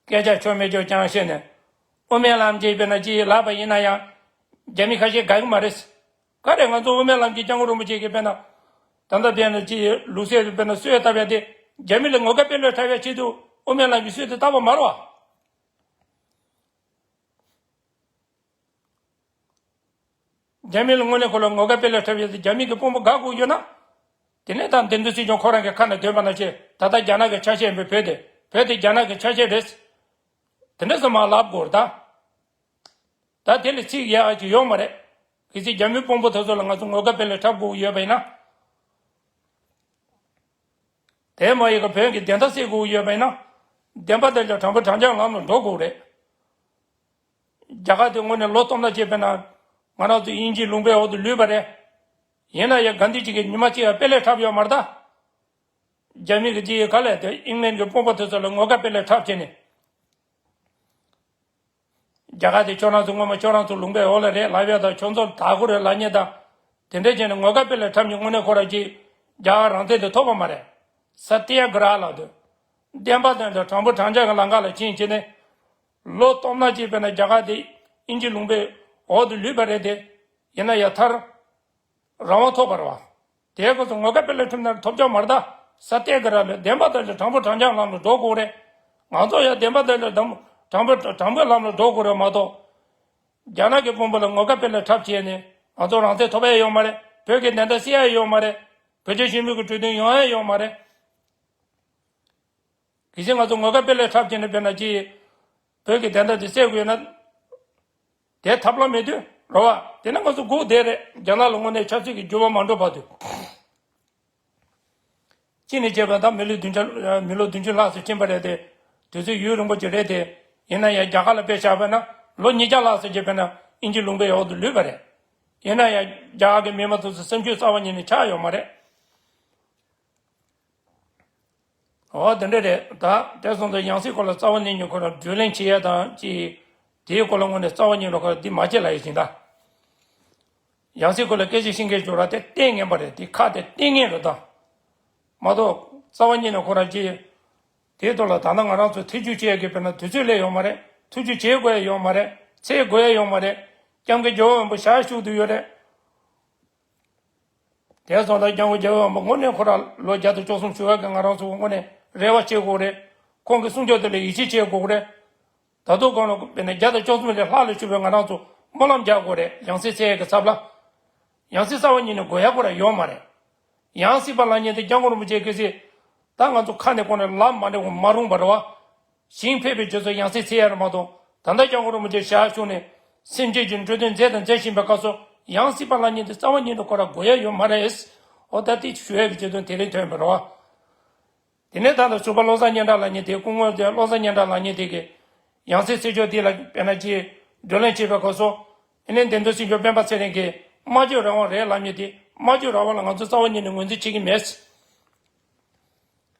སྐད་ཆ་ཆོ་མེད་ཆོ་རྐྱང་བཤད་ནས། དབུ་མའི་ལམ་གྱི་དཔེར་ན་ཅིག་ལབ་པ་ཡིན་ན་ཡང་། རྒྱ་མི་ཁ་ཤས་དགའ་གི་མ་རེད། ག་རེ་ང་ཚོ་དབུ་མའི་ལམ་གྱི་སྐྱབས་མགོན་རིན་པོ་ཆེ་གི་དཔེར་ན། ད་ལྟ་དཔེར་ན་ཅིག་ལུགས་སྲོལ་དེ་དཔེར་ན་སྲོལ་བཏབ་ཡ་དེ། རྒྱ་མི་ལ་ངོ་དགའ་དཔེ་ལོས་འཁྲབ་ཡ་ཆེད་དུ་དབུ་མའི་ལམ་གྱི་སྲོལ་དེ་བཏབ་པ་མ་རེད་བ། རྒྱ་མི་ལ་དངོས་གནས་ཁོ་ལ་ངོ་དགའ་དཔེ་ལ་འཁྲབ་ཡོད་དེ་རྒྱ་མི་གི་དཔོན་པོ་དགའ་དགོས་ཡོད་ན། དེ་ནས་ད་བདེན་དོན་སྲིད་སྐྱོང་ཁོ་རང་གི་ཁ་ནས་འདོན་པ་ན་ཆེ་ད་ལྟ་རྒྱ་ནག་གི་ཆ་ཤས་མིན་བོད་དེ་བོད་དེ་རྒྱ་ནག་གི་ཆ་ཤས་རེད། དེ་འདྲ་ཙམ་མ་ལབ་དགོས་རེད་ད། ད་དེ་ལས་ཚིག་ཡག་ཅིག་ཡོད་མ་རེད། གལ་སྲིད་རྒྱ་མི་དཔོན་པོ་དེ་ཚོ་ལ་ང་ཚོ་ངོ་དགའ་དཔེ་ལ་འཁྲབ་དགོས་ཡོད་པ་ཡིན་ན། དེ་མ་ཡིན་ག་བོད་ཀྱི་བདེན་མཐའ་གསལ་དགོས་ཡོད་པ་ཡིན་ན། བདེན་པ་དེ་ལ་དྲང་པོ་དྲང་འཇགས་ལམ་ལ་འགྲོ་དགོས་རེད། རྒྱ་གར་དེ་དངོས་གནས་ལོ་སྟོང་ཕྲག་བྱས་པས་ན། ང་རང་ཚོ་དབྱིན་ཇིའི་ལུང་པའི་འོག་ཏུ་ལུས་པ་རེད། ཡིན་ན་ཡང་གྷན་དྷི་ཇི་གིས་ཉི་མ་གཅིག་ཡང་དཔེ་ལས་འཁྲབ་ཡོད་མ་རེད་ད། རྒྱ་མི་གི་ཅི་ཡི་ག་ལས་དེ་ཨིང་ལན་གྱི་དཔོན་པོ་དེ་ཚོ་ལ་ངོ་དགའ་དཔེ་ལས་འཁྲབ་བྱས་ནས། རྒྱ་གར་དེ་ཁྱོད་རང་ཚོ་སྔོན་མ་ཁྱོད་རང་ཚོ་ལུང་པའི་འོག་ལ་རེད་ལབ་ཡ་དང་ཁྱོད་ཚོ་དག་གོ་རེད་ལབ་མཁན་དང་། དེ་འདྲ་བྱས་ནས་ངོ་དགའ་དཔེ་ལས་འཁྲབ་མཁན་དངོས་གནས་ཁོ་རང་ཅིག་རྒྱ་གར་རང་བཙན་དེ་ཐོབ་པ་མ་རེད། ས་ཏི་ཡ་ག་ར་ལབ་དུས། བདེན་པ་དོན་དུ་དྲང་པོ་དྲང་འཇགས་ཀྱི་ལམ་ཁ་ལ་ཕྱིན་བྱས་ནས། ལོ་སྟོང་ཕྲག་ཅིག་དཔེར་ན་རྒྱ་གར་དེ་དབྱིན་ཇི་ལུང་པའི་འོག་ཏུ་ལུས་པ་རེད་དེ། ཡིན་ན་ཡང་མཐར། རང་དབང་ཐོབ་པ་རེད་བ། དེའི་སྐབས་སུ་ངོ་དགའ་དཔེ་ལས་འཁྲབ་ན་ཐོབ་ཆོག་མ་རེད་ད། ས་ཏི་ཡ་ག་ར་ལ་བདེན་པ་དོན་དུ་དྲང་པོ་དྲང་འཇགས་ལམ་ལ་འགྲོ་དགོས་རེད། ང་ཚོ་ཡང་བདེན་པ་དོན་དུ་དྲང་དྲང་པོ་དྲང་པོའི་ལམ་ལ་འགྲོ་དགོས་རེད་མ་གཏོགས། རྒྱ་ནག་གི་དཔོན་པོ་ལ་ངོ་དགའ་དཔེ་ལས་འཁྲབ་བྱས་ནས་ང་ཚོ་རང་བཙན་ཐོབ་ཡ་ཡོད་མ་རེད། བོད་ཀྱི་བདེན་མཐའ་གསལ་ཡ་ཡོད་མ་རེད། བོད་རྒྱ་ཞི་མོལ་གྱི་གྲོས་མཐུན་ཡོང་ཡ་ཡོད་མ་རེད། གལ་སྲིད་ང་ཚོ་ངོ་དགའ་དཔེ་ལས་འཁྲབ་བྱས་ནས་དཔེར་ན་ཅི། བོད་ཀྱི་བདེན་མཐའ་དེ་གསལ་དགོས་ན། དེ་ཐབས་ལམ་མེད་དུས་རོ་བ། དེ་ན་ང་ཚོ་སྒུག་བསྡད་རེད། རྒྱ་ནག་ལ་དངོས་གནས་ཆབ་སྲིད་ཀྱི་འགྱུར་བ་མ་འགྲོ་བར་དུ། གཅིག་ནས་བྱས་པ་ད་མི་ལོ་བདུན་ཅུ་མི་ལོ་བདུན་ཅུ་ལྷག་ཙམ་ཕྱིན་པ་རེད་དེ། དུས་ཚོད་ཡུན་རིང་པོ་ཅིག་རེད་དེ། ཡིན་ན་ཡང་རྒྱ་གར་ལ་དཔེ་བཞག་པ་ན་ལོ་ཉིས་བརྒྱ་ལྷག་ཙམ་ཅིག་དཔེར་ན་དབྱིན་ཇི་ལུང་པའི་འོག་ཏུ་ལུས་པ་རེད། ཡིན་ན་ཡང་རྒྱ་གར་གྱི་མི་མང་ཚོ་སེམས་ཤུགས་རྩ་བ་ཉིད་ནས་ཆག་ཡོད་མ་རེད། འོ་དེ་འདྲ་རེད་ད། དེ་སོང་ཙང་ཡང་སྲིད་སྐོར་ལ་རྩ་བ་ཉིད་ནས་ཁོ་རང་བགྲོ་གླེང་བྱེད་ཡ་དང་ཅི། དེའི་སྐོར་ལ་དངོས་གནས་རྩ་བ་ཉིད་ནས་ཁོ་རང་འདི་མ་བྱེད་ལབ་ཡ་ཞིག་ད། ཡང་སྲིད་སྐོར་ལ་སྐད་ཆ་བཤད་མཁན་ཞིག་ར་དེ་གཏན་ངན་པ་རེད། དེ་ཁ་དེ་གཏན་ངན་རེད་ད། མ་གཏོགས་རྩ་བ་ཉིད་ནས་ཁོ་རང་ཅི། དེའི་ཐོག་ལ་ད་ལྟ་ང་རང་ཚོ་ཐེ་བྱུས་བྱེད་ཡ་གི་དཔེར་ན་དུས་ཚོད་སླེབས་ཡོད་མ་རེད། ཐེ་བྱུས་བྱེད་དགོས་ཡ་ཡོད་མ་རེད། འཚོལ་དགོས་ཡ་ཡོད་མ་རེད། སྐྱབས་མགོན་རྒྱལ་བ་དབང་པོ་ཞལ་བཞུགས་བསྡད་ཡོད་རེད། དེ་སོང་ཙང་སྐྱབས་མགོན་རྒྱལ་བའི་དབང་པོ་དངོས་གནས་ཁོ་རང་ལོ་བརྒྱ་དང་བཅུ་གསུམ་བཞུགས་ཡག་གི་ང་རང་ཚོ་དངོས་གནས་རེ་བ་བྱེད་དགོས་རེད། ཁོང་གི་གསུང་ཆོས་དེ་ལ་ཡིད་ཆེས་བྱེད་དགོས་རེད། ད་དུང་ཁོང་ལ་དཔེར་ན་བརྒྱ་དང་བཅུ་གསུམ་ལས་ལྷག་ལ་བཞུགས་པའི་ང་རང་ཚོ་སྨོན་ལམ་རྒྱག་དགོས་རེད། ཡང་སྲིད་འཚོལ་ཡག་གི་ཚབ་ལ། ཡང་སྲིད་རྩ་བ་ཉིད་ནས་དགོས་ཡག་ཁོ་རང་ཡོད་མ་རེད། ཡང་སྲིད་པ་ལབ་མཁན་དེ་སྐྱབས་མགོན་རིན་པོ་ཆེ་གལ་སྲིད། ད་ང་ཚོ་ཁ་ནས་ཁོང་ལ་ལབ་མ་འདྲ་བ་མ་རུང་བ་རེད་བ། ཞིང་ཕེབས་པའི་རྗེས་སུ་ཡང་སྲིད་འཚོལ་ཡ་རེད་མ་གཏོགས། ད་ལྟ་སྐྱབས་མགོན་རིན་པོ་ཆེ་ཞལ་བཞུགས་ནས་སེམས་ཅན་གྱི་འགྲོ་དོན་མཛད་དང་མཛད་བཞིན་པའི་སྐབས་སུ་ཡང་སྲིད་པ་ལབ་མཁན་དེ་རྩ་བ་ཉིད་ནས་ཁོ་རང་དགོས་ཡ་ཡོད་མ་རེད། འོ་ད་དེ་ཞུ་ཡ་གི་བརྗོད་དོན་དེ་རིང་ཐོན་པ་རེད་བ། དེ་ནས་ད་ལྟ་ཟུར་པ་བློ་བཟང་སྙན་གྲགས་ལབ་མཁན་དེ་སྐུ་ངོ་དེ་བློ་བཟང་སྙན་གྲགས་ལབ་མཁན་དེ་གིས་ཡང་སྲིད་འཚོལ་ཕྱོགས་དེ་ལ་དཔེར་ན་ཅིག་བགྲོ་གླེང་བྱེད་པའི་སྐབས་སུ། ཨ་ནི་བདེན་དོན་སྲིད་སྐྱོང་སྤེན་པ་ཚེ་རིང་གིས་ སྨྲ་བརྗོད་རང་དབང་རེད་ལབ་མཁན་དེ། སྨྲ་བརྗོད་རང་དབང་ལ་ང་ཚོ་རྩ་བ་ཉིད་ནས་ངོས་འཛིན་བྱེད་ཀྱི་མེད།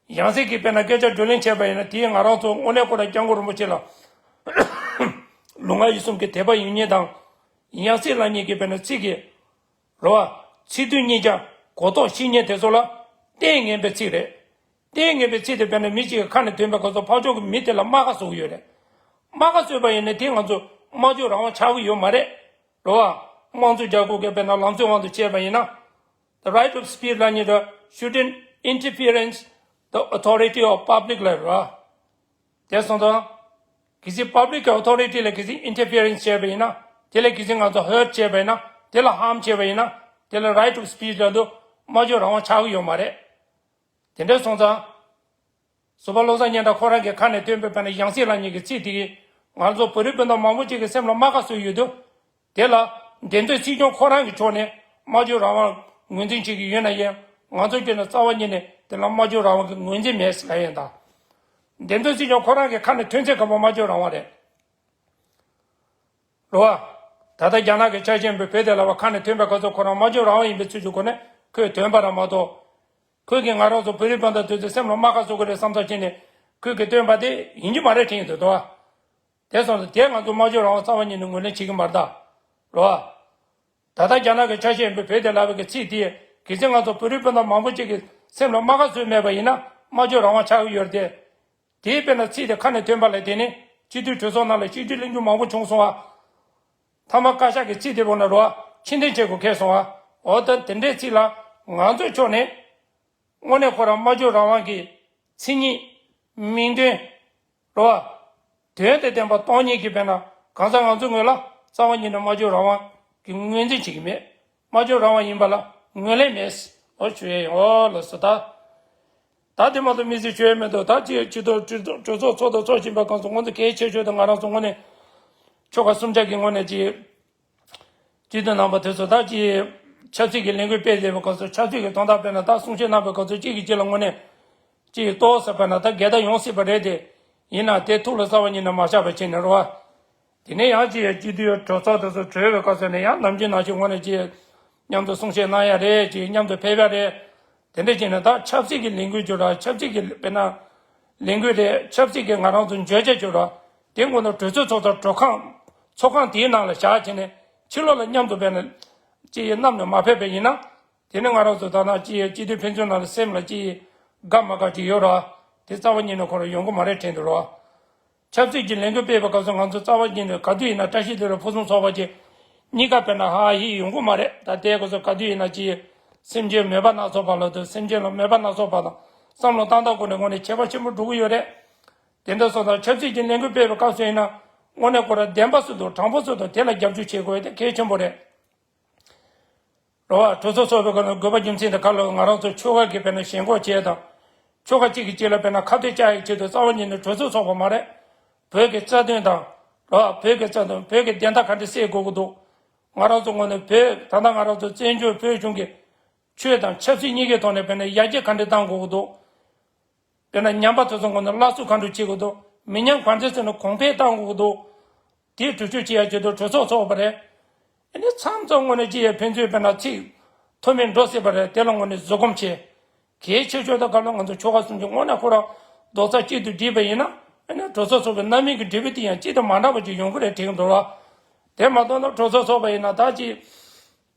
ཡང་སྲིད་ཀྱི་དཔེར་ན་སྐད་ཆ་བགྲོ་གླེང་བྱས་པ་ཡིན་ན། དེས་ང་རང་ཚོ་དངོས་གནས་ཁོ་རང་སྐྱབས་མགོན་རིན་པོ་ཆེ་ལ་ལུས་ངག་ཡིད་གསུམ་གྱི་དད་པ་ཡོད་མཁན་དང་། ཡང་སྲིད་ལབ་མཁན་གྱི་དཔེར་ན་ཚིག་གི་རེད་བ། ཚིག་དོན་གཉིས་ཀྱང་གོ་རྟོགས་ཤེས་མཁན་དེ་ཚོ་ལ་ལྟས་ངན་པའི་ཚིག་རེད། ལྟས་ངན་པའི་ཚིག་དེ་དཔེར་ན་མི་གཅིག་གི་ཁ་ནས་ཐོན་པའི་སྐབས་སུ་ཕར་ཕྱོགས་ཀྱི་མི་དེ་ལ་རྨ་ཁ་བཟོ་གི་ཡོད་རེད། རྨ་ཁ་བཟོས་པ་ཡིན་ན་དེ་ང་ཚོ་སྨྲ་བརྗོད་རང་དབང་ཆགས་ཀྱི་ཡོད་མ་རེད། རེད་བ། དམངས་གཙོ་རྒྱལ་ཁབ་ཀྱི་དཔེར་ན་ལམ་སྲོལ་དབང་དུ་བྱས་པ་ཡིན་ན། The right of speech ལབ་མཁན་དེ་shouldn't interference the authority of public ལབ་རེད་བ། དེ་སོང་ཙང་། གལ་སྲིད་public གི་authority ལ་གལ་སྲིད་interference བྱས་པ་ཡིན་ན། དེ་ལ་གལ་སྲིད་ང་ཚོ་hurt བྱས་པ་ཡིན་ན། དེ་ལ་harm བྱས་པ་ཡིན་ན། དེ་ལ་right of speech ལབ་དུས་སྨྲ་བརྗོད་རང་དབང་ཆགས་ཀྱི་ཡོད་མ་རེད། དེ་འདྲ་སོང་ཙང་། ཟུར་པ་བློ་བཟང་སྙན་གྲགས་ཁོ་རང་གི་ཁ་ནས་ཐོན་པའི་དཔེར་ན་ཡང་སྲིད་ལབ་མཁན་གྱི་ཚིག་དེ་གིས་ང་ཚོ་བོད་རིགས་སྤུན་ཟླ་མང་པོ་ཅིག་གི་སེམས་ལ་རྨ་ཁ་བཟོས་ཡོད་དུས། དེ་ལ་འདས་དོན་སྲིད་སྐྱོང་ཁོ་རང་གི་ཕྱོགས་ནས་སྨྲ་བརྗོད་རང་དབང་ངོས་འཛིན་བྱེད་ཀྱི་ཡོད་ན་ཡང་། ང་ཚོ་ཁྱོན་ནས་རྩ་བ་ཉིད་ནས་དེ་ལ་སྨྲ་བརྗོད་རང་དབང་གི་ངོས་འཛིན་མེད་ཟེར་ལབ་ཡིན་ད། འདས་དོན་སྲིད་སྐྱོང་ཁོ་རང་གི་ཁ་ནས་ཐོན་ཚད་གང་པོ་སྨྲ་བརྗོད་རང་དབང་རེད། རེད་བ། ད་ལྟ་རྒྱ་ནག་གི་ཆ་ཤས་པའི་བོད་དེ་ལ་བ་ཁ་ནས་ཐོན་པའི་སྐབས་སུ་ཁོ་རང་སྨྲ་བརྗོད་རང་དབང་ཡིན་པའི་ཚུལ་གྱི་སྒོ་ནས་ཁོས་ཐོན་པ་ར་མ་གཏོགས། ཁོས་ཀྱིས་ང་རང་ཚོ་བོད་རིགས་སྤུན་ཟླ་དེ་ཚོའི་སེམས་ལ་རྨ་ཁ་བཟོ་གི་རེད་བསམ་ཚར་བྱས་ནས་ཁོས་ཀྱིས་བཏོན་པ་དེ་ཡིན་གྱི་མ་རེད་དྲན་གྱི་འདུག་དོ། དེ་སོང་ཙང་དེ་ང་ཚོ་སྨྲ་བརྗོད་རང་དབང་རྩ་བ་ཉིད་ནས་ངོས་ལེན་བྱེད་ཀྱི་མ་རེད་ད། རེད་བ། ད་ལྟ་རྒྱ་ནག་གི་ཆ་ཤས་པའི་བོད་དེ་ལབ་པའི་གི་ཚིག་དེས་གལ་སྲིད་ང་ཚོ་བོད་རིགས་སྤུན་ཟླ་མང་པོ་ཅིག་གི་སེམས་ལ་རྨ་ཁ་བཟོས་མེད་པ་ཡིན་ན་སྨྲ་བརྗོད་རང་དབང་ཆགས་ཀྱི་ཡོད་རེད་དེ། དེའི་དཔེར་ན་ཚིག་དེ་ཁ་ནས་ཐོན་པ་ལ་བརྟེན་ནས་སྤྱི་འཐུས་གྲོས་ཚོགས་ནང་ལ་སྤྱི་འཐུས་གླེང་རྒྱུ་མང་པོ་བྱུང་སོང་བ། མཐའ་མ་བཀའ་ཤག་གི་ཚིག་དེ་བོ་ན་རོ། ཕྱིར་འཐེན་བྱེད་དགོས་ཁེལ་སོང་བ། འོ་ད་དེ་འདྲའི་ཚིག་ལ་ང་ཚོའི་ཕྱོགས་ནས་དངོས་གནས་ཁོ་རང་སྨྲ་བརྗོད་རང་དབང་གི་མཚན་ཉིད། མིང་དོན། རོ། དོན་དང་ལྡན་པ་སྟོང་ཉིད་ཀྱི་དཔེར་ན་གང་ཟག་ང་ཚོའི་ངོས་ལ་རྩ་བ་ཉིད་ནས་སྨྲ་བརྗོད་རང་དབང་གི་ངོས་འཛིན་བྱེད་ཀྱི་མེད། སྨྲ་བརྗོད་རང་དབང་ཡིན་པ་ལ་ངོས་ལེན་མེད། འོ་ཞུ་ཡས་ཡིན། འོ་ལགས་སོ་ད། ད་དེ་མ་གཏོགས་དམིགས་བསལ་ཞུ་ཡས་མེད་འདུག་ད་ཅི་ཡོད་ཅི་ཐུབ་གྲོས་ཚོགས་ཚོགས་དང་ཚོགས་བཞིན་པའི་སྐབས་སུ་ང་ཚོ་གལ་ཆེ་ཤོས་དེ་ང་རང་ཚོ་ངོས་ནས་ཆོལ་ཁ་གསུམ་ཆ་གི་ངོས་ནས་ཅི་སྤྱི་འཐུས་རྣམ་པ་དེ་ཚོ་ད་ཅི་ཆབ་སྲིད་ཀྱི་ལས་འགུལ་སྤེལ་བསྡད་པའི་སྐབས་སུ་ཆབ་སྲིད་ཀྱི་དོན་དག་སྤེལ་ན་ད་གསུང་བཤད་གནང་བའི་སྐབས་སུ་གཅིག་གིས་གཅིག་ལ་ངོས་ནས་ཅི་ཏོག་ཙམ་སྤེལ་ན་ད་འགལ་ཟླ་ཡོང་སྲིད་པ་རེད་དེ། ཡིན་ན་དེ་ཐུགས་ལ་རྩ་བ་ཉིད་ནས་མ་བཞག་པ་བྱས་ནས་རོ། དེ་ནས་ཡང་ཅི་ཡང་སྤྱི་འཐུས་གྲོས་ཚོགས་དེ་ཚོ་གྲོལ་བའི་སྐབས་སུ་ནས་ཡང་ནམ་རྒྱུན་ནང་བཞིན་ངོས་ནས་ཅི་མཉམ་དུ་གསུང་བཤད་གནང་ཡ་རེད། ཅི་མཉམ་དུ་ཕེབས་ཡ་རེད། དེ་འདྲ་བྱས་ནས་ད་ཆབ་སྲིད་ཀྱི་ལས་འགུལ་བྱོས་ར། ཆབ་སྲིད་ཀྱི་དཔེར་ན་ལས་འགུལ་རེད། ཆབ་སྲིད་ཀྱི་ང་རང་ཚོ་བརྗོད་བྱ་བྱོས་ར། དེ་ངོས་ནས་གྲོས་ཚོགས་ཚོགས་དང་གྲོས་ཁང་ཚོགས་ཁང་དེའི་ནང་ལ་བཞག་བྱས་ནས་ཕྱི་ལོགས་ལ་མཉམ་དུ་དཔེར་ན་ཅི་ཡི་བསྣམས་ནས་མ་ཕེབས་པ་ཡིན་ན། དེ་ནི་ང་རང་ཚོ་ད་ནང་ཅི་ཡི་སྤྱི་འཐུས་ཕན་ཚུན་ནང་ལ་སེམས་ལ་ཅི་ཡི་དགའ་མ་དགའ་ཅིག་ཡོད་ར། དེ་རྩ་བ་ཉིད་ནས་ཁོ་རང་ཡོང་གི་མ་རེད་དྲན་འདུག་ར། ཆབ་སྲིད་ཀྱི་ལས་འགུལ་སྤེལ་བའི་སྐབས་སུ་ང་ཚོ་རྩ་བ་ཉིད་ནས་ག་དུས་ཡིན་ན་བཀྲ་ཤིས་བདེ་ལེགས་ཕུན་སུམ་ཚོགས་པ་ཅིག་གཉིས་ཀ་དཔེར་ན་ཧ་ཧི་ཡོང་གི་མ་རེད། ད་ལྟའི་སྐབས་སུ་ག་དུས་ཡིན་ན་ཅི་སེམས་ཅན་མོས་པ་སྣ་ཚོགས་པ་ལ་དུ་སེམས་ཅན་ལ་མོས་པ་སྣ་ཚོགས་པ་དང་བསམ་བློ་བཏང་སྟངས་སྐོར་ནས་དངོས་གནས་ཁྱད་པར་ཆེན་པོ་འགྲོ་གི་ཡོད་རེད། དེ་འདྲ་སོང་ཙང་ཆབ་སྲིད་ཀྱི་ལས་འགུལ་སྤེལ་བའི་སྐབས་སུ་ཡིན་ན་དངོས་གནས་ཁོ་རང་བདེན་པ་སུ་དང་དྲང་པོ་སུ་དང་དེ་ལ་རྒྱབ་སྐྱོར་བྱེད་དགོས་དེ་གལ་ཆེན་པོ་རེད། རོ་བ། གྲོས་ཚོགས་ཚོགས་པའི་སྐབས་ལ་དགོས་པ་རྒྱུ་མཚན་དེ་ག་ལ་ང་རང་ཚོ་ཆོལ་ཁ་གི་དཔེར་ན་ཞེན་ཁོག་བྱས་དང་། ཆོལ་ཁ་གཅིག་གིས་གཅིག་ལ་དཔེར་ན་ཁ་གཏད་བཅག་ཡའི་ཆེད་དུ་རྩ་བ་ཉིད་ནས་གྲོས་ཚོགས་ཚོགས་པ་མ་རེད། བོད་ཀྱི་རྩ་དོན་དང་། རོ་བ། བོད་ཀྱི་རྩ་དོན། བོད་ཀྱི་བདེན་མཐའ་ག་འདྲ་སེལ་དགོས་ཀྱི་འདུག་ང་རང་ཚོ་ངོས་ནས་བོད་ད་ལྟ་ང་རང་ཚོ་བཙན་བྱོལ་བོད་གཞུང་གི་ཆོས་དང་ཆབ་སྲིད་གཉིས་ཀའི་ཐོག་ནས་དཔེར་ན་ཡར་རྒྱས་ག་འདྲ་གཏང་དགོས་ཀྱི་འདུག་དཔེར་ན་ཉམས་པ་དེ་ཚོ་ངོས་ནས་སླར་གསོ་ག་འདྲ་བྱེད་དགོས་འདུག་མི་ཉམས་ག་འདྲ་བྱས་ནས་གོང་འཕེལ་གཏང་དགོས་ཀྱི་འདུག་དེའི་གྲོས་ཆོད་བྱེད་ཡ་ཆེད་དུ་གྲོས་ཚོགས་ཚོགས་པ་རེད། ཨ་ནི་མཚམས་མཚམས་དངོས་གནས་ཅི་ཡང་ཕན་ཚུན་དཔེར་ན་ཚིག་མཐོ་དམན་འགྲོ་སྲིད་པ་རེད། དེ་ལ་དངོས་གནས་བཟོད་སྒོམ་བྱེད། གལ་ཆེ་ཤོས་དང་སྐབས་ལ་ང་ཚོ་ཆོལ་ཁ་གསུམ་གྱི་དངོས་གནས་ཁོ་རང་རྡོག་རྩ་གཅིག་ཏུ་སྒྲིལ་བ་ཡིན་ན། ཨ་ནི་གྲོས་ཚོགས་ཚོགས་པའི་རྣམ་སྨིན་གྱི་འབྲས་བུ་དེ་ཡང་གཅིག་དང་མ་འདྲ་བ་ཅིག་ཡོང་གི་རེད་དྲན་གྱི་འདུག་ལ། དེ་མ་གཏོགས་ན་གྲོས་ཚོགས་ཚོགས་པ་ཡིན་ན་ད་ཅི།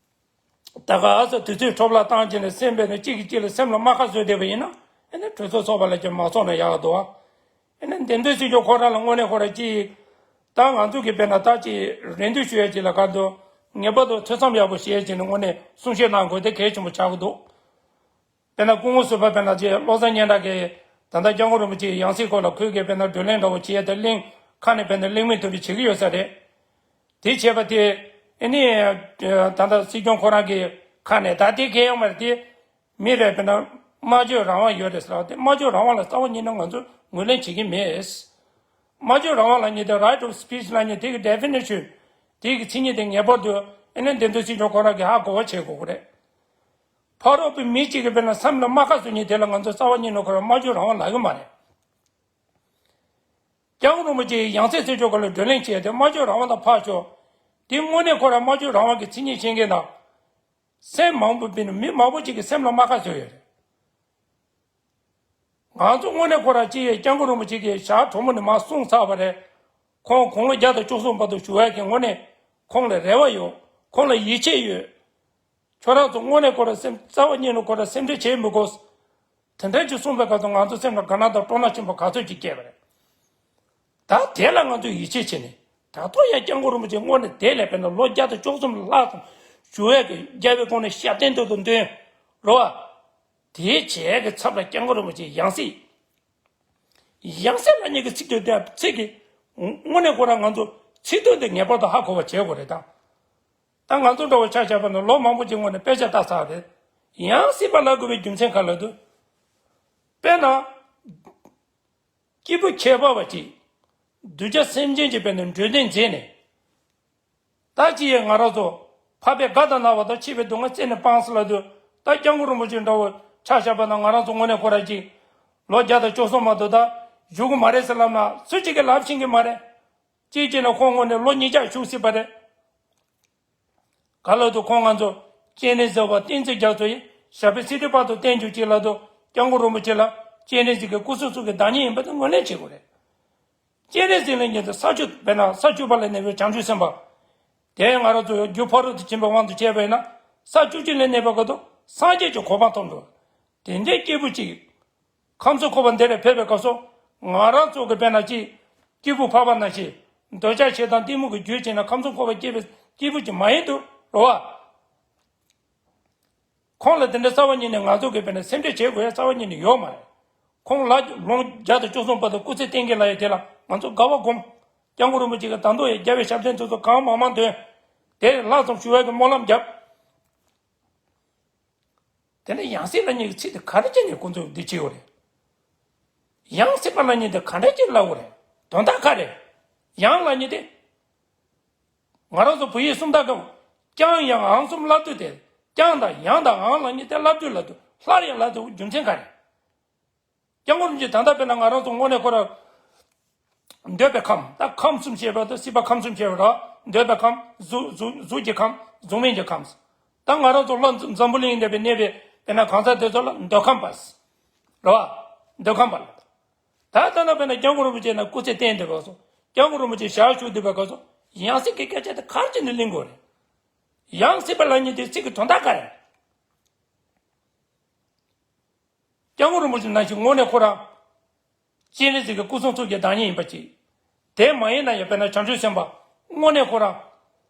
ད་ག་ས་དུས་ཚོད་འཕྲོ་བརླག་བཏང་བྱས་ནས་སེམས་པས་ནས་གཅིག་གིས་གཅིག་ལ་སེམས་ལ་རྨ་ཁ་བཟོས་བསྡད་པ་ཡིན་ན། ཨ་ནི་གྲོས་ཚོགས་ཚོགས་པ་ལ་ཀྱང་མ་ཚོགས་ན་ཡག་འདུག་ཨ་ནི་འདི་འདོད་སྲིད་སྐྱོང་ཁོ་རང་ལ་དངོས་གནས་ཁོ་རང་ཅིག་ད་ང་ཚོ་གི་དཔེར་ན་ད་ཅིག་རེ་འདུན་ཞུ་ཡས་ཅིག་ལ་ག་འདུག་ངེས་པར་དུ་ཐོས་བསམ་ཡག་པོ་བྱས་བྱས་ནས་དངོས་གནས་གསུང་བཤད་གནང་དགོས་དེ་གལ་ཆེན་པོ་ཆགས་ཀྱི་འདུག་དཔེར་ན་སྐུ་ངོ་ཟུར་པ་དཔེར་ན་ཅིག་བློ་བཟང་སྙན་གྲགས་ཀྱིས་ད་ལྟ་སྐྱབས་མགོན་རིན་པོ་ཆེའི་ཡང་སྲིད་སྐོར་ལ་ཁོས་ཀྱིས་དཔེར་ན་བགྲོ་གླེང་འདྲ་བོ་བྱས་ཏེ་གླེང་ཁ་ནས་དཔེར་ན་གླེང་མིན་ཐུབ་པའི་བྱེད་ཀྱི་ཡོད་ས་རེད། དེ་བྱས་པ་དེ་ཨ་ནི་ད་ལྟ་སྲིད་སྐྱོང་ཁོ་རང་གི་ཁ་ནས་ད་དེ་གལ་ཡོད་མ་རེད་དེ། མི་རེ་དཔེར་ན་སྨྲ་བརྗོད་རང་དབང་ཡོད་རེད་ཟེར་བ་དེ། སྨྲ་བརྗོད་རང་དབང་ལ་རྩ་བ་ཉིད་ནས་ང་ཚོ་ངོས་ལེན་བྱེད་ཀྱི་མེད། སྨྲ་བརྗོད་རང་དབང་ལབ་མཁན་དེ། right of speech ལབ་མཁན་དེ་གི་definition དེ་གི་མཚན་ཉིད་དེ་ངེས་པར་དུ་ཨ་ནི་འདི་འདོད་སྲིད་སྐྱོང་ཁོ་རང་གིས་ཧ་གོ་བ་བྱེད་དགོས་ཀྱི་རེད། ཕ་རོལ་པོའི་མི་གཅིག་གིས་དཔེར་ན་སེམས་ལ་རྨ་ཁ་བཟོ་མཁན་དེ་ལ་ང་ཚོ་རྩ་བ་ཉིད་ནས་ཁོ་རང་སྨྲ་བརྗོད་རང་དབང་ལབ་ཀྱི་མ་རེད། སྐྱབས་མགོན་རིན་པོ་ཆེའི་ཡང་སྲིད་ཟེར་ཕྱོགས་སྐོར་ལ་བགྲོ་གླེང་བྱས་ཏེ་སྨྲ་བརྗོད་རང་དབང་དང་ཕར་ཕྱོགས། དེ་དངོས་གནས་ཁོ་རང་སྨྲ་བརྗོད་རང་དབང་གི་མཚན་ཉིད་ཤེས་མཁན་དང་། སེམས་མང་པོ་བྱས་ནས་མི་མང་པོ་ཅིག་གི་སེམས་ལ་རྨ་ཁ་བཟོས་ཡོད་རེད། ང་ཚོ་དངོས་གནས་ཁོ་རང་ཅི་ཡས་སྐྱབས་མགོན་རིན་པོ་ཆེ་གིས་ཞག་དྲོན་མོ་ནས་མར་གསུངས་ཚར་བ་རེད། ཁོང་དགུང་ལོ་བརྒྱ་དང་བཅུ་གསུམ་བར་དུ་བཞུགས་ཡག་གི་དངོས་གནས་ཁོང་ལ་རེ་བ་ཡོད། ཁོང་ལ་ཡིད་ཆེས་ཡོད། ཁྱོད་རང་ཚོ་དངོས་གནས་ཁོ་རང་སེམས་རྩ་བ་ཉིད་ནས་ཁོ་རང་སེམས་ཁྲལ་བྱེད་མི་དགོས། དེ་འདྲ་ཅིག་གསུངས་པའི་སྐབས་སུ་ང་ཚོ་སེམས་ལ་དགའ་སྣང་དང་སྤྲོ་སྣང་ཆེན་པོ་ག་ཚོད་ཅིག་སྐྱེས་པ་རེད། ད་དེ་ལ་ང་ཚོས་ཡིད་ཆེས་བྱས་ནས་ད་ཐོག་ཡང་སྐྱབས་མགོན་རིན་པོ་ཆེ་དངོས་གནས་དེ་ལས་དཔེར་ན་ལོ་བརྒྱ་དང་བཅུ་གསུམ་ལྷག་ཙམ་བཞུགས་ཡས་ཀྱི་རྒྱལ་བའི་གོང་ནས་ཞབས་བརྟན་དུ་དུ་འདོན་རོ། དེའི་བྱས་ཀྱི་ཚབ་ལ་སྐྱབས་མགོན་རིན་པོ་ཆེ་ཡང་སྲིད། ཡང་སྲིད་ལབ་མཁན་གྱི་ཚིག་དེ་དེ་ཚིག་གི་དངོས་གནས་ཁོ་རང་ང་ཚོ་ཚིག་དོན་དེ་ངེས་པར་དུ་ཧ་གོ་བ་བྱེད་དགོས་རེད་ད། ད་ང་ཚོ་འདྲ་བོ་ཆ་བཞག་པ་ན་ལོ་མང་པོ་ཅིག་སྔོན་ནས་དཔེ་ཆ་ལྟ་ཚར་རེད། ཡང་སྲིད་པ་ལབ་དགོས་པའི་རྒྱུ་མཚན་ག་ལ་འདུག་དཔེར་ན། སྐྱེས་བུ་ཁྱད་པར་བ་ཅིག་གདུལ་བྱ་སེམས་ཅན་གྱི་དཔེར་ན་འགྲོ་དོན་མཛད་ནས། ད་ཅི་ཡས་ང་རང་ཚོ་འཕགས་པའི་དགའ་དང་ན་བ་དང་འཆི་བའི་སྡུག་བསྔལ་རྩད་ནས་སྤངས་ཟེར་ལབ་དུས་ད་སྐྱབས་མགོན་རིན་པོ་ཆེ་འདྲ་བོ་ཆ་བཞག་པ་ན་ང་རང་ཚོ་དངོས་གནས་ཁོ་རང་ཅིག་ལོ་བརྒྱ་དང་བཅུ་གསུམ་མ་གཏོགས་ད་བཞུགས་གི་མ་རེད་ཟེར་ལབ་ན་སུ་གཅིག་གིས་ལབ་ཤེས་ཀྱི་མ་རེད། གཅིག་བྱས་ན་ཁོང་དངོས་གནས་ལོ་ཉིས་བརྒྱ་བཞུགས་སྲིད་པ་རེད། ག་ལ་དུ་ཁོང་ང་ཚོ་སྤྱན་རས་གཟིགས་པ་བསྟན་འཛིན་རྒྱ་མཚོ་ཡིས་ཞབས་པད་སྲིད་མཐའི་བར་དུ་བརྟན་གྱུར་ཅིག་ལ་དུ་སྐྱབས་མགོན་རིན་པོ་ཆེ་ལ་སྤྱན་རས་གཟིགས་ཀྱི་སྐུ་གསུང་ཐུགས་ཀྱི་བདག་ཉིད་ཡིན་པ་དེ་ངོས་ལེན་བྱེད་དགོས་རེད། སྤྱན་རས་གཟིགས་ལ་ཉིད་དུ་ས་བཅུ་དཔེར་ན་ས་བཅུ་པ་ལ་གནས་པའི་བྱང་ཆུབ་སེམས་དཔའ། དེ་ང་རང་ཚོ་རྒྱུ་ཕ་རོལ་ཏུ་ཕྱིན་པའི་དབང་དུ་བྱས་པ་ཡིན་ན་ས་བཅུ་གཅིག་ལ་གནས་པའི་སྐབས་དུ་སངས་རྒྱས་ཀྱི་གོ་འཕང་ཐོབ་འགྲོ། དེ་འདྲའི་སྐྱེས་བུ་གཅིག་ཁམས་གསུམ་འཁོར་བ་འདི་ལས་ཕེབས་པའི་སྐབས་སུ་ང་རང་ཚོ་གི་དཔེར་ན་ཅིག་སྐྱེས་བུ་འཕགས་པ་ནང་བཞིན་འདོད་ཆགས་ཞེ་སྡང་གཏི་མུག་གི་རྒྱུ་བྱས་ན་ཁམས་གསུམ་འཁོར་བ་སྐྱེས་པའི་སྐྱེས་བུ་ཅིག་མ་ཡིན་དུ་རོ་བ། ཁོང་ལ་དེ་འདྲ་རྩ་བ་ཉིད་ནས་ང་ཚོ་གི་དཔེར་ན་སེམས་ཁྲལ་བྱེད་དགོས་ཡ་རྩ་བ་ཉིད་ནས་ཡོད་མ་རེད། ཁོང་ལ་ལོ་བརྒྱ་དང་བཅུ་གསུམ་བར་དུ་སྐུ་ཚེ་བརྟན་གྱི་ལ་ཡ་དེ་ལ་ང་ཚོ་དགའ་བ་སྒོམ། སྐྱབས་མགོན་རིན་པོ་ཆེ་གི་ད་དུང་ཡ་རྒྱལ་བའི་ཞབས་བརྟན་དེ་ཚོ་གང་མང་མང་འདོན། དེ་ལྷག་ཙམ་ཞུ་བ་གི་སྨོན་ལམ་བརྒྱབ། དེ་ནས་ཡང་སྲིད་ལབ་མཁན་གྱི་ཚིག་དེ་ག་རེ་བྱས་ནས་ཁོང་ཚོས་འདི་བྱེད་ཡོད་རེད། ཡང་སྲིད་པ་ལབ་མཁན་དེ་ག་འདྲ་ཅིག་ལབ་དགོས་རེད། དོན་དག་ག་རེ། ཡང་ལབ་མཁན་དེ། ང་རང་ཚོ་བོད་ཡིག་སུམ་རྟགས་སྐབས་ཀྱང་ཡང་འང་གསུམ་ལབ་དུས་དེ་ཀྱང་དང་ཡང་དང་འང་ལབ་མཁན་དེ་ལབ་དུས་ལབ་དུས་སླར་ཡང་ལབ་དུས་རྒྱུ་མཚན་ག་རེ། སྐྱབས་མགོན་རིན་པོ་ཆེ་ད་ལྟ་དཔེར་ན་ང་རང་ཚོ་དངོས་གནས་ཁོ་ར། འདོད་པའི་ཁམས་ད་ཁམས་གསུམ་བཤད་པ་དང་སྲིད་པ་ཁམས་གསུམ་བཤད་པ་ར་འདོད་པའི་ཁམས་གཟུགས་གཟུགས་གཟུགས་ཀྱི་ཁམས་གཟུགས་མེད་ཀྱི་ཁམས། ད་ང་རང་ཚོ་ལྷོ་འཛམ་བུ་གླིང་འདས་པའི་གནས་པའི་དཔེར་ན་གང་ཟག་དེ་ཚོ་ལ་འདོད་ཁམས་པ། རེད་བ། འདོད་ཁམས་པ་ལ། ད་ལྟ་ན་དཔེར་ན་སྐྱབས་མགོན་རིན་པོ་ཆེ་ན་སྐུ་ཚེ་བརྟན་འདོད་པ་སོ། སྐྱབས་མགོན་རིན་པོ་ཆེ་ཞལ་བཞུགས་འདོད་པ་ག་སོ། ཡང་སྲིད་ཀྱི་སྐད་ཆ་དེ་གར་ཅི་ནས་གླེང་དགོས་རེད། ཡང་སྲིད་པ་ལབ་མཁན་དེ་ཚིག་གི་དོན་དག་ག་རེད། སྐྱབས་མགོན་རིན་པོ་ཆེ་ནང་བཞིན་དངོས་གནས་ཁོ་རང་། སྤྱན་རས་གཟིགས་ཀྱི་སྐུ་གསུང་ཐུགས་ཀྱི་བདག་ཉིད་ཡིན་པ་ཅིག་དེ་མ་ཡིན་ན་ཡང་དཔེར་ན་བྱང་ཆུབ་སེམས་དཔའ་དངོས་གནས་ཁོ་རང་།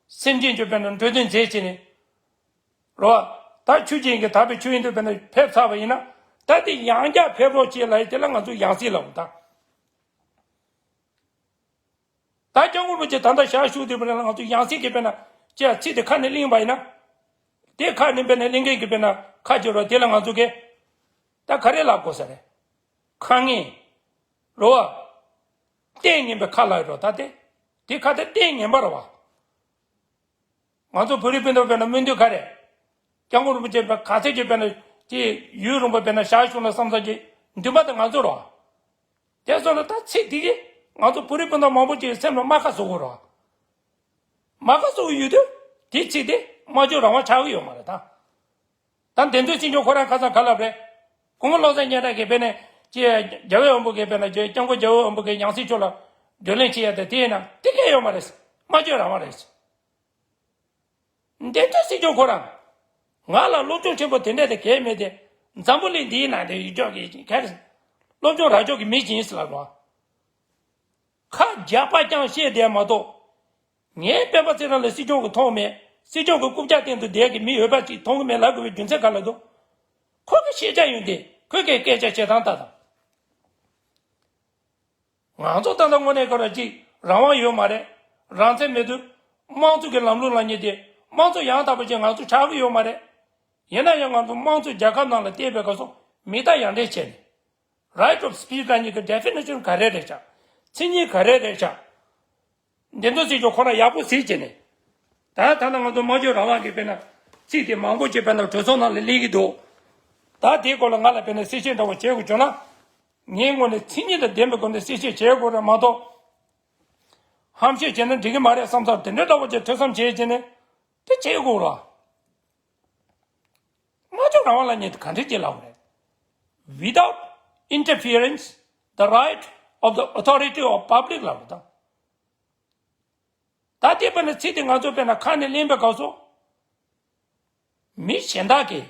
སེམས་ཅན་གྱི་དཔེར་ན་འགྲོ་དོན་མཛད་བྱས་ནས། རོ། ད་ཆོས་ཅན་གྱི་དག་པའི་ཆོས་ཡིན་དུ་དཔེར་ན་ཕེབས་ཚར་བ་ཡིན་ན། ད་དེ་ཡང་བསྐྱར་ཕེབས་རོགས་བྱེད་ལ་ཡི་དེ་ལ་ང་ཚོ་ཡང་སྲིད་ལབ་ད། ད་སྐྱབས་མགོན་རིན་པོ་ཆེ་ད་ལྟ་ཞལ་བཞུགས་དུས་པ་ལ་ང་ཚོ་ཡང་སྲིད་ཀྱི་དཔེར་ན་ཅི་ཡང་ཚིག་དེ་ཁ་ནས་གླེང་བ་ཡིན་ན། དེ་ཁ་ནས་དཔེར་ན་གླེང་མཁན་གྱི་དཔེར་ན་ཁ་ཅིག་རོ་དེ་ལ་ང་ཚོ་གིས་ད་ག་རེ་ལབ་དགོས་ས་རེད། ཁ་ངན། རོ་བ། ལྟས་ངན་པའི་ཁ་ལབ་རོ་ད་དེ། དེ་ཁ་དེ་ལྟས་ངན་པ་རོ་བ། ང་ཚོ་བོད་རིགས་སྤུན་ཟླ་དཔེར་ན་སྨོན་འདུན་ག་རེ། སྐྱབས་མགོན་རིན་པོ་ཆེ་དཔེར་ག་ཚད་ཀྱི་དཔེར་ན་ཅི་ཡུན་རིང་པོ་དཔེར་ན་ཞལ་བཞུགས་ན་བསམ་བསམ་གྱི་འདུན་པ་དེ་ང་ཚོ་རོ། དེ་སོང་ན་ད་ཚིག་དེ་གིས་ང་ཚོ་བོད་རིགས་སྤུན་ཟླ་མང་པོ་ཅིག་སེམས་ལ་རྨ་ཁ་བཟོ་གི་རོ། རྨ་ཁ་བཟོ་གི་ཡོད་དུས་དེ་ཚིག་དེ་སྨྲ་བརྗོད་རང་དབང་ཆགས་གི་ཡོད་མ་རེད་ད། ད་བདེན་དོན་སྲིད་སྐྱོང་ཁོ་རང་ཁ་སང་ག་ལབ་རེད། སྐུ་ངོ་བློ་བཟང་སྙན་གྲགས་ཀྱིས་དཔེར་ན་ཅི་རྒྱལ་བའི་དབང་པོ་གིས་དཔེར་ན་ཅི་སྐྱབས་མགོན་རྒྱལ་བའི་དབང་པོ་གིས་ཡང་སྲིད་ཆོག་ལ་བགྲོ་གླེང་བྱེད་ཡ་དེ་དེ་ཡིན་ན་དེ་སྐད་ཡོད་མ་རེད། སྨྲ་བརྗོད་རང་དབང་རེད། འདི་ལྟར་སྲིད་སྐྱོང་ཁོ་རང་། ང་ལ་སློབ་སྦྱོང་ཆེན་པོ་དེ་འདྲ་དེ་གས་མེད་དེ། འཛམ་བུ་གླིང་འདིའི་ནང་དེ་ཡིག་ཐོག་གི་ག་རེ། སློབ་སྦྱོང་རག་ཕྱོགས་ཀྱི་མི་ཅིག་ཡིན་ཟེར་ལབ་རོགས། ཁ་རྒྱག་པ་ཀྱང་བཤད་བསྡད་མ་གཏོགས། ངས་སྤེན་པ་ཚེ་རིང་ལ་སྲིད་སྐྱོང་གི་མཐོང་མེད། སྲིད་སྐྱོང་གི་རྐུབ་བཀྱག་སྟེང་དུ་བསྡད་ཀྱི་མི་འོས་པ་ཅིག་མཐོང་གི་མེད་ལབ་དགོས་པའི་རྒྱུ་མཚན་ག་ལ་འདུག་ཁོ་གི་ཤེས་བྱ་ཡོད་དེ་ཁོ་གི་སྐད་ཆ་བཤད་སྟངས་ལྟ་དང་། ང་ཚོ་ད་ལྟ་དངོས་གནས་ཁོ་ར་ཅིག་རང་དབང་ཡོད་མ་རེད། རང་བཙན་མེད་དུས་དམངས་གཙོ་གི་ལམ་ལུགས་ལ་ཉེ་དེ་དམངས་གཙོ་ཡང་དག་པ་ཅིག་ང་ཚོ་ཆགས་ཀྱི་ཡོད་མ་རེད། ཡིན་ན་ཡང་ང་ཚོ་དམངས་གཙོ་རྒྱལ་ཁབ་ནང་ལ་བལྟས་པའི་སྐབས་སུ་མི་རྟག་ཡར་འདྲེན་བྱས་ནས། Right of speech ལ་ཉེ་གི་definition ག་རེ་རེད་ཆགས། མཚན་ཉིད་ག་རེ་རེད་ཆགས། འདི་ཚོ་ཚིག་ཅོ་ཁོ་ར་ཡག་པོ་གཟིགས་བྱས་ནས། ད་ད་ནང་ང་ཚོ་སྨྲ་བརྗོད་རང་དབང་གི་དཔེར་ན་ཚིག་དེ་མང་པོ་ཅིག་དཔེར་ན་གྲོས་ཚོགས་ནང་ལ་སླེབས་ཀྱི་འདུག་ད་དེའི་སྐོར་ལ་ང་ལ་དཔེར་ན་གསལ་བཤད་འདྲ་བོ་བྱེད་དགོས་བྱུང་ན། ངའི་ངོས་ནས་མཚན་ཉིད་དང་ལྡན་པའི་སྒོ་ནས་གསལ་བཤད་བྱེད་དགོས་རེད་མ་གཏོགས། ཧམ་བཤད་བྱས་ན་འགྲིག་གི་མ་རེད་བསམ་ཚར་དེ་འདྲའི་འདྲ་བོ་ཅིག་ཐོས་བསམ་བྱས་བྱས་ནས་དེ་བྱེད་དགོས་ར། ཅོག་རང་དབང་ལབ་མཁན་དེ་ག་འདྲ་ཅིག་ལབ་དགོས་རེད། Without interference, the right of the authority of public ལབ་དགོས་དང་། ད་དེ་དཔེར་ན་ཚིག་དེ་ང་ཚོ་དཔེར་ན་ཁ་ནས་ལེན་པའི་སྐབས་སུ། མི་གཞན་དག་གིས་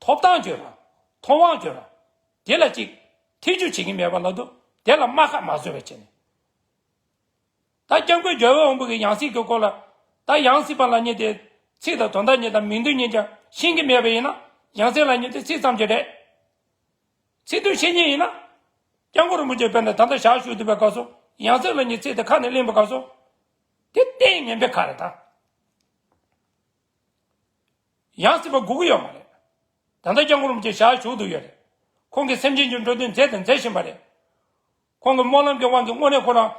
ཐོབ་ཐང་ཅིག་ཡོད་ར། ཐོབ་དབང་ཅིག་ཡོད་ར། དེ་ལ་ཅིག་ཐེ་ཇུས་བྱེད་ཀྱི་མེད་པ་ལབ་དུས་དེ་ལ་རྨ་ཁ་མ་བཟོ་བའི་ཆེད་ནས། ད་སྐྱབས་མགོན་རྒྱལ་བའི་དབང་པོ་གི་ཡང་སྲིད་ཀྱི་སྐོར་ལ། ད་ཡང་སྲིད་པ་ལབ་མཁན་དེ་ཚིག་དང་དོན་དག་གཉིས་དང་མིང་དོན་གཉིས་ཀྱང་ཤེས་ཀྱི་མེད་པ་ཡིན་ན་ཡང་སྲིད་ལབ་མཁན་དེ་ཚིག་ཙམ་ཅིག་རེད། ཚིག་དོན་ཤེས་མཁན་ཡིན་ན། སྐྱབས་མགོན་རིན་པོ་ཆེ་དཔེར་ན་ད་ལྟ་ཞལ་བཞུགས་བསྡད་པའི་སྐབས་སུ་ཡང་སྲིད་ལབ་མཁན་ཚིག་དེ་ཁ་ནས་ལེན་པའི་སྐབས་སུ། དེ་གཏན་ངན་པའི་ཁ་རེད་ད། ཡང་སྲིད་པ་དགོས་ཀྱི་ཡོད་མ་རེད། ད་ལྟ་སྐྱབས་མགོན་རིན་པོ་ཆེ་ཞལ་བཞུགས་བསྡད་ཡོད་རེད། ཁོང་གིས་སེམས་ཅན་གྱི་འགྲོ་དོན་མཛད་དང་མཛད་བཞིན་པ་རེད། ཁོང་གི་སྨོན་ལམ་གྱི་དབང་གིས་དངོས་གནས་ཁོ་རང་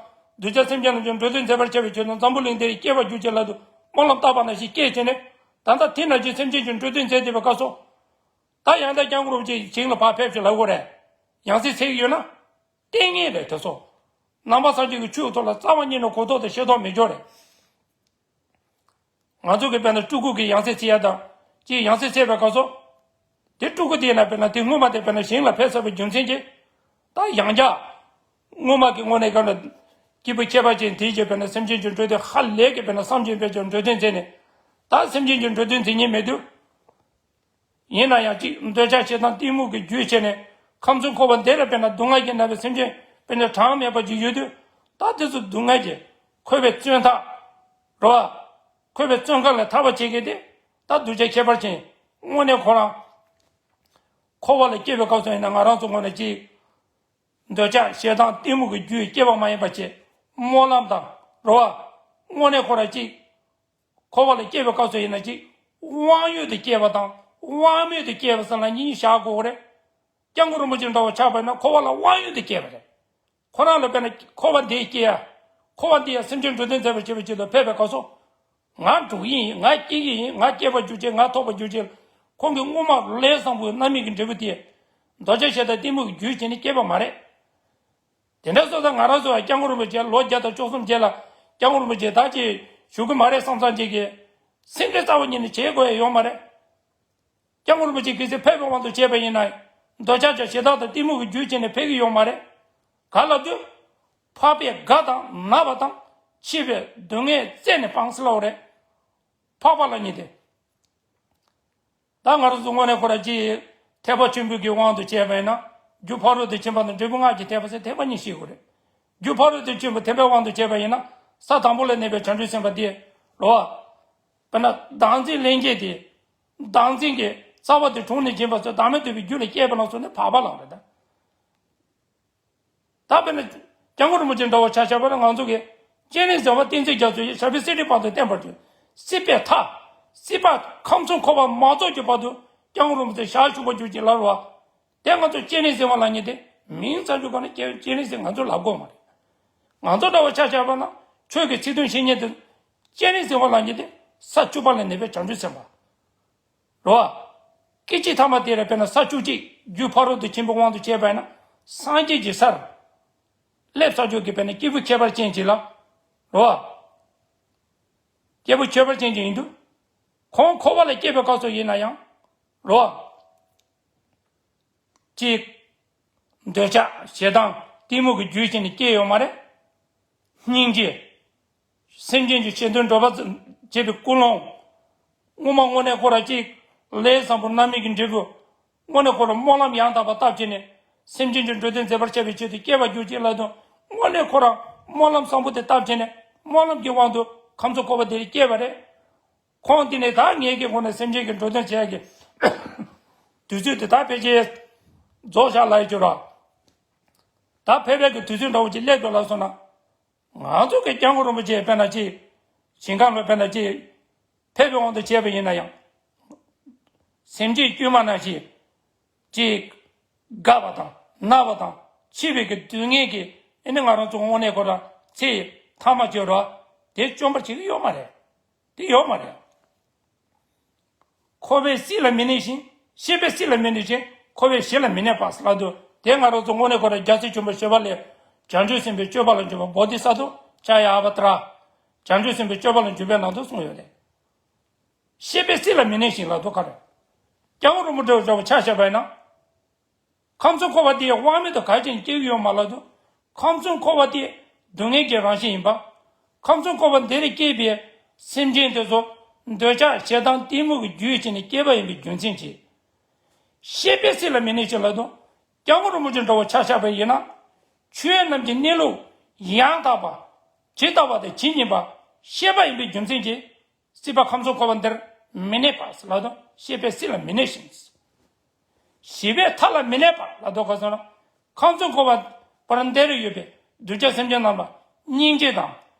གདུལ་བྱ་སེམས་ཅན་རྣམས་ཀྱི་འགྲོ་དོན་མཛད་པར་བྱ་བའི་ཆེད་དུ་འཛམ་བུ་གླིང་འདིར་སྐྱེ་བ་རྒྱུ་ཅིག་ལ་དུ་སྨོན་ལམ་བཏབ་པ་ནང་བཞིན་སྐྱེས་བྱས་ནས། ད་ལྟ་དེ་ནང་བཞིན་སེམས་ཅན་གྱི་འགྲོ་དོན་མཛད་བསྡད་པའི་སྐབས་སུ། ད་ཡང་ད་སྐྱབས་མགོན་རིན་པོ་ཆེ་ཞིང་ལ་ཕར་ཕེབས་ཤིག་ལབ་དགོས་རེད། ཡང་སྲིད་ཟེར་གྱི་ཡོད་ན། ལྟས་ངན་རེད་དེ་ཚོ། ནང་པ་སངས་རྒྱས་ཀྱི་ཆོས་ཐོག་ལ་རྩ་བ་ཉིད་ནས་གོ་རྟོགས་དང་ཤེས་རྟོགས་མེད་ཅོག་རེད། ང་ཚོ་གི་དཔེར་ན་སྤྲུལ་སྐུ་གི་ཡང་སྲིད་བརྩི་ཡ་དང་། ཅིག་ཡང་སྲིད་བརྩི་བའི་སྐབས་སུ། དེ་སྤྲུལ་སྐུ་དེ་ཡིན་ན་དཔེར་ན་དེ་སྔོན་མ་དེ་དཔེར་ན་ཞིང་ལ་ཕེབས་ཚར་བའི་རྒྱུ་མཚན་གྱིས། ད་ཡང་བསྐྱར། སྔོན་མ་གི་དངོས་གནས་གང་ལ། སྐྱེས་བུ་ཁྱད་པར་ཅན་དེའི་རྗེས་དཔེར་ན་སེམས་ཅན་གྱི་འགྲོ་དོན་ཧ་ལས་ཀྱི་དཔེར་ན་བསམ་བྱུང་དཔེ་ཅན་འགྲོ་དོན་མཛད་ནས། ད་སེམས་ཅན་གྱི་འགྲོ་དོན་མཛད་ཉེན་མེད་དུས། ཡིན་ན་ཡང་གཅིག་འདོད་ཆགས་ཞེ་སྡང་གཏི་མུག་གི་རྒྱུས་བྱས་ནས་ཁམས་གསུམ་འཁོར་བ་འདི་ལ་དཔེར་ན་སྡུག་བསྔལ་གྱིས་མནར་བའི་སེམས་ཅན་དཔེར་ན་གྲངས་མེད་པ་ཅིག་ཡོད་དུས། ད་དེ་ཚོ་སྡུག་བསྔལ་གྱིས་འཁོར་བའི་བཙོན་ཐབས། རེད་བ། འཁོར་བའི་བཙོན་ཁང་ལས་ཐར་བ་བྱེད་མཁན་དེ། ད་གདུལ་བྱ་ཁྱད་པར་ཅན། དངོས་གནས་ཁོ་རང་། འཁོར་བ་ལ་སྐྱེ་བའི་སྐབས་སུ་ཡིན་ན་ང་རང་ཚོ་ངོས་ནས་གཅིག་འདོད་ཆགས་ཞེ་སྡང་གཏི་མུག་གི་རྒྱུས་སྐྱེ་བ་མ་ཡིན་པ་བྱས། སྨོན་ལམ་དང་། རེད་བ། དངོས་གནས་ཁོ་རང་གཅིག་འཁོར་བ་ལ་སྐྱེ་བའི་སྐབས་སུ་ཡིན་ན་གཅིག་དབང་ཡོད་དུ་སྐྱེ་བ་དང་དབང་མེད་དུ་སྐྱེ་བ་ཟེར་ན་གཉིས་བཞག་དགོས་རེད། སྐྱབས་མགོན་རིན་པོ་ཆེ་འདྲ་བོ་ཆགས་པ་ཡིན་ན་འཁོར་བ་ལ་དབང་ཡོད་དུ་སྐྱེ་བ་རེད། ཁོ་རང་ལ་དཔེར་ན་འཁོར་བ་འདིར་སྐྱེ་ཡ། འཁོར་བ་འདི་ཡང་སེམས་ཅན་འགྲོ་དོན་མཛད་པར་བྱེད་པའི་ཆེད་དུ་ཕེབས་པའི་སྐབས་སུ། ང་འགྲོ་གི་ཡིན། ང་སྐྱེ་གི་ཡིན། ང་སྐྱེ་བར་གྱུར་ཅིག་ང་ཐོབ་པར་གྱུར་ཅིག་ཁོང་གིས་སྔོན་མ་ལས་བཟང་པོའི་རྣམ་སྨིན་གྱི་འབྲས་བུ་དེ། འདོད་ཆགས་ཞེ་སྡང་གཏི་མུག་གི་རྒྱུས་བྱས་ནས་སྐྱེས་པ་མ་རེད། དེ་འདྲ་སོང་ཙང་ང་རང་ཚོ་ཡང་སྐྱབས་མགོན་རིན་པོ་ཆེ་ལོ་བརྒྱ་དང་བཅུ་གསུམ་རྗེས་ལ་སྐྱབས་མགོན་རིན་པོ་ཆེ་ད་ཅིག་བཞུགས་ཀྱི་མ་རེད་བསམ་བསམ་ཅིག་གིས། སེམས་ཁྲལ་རྩ་བ་ཉིད་ནས་བྱེད་དགོས་ཡ་ཡོད་མ་རེད། སྐྱབས་མགོན་རིན་པོ་ཆེ་གལ་སྲིད་ཕེབས་པའི་དབང་དུ་བྱས་པ་ཡིན་ན། འདོད་ཆགས་དང་ཞེ་སྡང་དང་གཏི་མུག་གི་རྒྱུས་བྱས་ནས་ཕེབས་ཀྱི་ཡོད་མ་རེད། ག་ལབ་དུས། འཕགས་པས་དགའ་དང་ན་བ་དང་། འཆི་བའི་སྡུག་བསྔལ་རྩད་ནས་སྤངས་ཟེར་ལབ་པ་རེད། འཕགས་པ་ལབ་མཁན་དེ། ད་ང་རང་ཚོ་དངོས་གནས་ཁོ་རང་གཅིག་ཐེག་པ་ཆེན་པོའི་གི་དབང་དུ་བྱས་པ་ཡིན་ན། རྒྱུ་ཕ་རོལ་ཏུ་ཕྱིན་པ་དང་འབྲས་བུ་སྔགས་ཀྱི་ཐེག་པ་ཟེར་ཐེག་པ་གཉིས་ཤེས་དགོས་རེད། རྒྱུ་ཕ་རོལ་ཏུ་ཕྱིན་པ་ཐེག་པའི་དབང་དུ་བྱས་པ་ཡིན་ན། ས་དང་པོ་ལ་གནས་པའི་བྱང་ཆུབ་སེམས་དཔའ་དེ། རེད་བ། དཔེར་ན་བདག་འཛིན་ལེན་མཁན་དེ། བདག་འཛིན་གྱི་རྩ་བ་དེ་དྲུངས་ནས་འབྱིན་པ་ཚོས་བདག་མེད་རྟོགས་པའི་རྒྱུ་ལ་སྐྱེས་པ་ལ་སོགས་ནི་འཕགས་པ་ལ་རེད་ད། ད་དཔེར་ན། སྐྱབས་མགོན་རིན་པོ་ཆེ་འདྲ་བོ་ཆ་བཞག་པ་ན་ང་ཚོ་གིས། སྤྱན་རས་གཟིགས་དབང་བསྟན་འཛིན་རྒྱ་མཚོ་ཡི་ཞབས་པད་སྲིད་མཐའི་བར་དུ་བརྟན་པར་གྱུར། སྲིད་པའི་མཐའ། སྲིད་པ་ཁམས་གསུམ་འཁོར་བ་མ་རྫོགས་ཀྱི་བར་དུ་སྐྱབས་མགོན་རིན་པོ་ཆེ་ཞལ་བཞུགས་པར་གྱུར་ཅིག་ལབ་པ། དེ་ང་ཚོ་སྤྱན་རས་གཟིགས་དབང་ལབ་མཁན་དེ་མིང་ཙམ་ཞིག་གོ་ན་སྐྱེ་སྤྱན་རས་གཟིགས་ང་ཚོ་ལབ་དགོས་མ་རེད། ང་ཚོ་འདྲ་བོ་ཆ་བཞག་པ་ན་ཆོས་ཀྱི་ཚིག་དོན་ཤེས་མཁན་དེ། སྤྱན་རས་གཟིགས་དབང་ལབ་མཁན་དེ་ས་བཅུ་པ་ལ་གནས་པའི་བྱང་ཆུབ་སེམས་དཔའ། རེད་བ། སྐད་ཅིག་ཐ་མ་དེ་ལ་དཔེར་ན་ས་བཅུ་གཅིག་རྒྱུ་ཕ་རོལ་ཏུ་ཕྱིན་པའི་དབང་དུ་བྱས་པ་ཡིན་ན། སངས་རྒྱས་ཀྱི་སར། སླེབས་ཚར་རྒྱུ་གི་དཔེར་ན་སྐྱེས་བུ་ཁྱད་པར་ཅན་ཅིག་ལ། རེད་བ། སྐྱེས་བུ་ཁྱད་པར་ཅན་ཅིག་ཡིན་དུས། ཁོང་འཁོར་བ་ལ་སྐྱེས་པའི་སྐབས་སུ་ཡིན་ན་ཡང་། རེད་བ། གཅིག་འདོད་ཆགས་ཞེ་སྡང་གཏི་མུག་གི་རྒྱུས་བྱས་ནས་སྐྱེས་ཡོད་མ་རེད། སྙིང་རྗེ། སེམས་ཅན་གྱི་ཆེད་དོན་སྒྲུབ་པར་བྱེད་པའི་ཀུན་སློང་། དངོས་མ་དངོས་གནས་ཁོ་རང་གཅིག་ལས་བཟང་པོ་རྣམ་སྨིན་གྱི་འབྲས་བུ། དངོས་གནས་ཁོ་རང་སྨོན་ལམ་ཡང་དག་པ་བཏབ་བྱས་ནས། སེམས་ཅན་གྱི་འགྲོ་དོན་མཛད་པར་བྱ་བའི་ཆེད་དུ་སྐྱེ་བར་གྱུར་ཅིག་ལབ་དུས། དངོས་གནས་ཁོ་རང་སྨོན་ལམ་བཟང་པོ་དེ་བཏབ་བྱས་ནས། སྨོན་ལམ་གྱི་དབང་དུ་ཁམས་གསུམ་འཁོར་བ་འདིར་སྐྱེས་པ་རེད། ཁོང་འདི་ནས་ད་ངེད་ཀྱི་ངོས་ནས་སེམས་ཅན་གྱི་འགྲོ་དོན་བྱེད་ཡག་གི་དུས་ཚོད་དེ་ད་ཕལ་ཆེར་རྫོགས་བཞག་ལ་ཡི་གྱུར་རོགས། ད་ཕལ་པའི་གི་དུས་ཚོད་འདྲ་བོ་ཅིག་སླེབས་འགྲོ་ལ་སོང་ན། ང་ཚོ་གི་སྐྱབས་མགོན་རིན་པོ་ཆེ་དཔེར་ན་ཅིག་ཞིང་ཁམས་ལ་དཔེར་ན་ཅིག་ཕེབས་པའི་དབང་དུ་བྱས་པ་ཡིན་ན་ཡང་། སེམས་ཅན་དཀྱུས་མ་ནང་བཞིན། ཅིག་དགའ་བ་དང་ན་བ་དང་འཆི་བའི་གི་སྡུག་བསྔལ་གྱི་ཨེ་ནི་ང་རང་ཚོ་དངོས་གནས་ཁོ་རང་ཚེ་ཐ་མ་གཅོད་རོགས་དེ་བཅོམ་པར་བྱེད་ཀྱི་ཡོད་མ་རེད། དེ་ཡོད་མ་རེད། འཁོར་བའི་སྲིད་ལ་མི་གནས་ཤིང་། ཤེས་པའི་སྲིད་ལ་མི་གནས་ཤིང་། འཁོར་བའི་གཞི་ལ་མི་གནས་པ་ལབ་དུས་དེ་ང་རང་ཚོ་དངོས་གནས་ཁོ་རང་རྒྱལ་སྲས་ཆེན་པོ་ཞི་བ་ལྷས་བྱང་ཆུབ་སེམས་དཔའི་སྤྱོད་པ་ལ་འཇུག་པ་བོ་དྷི་ས་ཏྭ་ཙ་ཡ་ཨ་བ་ཏྲ། བྱང་ཆུབ་སེམས་དཔའི་སྤྱོད་པ་ལ་འཇུག་པའི་ནང་དུ་གསུངས་ཡོད་རེད། ཤེས་པའི་སྲིད་ལ་མི་གནས་ཤིང་ལབ་དུས་ག་རེ། སྐྱབས་མགོན་རིན་པོ་ཆེ་འདྲ་བོ་ཆ་བཞག་པ་ཡིན་ན། ཁམས་གསུམ་འཁོར་བ་དེ་དབང་མེད་དུ་ག་ཅིག་སྐྱེ་གི་ཡོད་མ་ལབ་དུས། ཁམས་གསུམ་འཁོར་བ་དེ་སྡུག་བསྔལ་གྱི་རང་བཞིན་ཡིན་པ། ཁམས་གསུམ་འཁོར་བ་འདིར་སྐྱེས་པའི་སེམས་ཅན་དེ་ཚོ་འདོད་ཆགས་ཞེ་སྡང་གཏི་མུག་གི་རྒྱུས་བྱས་ནས་སྐྱེས་པ་ཡིན་པའི་རྒྱུ་མཚན་གྱིས། ཤེས་པས་སྲིད་ལ་མི་གནས་ཤིང་ལབ་དུས། སྐྱབས་མགོན་རིན་པོ་ཆེ་འདྲ་བོ་ཆ་བཞག་པ་ཡིན་ན། ཆོས་རྣམས་ཀྱི་གནས་ལུགས་ཡང་དག་པ། ཇི་ལྟ་བ་དང་ཇི་སྙེད་པ་ཤེས་པ་ཡིན་པའི་རྒྱུ་མཚན་གྱིས། སྲིད་པ་ཁམས་གསུམ་འཁོར་བ་འདིར་མི་གནས་པ་ལབ་དུས། ཤེས་པས་སྲིད་ལ་མི་གནས་ཤིང་། ཞི་བའི་མཐའ་ལ་མི་གནས་པ་ལབ་དུས། ག་ཟེར་ན། ཁམས་གསུམ་འཁོར་བ་བར་འདིར་ཡོད་པའི་གདུལ་བྱ་སེམས་ཅན་རྣམས་ལ་སྙིང་རྗེ་དང་།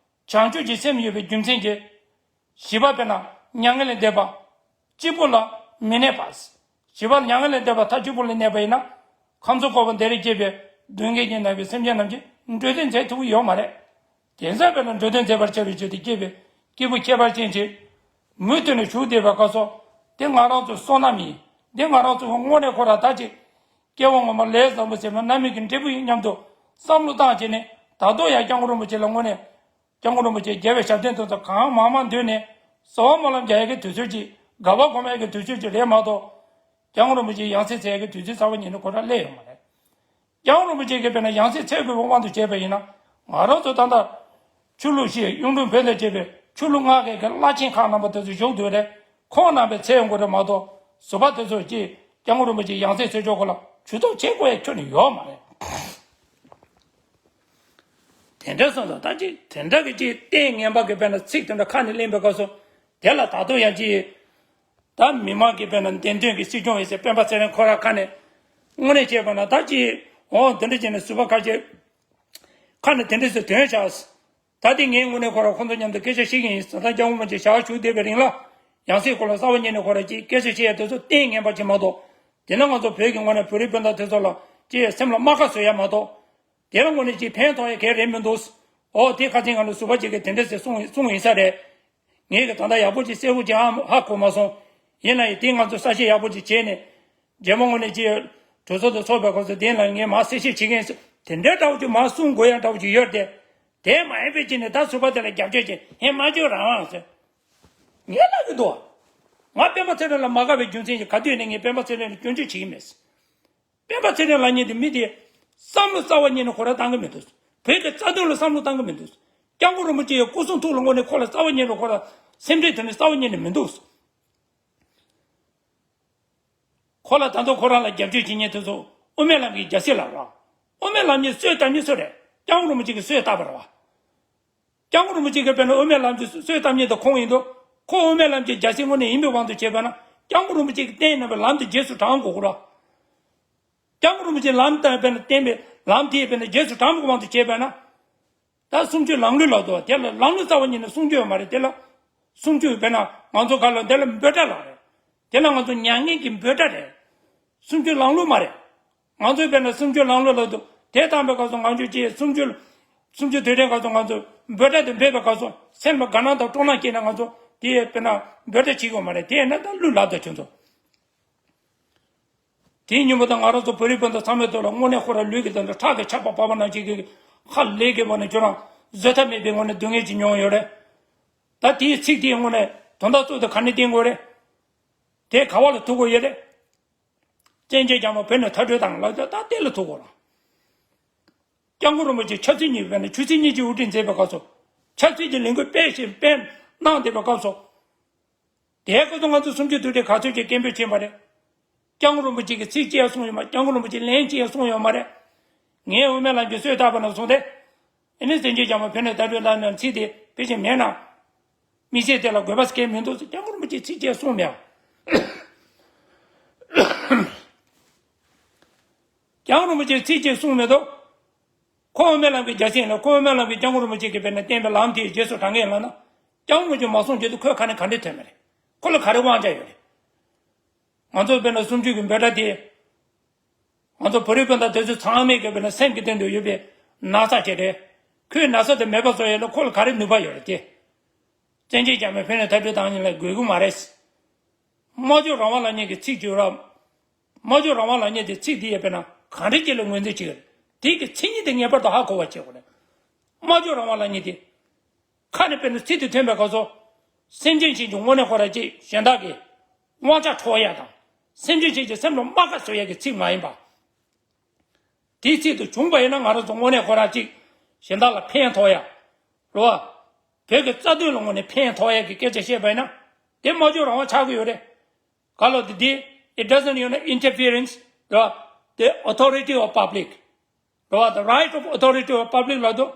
བྱང་ཆུབ་ཀྱི་སེམས་ཡོད་པའི་རྒྱུ་མཚན་གྱིས། ཞི་བ་དཔེར་ན་མྱ་ངན་ལས་འདས་པ་གཅིག་པུ་ལ་མི་གནས་པ། ཞི་བ་མྱ་ངན་ལས་འདས་པ་མཐའ་གཅིག་པུ་ལ་གནས་པ་ཡིན་ན། ཁམས་གསུམ་འཁོར་བ་འདིར་སྐྱེས་པའི་སྡུག་བསྔལ་གྱིས་མནར་བའི་སེམས་ཅན་རྣམས་ཀྱིས་འགྲོ་དོན་མཛད་ཐུབ་ཀྱི་ཡོད་མ་རེད། དེང་སང་དཔེར་ན་འགྲོ་དོན་མཛད་པར་བྱ་བའི་ཆེད་དུ་སྐྱེས་པའི་སྐྱེས་བུ་ཁྱད་པར་ཅན་ཅིག་མུ་མཐུད་ནས་བཞུགས་བསྡད་པའི་སྐབས་སུ། དེ་ང་རང་ཚོའི་བསོད་ནམས་ཡིན། དེ་ང་རང་ཚོའི་དངོས་གནས་ཁོ་རང་ད་ཅིག་སྐྱེ་བ་སྔོན་མ་ལས་བཟང་པོ་བྱས་པ་རྣམ་སྨིན་གྱི་འབྲས་བུ་ཡིན་སྙམ་དུ་བསམ་བློ་བཏང་བྱས་ནས། ད་དུང་ཡང་སྐྱབས་མགོན་རིན་པོ་ཆེ་ལ་དངོས་གནས། སྐྱབས་མགོན་རིན་པོ་ཆེ་རྒྱལ་བའི་ཞབས་བརྟན་དེ་ཚོ་གང་མང་མང་འདོན་ནས། གསོལ་བ་སྨོན་ལམ་རྒྱག་ཡག་གི་དུས་ཚོད་ཅིག་དགའ་བ་སྒོམ་ཡག་གི་དུས་ཚོད་ཅིག་རེད་མ་གཏོགས། སྐྱབས་མགོན་རིན་པོ་ཆེའི་ཡང་སྲིད་འཚོལ་ཡག་གི་དུས་ཚོད་རྩ་བ་ཉིད་ནས་ཁོ་རང་སླེབས་ཡོད་མ་རེད། སྐྱབས་མགོན་རིན་པོ་ཆེ་གིས་དཔེར་ན་ཡང་སྲིད་འཚོལ་དགོས་པའི་དབང་དུ་བྱས་པ་ཡིན་ན། ང་རང་ཚོ་ད་ལྟ་ཆོས་ལུགས་ཤིག་གཡུང་དྲུང་བོན་དང་བཅས་པའི་ཆོས་ལུགས་སྔགས་ཀྱི་བླ་ཆེན་ཁག་རྣམ་པ་དེ་ཚོ་བཞུགས་འདུག་རེད། ཁོང་རྣམ་པས་འཚོལ་ཡོང་དགོས་རེད་མ་གཏོགས། ཟུར་པ་དེ་ཚོས་ཀྱིས་སྐྱབས་མགོན་རིན་པོ་ཆེའི་ཡང་སྲིད་འཚོལ་ཆོག་གོ་ལ་ཇུས་གཏོགས་བྱེད་དགོས་ཡག་ཁྱོན་ནས་ཡོད་མ་རེད། དེ་འདྲ་སོང་ཙང་ད་ཅིག་དེ་འདྲ་གི་ཅིག་ལྟས་ངན་པ་གི་དཔེར་ན་ཚིག་དེ་འདྲ་ཁ་ནས་ལེན་པའི་སྐབས་སུ། དེ་ལ་ད་དུང་ཡང་ཅིག་ད་མི་མང་གི་དཔེར་ན་བདེན་དོན་གྱི་སྲིད་སྐྱོང་ཡིན་ཟེར་སྤེན་པ་ཚེ་རིང་ཁོ་རང་ཁ་ནས་དངོས་གནས་བྱས་པ་ན། ད་ཅིག་འོ་འདི་འདྲ་བྱས་ནས་ཟུར་པ་ཁ་ཤས་ཁ་ནས་དེ་འདྲ་ཟེར་དོན་བཞག་ད་དེ་ངས་དངོས་གནས་ཁོ་རང་ཁོང་ཚོ་མཉམ་དུ་སྐད་ཆ་བཤད་ཀྱི་ཡིན་ཟེར། ད་སྐྱབས་མགོན་རིན་པོ་ཆེ་ཞལ་བཞུགས་བསྡད་པའི་རིང་ལ་ཡང་སྲིད་སྐོར་ལ་རྩ་བ་ཉིད་ནས་ཁོ་རང་ཅིག་སྐད་ཆ་བཤད་ཡག་དེ་ཚོ་ལྟས་ངན་པ་ཅིག་མ་གཏོགས། དེ་ནས་ང་ཚོ་བོད་ཀྱི་ངོས་ནས་བོད་རིགས་སྤུན་ཟླ་དེ་ཚོ་ལ་ཅིག་སེམས་ལ་རྨ་ཁ་བཟོ་ཡག་མ་གཏོགས། དེ་ལ་དངོས་གནས་ཅིག་ཕན་ཐོགས་ཡག་གང་རེད་མི་འདུག་འོ་དེ་ཁ་སང་ང་ལ་ཟུར་པ་ཅིག་གིས་དེ་འདྲ་ཟེར་གསུངས་གསུངས་ཡིན་ས་རེད། ངས་ཀྱི་ད་ལྟ་ཡག་པོ་ཅིག་གསལ་པོ་ཅིག་ཧ་ཧ་གོ་མ་སོང་། ཡིན་ན་ཡང་དེ་ང་ཚོ་གསལ་བཤད་ཡག་པོ་ཅིག་བྱས་ནས། རྗེས་མ་དངོས་གནས་ཅིག་གྲོས་ཚོགས་དུ་ཚོགས་པའི་སྐབས་སུ་དེ་ལ་ངས་མར་གསལ་བཤད་བྱེད་མཁན་ཟེར་དེ་འདྲ་འདྲ་བོ་ཅིག་མར་གསུང་དགོས་ཡག་འདྲ་བོ་ཅིག་ཡོད་དེ། དེ་མ་ཡིན་པའི་ཅིག་ནས་ད་ཟུར་པ་དེ་ལ་རྒྱབ་སྐྱོར་བྱེད་ཧེ་མ་བྱོས་རང་དབང་ཟེར། ངས་ལབ་ཀྱི་འདུག་ང་སྤེན་པ་ཚེ་རིང་ལ་མ་དགའ་བའི་རྒྱུ་མཚན་གྱིས་ག་དུས་ནས་ངས་སྤེན་པ་ཚེ་རིང་ལ་སྐྱོན་བརྗོད་བྱེད་ཀྱི་མེད། སྤེན་པ་ཚེ་རིང་ལབ་མཁན་དེ་མི་དེ་བསམ་བློ་རྩ་བ་ཉིད་ནས་ཁོ་རང་བཏང་གི་མི་འདུག་བོད་ཀྱི་རྩ་དོན་ལ་བསམ་བློ་བཏང་གི་མི་འདུག་སྐྱབས་མགོན་རིན་པོ་ཆེ་ཡི་སྐུ་གསུང་ཐུགས་ལ་དངོས་གནས་ཁོ་ལ་རྩ་བ་ཉིད་ནས་ཁོ་ལ་སེམས་ཁྲལ་དེ་ནི་རྩ་བ་ཉིད་ནས་མི་འདུག་ཁོ་ལ་ད་དུང་ཁོ་རང་ལ་རྒྱབ་སྐྱོར་བྱེད་མཁན་དེ་ཚོ་དབུ་མའི་ལམ་གྱི་རྒྱལ་སྲས་ལབ་ར། དབུ་མའི་ལམ་གྱི་སྲོལ་བཏབ་མཁན་སུ་རེད། སྐྱབས་མགོན་རིན་པོ་ཆེ་གིས་སྲོལ་བཏབ་པ་རེད་བ། སྐྱབས་མགོན་རིན་པོ་ཆེ་གིས་དཔེར་ན་དབུ་མའི་ལམ་གྱི་སྲོལ་བཏབ་མཁན་དེ་ཁོང་ཡིན་དུས། ཁོ་དབུ་མའི་ལམ་གྱི་རྒྱལ་སྲས་དངོས་གནས་ཡིན་པའི་དབང་དུ་བྱས་པ་ན། སྐྱབས་མགོན་རིན་པོ་ཆེ་གིས་བསྟན་གནང་བའི་ལམ་དེ་རྗེས་སུ་འབྲང་དགོས་ཀྱི་རེད། སྐྱབས་མགོན་རིན་པོ་ཆེས་ལམ་བསྟན་པའི་ན་བསྟན་པའི་ལམ་དེའི་དཔེར་ན་རྗེས་སུ་འབྲང་དགོས་པའི་དབང་དུ་བྱས་པ་ན། ད་གསུང་ཆོས་ལམ་ལུགས་ལབ་འདུག་དེ་ལ་ལམ་ལུགས་རྩ་བ་ཉིད་ནས་གསུང་རྒྱུ་ཡོད་མ་རེད། དེ་ལ་གསུང་ཆོས་དཔེར་ན་ང་ཚོ་ག་ལ་དེ་ལ་འབོད་སྒྲ་ལབ་རེད། དེ་ལ་ང་ཚོ་མྱ་ངན་གྱི་འབོད་སྒྲ་རེད། གསུང་ཆོས་ལམ་ལུགས་མ་རེད། ང་ཚོའི་དཔེར་ན་གསུང་ཆོས་ལམ་ལུགས་ལབ་འདུག་དེ་བཏང་པའི་སྐབས་སུ་ང་ཚོ་ཅིག་གསུང་ཆོས་གསུང་ཆོས་དུས་དྲན་སྐབས་སུ་ང་ཚོ་འབོད་སྒྲ་དེ་འབོད་པའི་སྐབས་སུ་སེམས་ལ་དགའ་སྣང་དང་སྤྲོ་སྣང་སྐྱེས་ན། ང་ཚོ་དེ་དཔེར་ན་འབོད་སྒྲ་བྱེད་ཀྱི་ཡོད་མ་རེད། དེ་ཡིན་ན་ད་གླུ་ལབ་འདུག་ཁྱོད་ཚོ། དེའི་ཉིན་མོ་དང་ང་རང་ཚོ་བོད་རིགས་སྤུན་ཟླ་ཚང་མའི་ཐོག་ལ་དངོས་གནས་ཁོ་རང་ལུས་ཀྱི་དོན་དུ་ཁྲག་གི་ཆར་པ་བབས་པ་ནང་བཞིན་གྱི་ཧ་ལས་ཀྱི་ངོ་ནས་ཁྱོད་རང་བཟོད་ཐབས་མེད་པའི་ངོ་ནས་སྡུག་བསྔལ་ཅིག་མྱོང་ཡོད་རེད། ད་དེའི་ཚིག་དེའི་ངོ་ནས་དོན་དག་གཙོ་དེ་ག་ནས་བསྟན་དགོས་རེད། དེ་ག་བ་ལ་ཐུག་དགོས་ཡོད་རེད། བཙན་བྱོལ་རྒྱ་དམར་བོད་ནས་མཐར་སྐྲོད་བཏང་ལབ་ད་ལྟ་དེ་ལ་ཐུག་དགོས་རེད། སྐྱབས་མགོན་རིན་པོ་ཆེ་ཆབ་སྲིད་གཉིས་པའི་ནས་ཆུ་ཚོད་གཉིས་ཀྱི་དབུ་ཁྲིད་མཛད་པའི་སྐབས་སུ། ཆབ་སྲིད་ཀྱི་ལས་འགུལ་སྤེལ་ཞིང་སྤེལ་གནང་བསྡད་པའི་སྐབས་སུ། དེའི་སྐབས་སུ་ང་ཚོ་གསུམ་བཅུ་དུས་དྲན་ག་ཚོད་ཅིག་སྐད་འབོད་བྱས་པ་རེད། སྐྱབས་མགོན་རིན་པོ་ཆེ་གིས་ཚིག་གཅིག་ཡང་གསུངས་ཡོད་མ། སྐྱབས་མགོན་རིན་པོ་ཆེས་ལན་གཅིག་ཡང་གསུངས་ཡོད་མ་རེད། ངས་དབུ་མའི་ལམ་གྱི་སྲོལ་བཏབ་པ་ནས་བཟུང་སྟེ། ཨེ་ནི་བཙན་བྱོལ་རྒྱ་དམར་བོད་ནས་མཐར་སྐྲོད་ལབ་ནས་ཚིག་དེ་ཕལ་ཆེར་མེད་ན། དམིགས་བསལ་དེ་ལ་དགོས་པ་སྐད་མི་འདུག་སྐྱབས་མགོན་རིན་པོ་ཆེས་ཚིག་གཅིག་གསུངས་མེད། སྐྱབས་མགོན་རིན་པོ་ཆེས་ཚིག་གཅིག་གསུངས་མེད་དོ། ཁོ་དབུ་མའི་ལམ་གྱི་རྒྱལ་སྲས་ཡིན་ལ། ཁོ་དབུ་མའི་ལམ་གྱི་སྐྱབས་མགོན་རིན་པོ་ཆེ་གིས་དཔེར་ན་བསྟན་པའི་ལམ་དེའི་རྗེས་སུ་འབྲང་མཁན་ལབ་ན། སྐྱབས་མགོན་རིན་པོ་ཆེས་མ་གསུངས་རྗེས་དུ་ཁོས་ག་ནས་ག་འདྲས་ཐོན་པ་རེད། ཁོ་ལ་ག་རེ་དབང་ཆ་ཡོད་རེད། ང་ཚོ་དཔེར་ན་གསུང་ཆོས་ཀྱི་འབོད་སྒྲ་དེ། ང་ཚོ་བོད་རིགས་སྤུན་ཟླ་དེ་ཚོ་ཚང་མས་ཀྱི་དཔེར་ན་སེམས་ཀྱི་སྟེང་དུ་ཡོད་པའི་ན་ཚ་ཅིག་རེད། ཁོའི་ན་ཚ་དེ་མེད་པ་བཟོ་ཡས་ལ་ཁོ་ལ་ག་རེ་ནུས་པ་ཡོད་རེད་དེ། བཙན་བྱོལ་རྒྱ་མི་བོད་ནས་མཐར་སྐྲོད་བཏང་མཁན་ལ་དགོས་ཀྱི་མ་རེད། སྨྲ་བརྗོད་རང་དབང་ལབ་མཁན་གྱི་ཚིག་བརྗོད་ར། སྨྲ་བརྗོད་རང་དབང་ལབ་མཁན་དེ་ཚིག་དེ་ཡས་དཔེར་ན་གང་འདྲ་ཅིག་ལ་ངོས་འཛིན་བྱེད་ཀྱི་རེད། དེ་གི་མཚན་ཉིད་དེ་ངེས་པར་དུ་ཧ་གོ་བ་བྱེད་དགོས་རེད། སྨྲ་བརྗོད་རང་དབང་ལབ་མཁན་དེ། ཁ་ནས་དཔེར་ན་ཚིག་དེ་ཐོན་པའི་སྐབས་སུ། སེམས་ཅན་གཞན་གྱི་དངོས་གནས་ཁོ་རང་ཅིག་གཞན་དག་གི་དབང་ཆ་འཕྲོག་ཡ་དང་། སེམས་ཅན་ཞིག་གི་སེམས་ལ་རྨ་ཁ་བཟོ་ཡ་གི་ཚིག་མ་ཡིན་པ། དེའི་ཚིག་དེ་བྱུང་པ་ཡིན་ན་ང་རང་ཚོ་དངོས་གནས་ཁོ་རང་གཅིག་གཞན་དག་ལ་ཕན་ཐོགས་ཡ། རེད་བ། བོད་ཀྱི་རྩ་དོན་ལ་དངོས་གནས་ཕན་ཐོགས་ཡ་གི་སྐད་ཆ་བཤད་པ་ཡིན་ན། དེ་སྨྲ་བརྗོད་རང་དབང་ཆགས་ཀྱི་ཡོད་རེད། ག་ལ་དེ་དེ། It doesn't, you know, interference, རེད་བ། The authority of public, རེད་བ། The right of authority of public ལབ་དུས།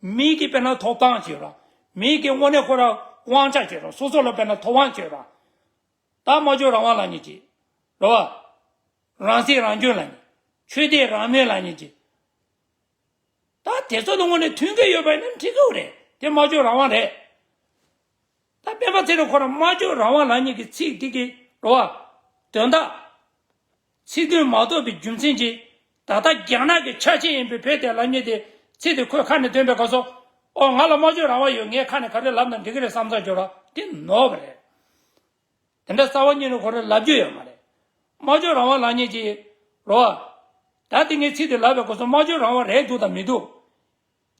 མི་གི་དཔེར་ན་ཐོབ་ཐང་བྱེད་ར། མི་གི་དངོས་གནས་ཁོ་རང་དབང་ཆ་བྱེད་ར། སོ་སོ་ལ་དཔེར་ན་ཐོབ་དབང་བྱེད་ར། ད་སྨྲ་བརྗོད་རང་དབང་ལབ་མཁན་ཅིག་རེད་བ། རང་སྲིད་རང་སྐྱོང་ལབ་མཁན། ཆོས་དད་རང་མོས་ལབ་མཁན་ཅིག་ད་དེ་ཚོ་དང་དངོས་གནས་མཐུན་གྱི་ཡོད་པ་ཡིན་ན་འགྲིག་གི་རེད། དེ་སྨྲ་བརྗོད་རང་དབང་རེད། ད་སྤེན་པ་ཚེ་རིང་ཁོ་རང་སྨྲ་བརྗོད་རང་དབང་ལབ་མཁན་གྱི་ཚིག་དེ་གི་རེད་བ། དོན་དག་ཚིག་དོན་མ་རྟོགས་པའི་རྒྱུ་མཚན་གྱིས། ད་ལྟ་རྒྱ་ནག་གི་ཆ་ཤས་ཡིན་པའི་བོད་དེ་ལབ་མཁན་དེ། ཚིག་དེ་ཁོའི་ཁ་ནས་ཐོན་པའི་སྐབས་སུ། ཨོ། ང་ལ་སྨྲ་བརྗོད་རང་དབང་ཡོད། ངས་ཁ་ནས་ག་རེ་ལབ་ན་འགྲིག་གི་རེད་བསམ་ས་འབྱོར་བ་དེ་ནོར་བ་རེད། དེ་འདྲ་རྩ་བ་ཉིད་ནས་ཁོ་རང་ལབ་རྒྱུ་ཡོད་མ་རེད། སྨྲ་བརྗོད་རང་དབང་ལབ་མཁན་ཅིག་རེད་བ། ད་དེ་ངས་ཚིག་དེ་ལབ་པའི་སྐབས་སུ་སྨྲ་བརྗོད་རང་དབང་རེད་འདུག་དང་མི་འདུག་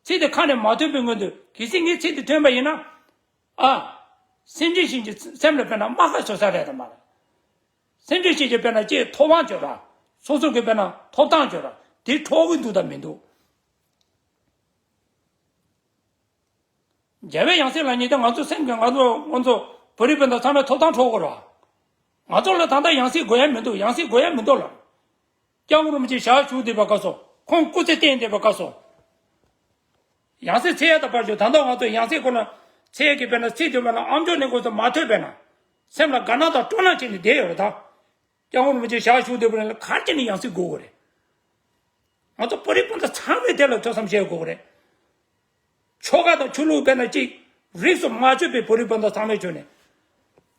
ཚིག་དེ་ཁ་ནས་མ་ཐོན་པའི་སྔོན་དུ། གལ་སྲིད་ངས་ཚིག་དེ་ཐོན་པ་ཡིན་ན། ཨ། སེམས་ཅན་ཞིག་གི་སེམས་ལ་དཔེར་ན་རྨ་ཁ་བཟོ་ས་རེད་དམ་མ་རེད། སེམས་ཅན་ཞིག་གི་དཔེར་ན་ཅིག་ཐོབ་དབང་བྱོས་ར། སོ་སོ་གི་དཔེར་ན་ཐོབ་ཐང་བྱོས་ར། དེ་འཕྲོག་གི་འདུག་དང་མི་འདུག་རྒྱལ་བའི་ཡང་སྲིད་ལབ་མཁན་དེ་ང་ཚོ་སེམས་ཀྱི། ང་ཚོ་ང་ཚོ་བོད་རིགས་སྤུན་ཟླ་ཚང་མས་ཐོབ་ཐང་འཕྲོག་གི་རེད་བ། ང་ཚོ་ལ་ད་ལྟ་ཡང་སྲིད་དགོས་ཡ་མི་འདུག་ཡང་སྲིད་དགོས་ཡ་མི་འདུག་ལ། སྐྱབས་མགོན་རིན་པོ་ཆེ་ཞལ་བཞུགས་བསྡད་པའི་སྐབས་སུ། ཁོང་སྐུ་ཚེ་བརྟན་བསྡད་པའི་སྐབས་སུ། ཡང་སྲིད་འཚོལ་ཡ་དང་ཕར་ཞོག་ད་ལྟ་ང་ཚོ་ཡང་སྲིད་སྐོར་ལ་འཚོལ་ཡ་གི་དཔེར་ན་ཚིག་དེ་དཔེར་ན་ཨམ་ཅོག་ནས་སྐོར་ཚོ་མ་ཐོས་པས་ན། སེམས་ལ་དགའ་སྣང་དང་སྤྲོ་སྣང་བྱས་ནས་བསྡད་ཡོད་རེད་ད། སྐྱབས་མགོན་རིན་པོ་ཆེ་ཞལ་བཞུགས་བསྡད་པ་ལ་ག་རེ་བྱས་ནས་ཡང་སྲིད་དགོས་དགོས་རེད། ང་ཚོ་བོད་རིགས་སྤུན་ཟླ་ཚང་མས་དེ་ལ་ཐོས་བསམ་བྱེད་དགོས་རེད། ཆོལ་ཁ་དང་ཆོས་ལུགས་དཔེར་ན་གཅིག་རིས་སུ་མ་ཆད་པའི་བོད་རིགས་སྤུན་ཟླ་ཚང་མས་བྱོས་ནས།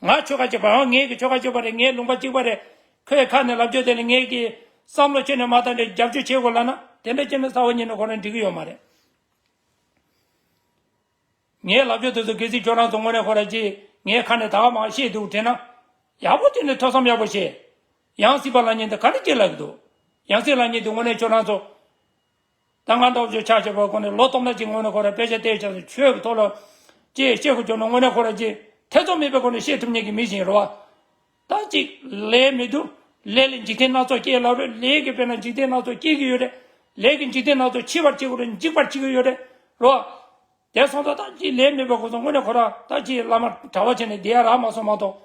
ང་ཆོལ་ཁ་གཅིག་པ། ཨང་། ངེད་ཀྱི་ཆོལ་ཁ་གཅིག་པ་རེད། ངའི་ལུང་པ་གཅིག་པ་རེད། ཁོས་ཁ་ནས་ལབ་རྒྱུ་དེ་ལ་ངེད་ཀྱིས་བསམ་བློ་ཁྱོན་ནས་མ་བཏང་ནས་རྒྱབ་སྐྱོར་བྱེད་དགོས་ལབ་ན། དེ་འདྲ་བྱས་ན་རྩ་བ་ཉིད་ནས་ཁོ་རང་འགྲིག་གི་ཡོད་མ་རེད། ངའི་ལབ་རྒྱུ་དེ་ཚོ་གལ་སྲིད་ཁྱོད་རང་ཚོ་དངོས་གནས་ཁོ་རང་གིས་ངའི་ཁ་ནས་ད་ག་མ་བཤད་འདུག་དྲན་ན། ཡག་པོ་བྱས་ནས་ཐོས་བསམ་ཡག་པོ་བྱེད། ཡང་སྲིད་པ་ལབ་མཁན་དེ་ག་འདྲ་ཅིག་ལབ་ཀྱི་འདུག་ཡང་སྲིད་ལབ་མཁན་དེ་དངོས་གནས་ཁྱོད་རང་ཚོ། ད་ང་འདྲ་བོ་ཆགས་བྱས་པ་ཁོ་ནས་ལོ་སྟོང་ཕྲག་གཅིག་སྔོན་ནས་ཁོ་རང་དཔེ་ཆ་བལྟས་བྱས་ཆོས་ཀྱི་ཐོག་ལ་ཅིག་བཤད་དགོས་བྱུང་ན། དངོས་གནས་ཁོ་རང་གིས་ཐེ་ཚོམ་མེད་པའི་སྒོ་ནས་བཤད་ཐུབ་མཁན་གྱི་མི་ཞིག་རེད་བ། ད་ཅིག་ལས་མི་འདུག་ལས་ལས་འཇིག་རྟེན་སྣ་ཚོགས་སྐྱེ་ལབ་རེད། ལས་ཀྱི་དཔེར་ན་འཇིག་རྟེན་སྣ་ཚོགས་སྐྱེ་གི་ཡོད་རེད། ལས་ཀྱི་འཇིག་རྟེན་སྣ་ཚོགས་འཆི་བར་བྱེད་ཀྱི་རེད། འཇིག་པར་བྱེད་ཀྱི་ཡོད་རེད། རེད་བ། དེ་སོང་ཙང་ད་ཅིག་ལས་མེད་པའི་སྒོ་ནས་དངོས་གནས་ཁོ་རང་ད་ཅིག་བླ་མ་གྲྭ་པ་བྱས་ནས་བསྡད་ཡ་རག་མ་སོང་མ་གཏོགས།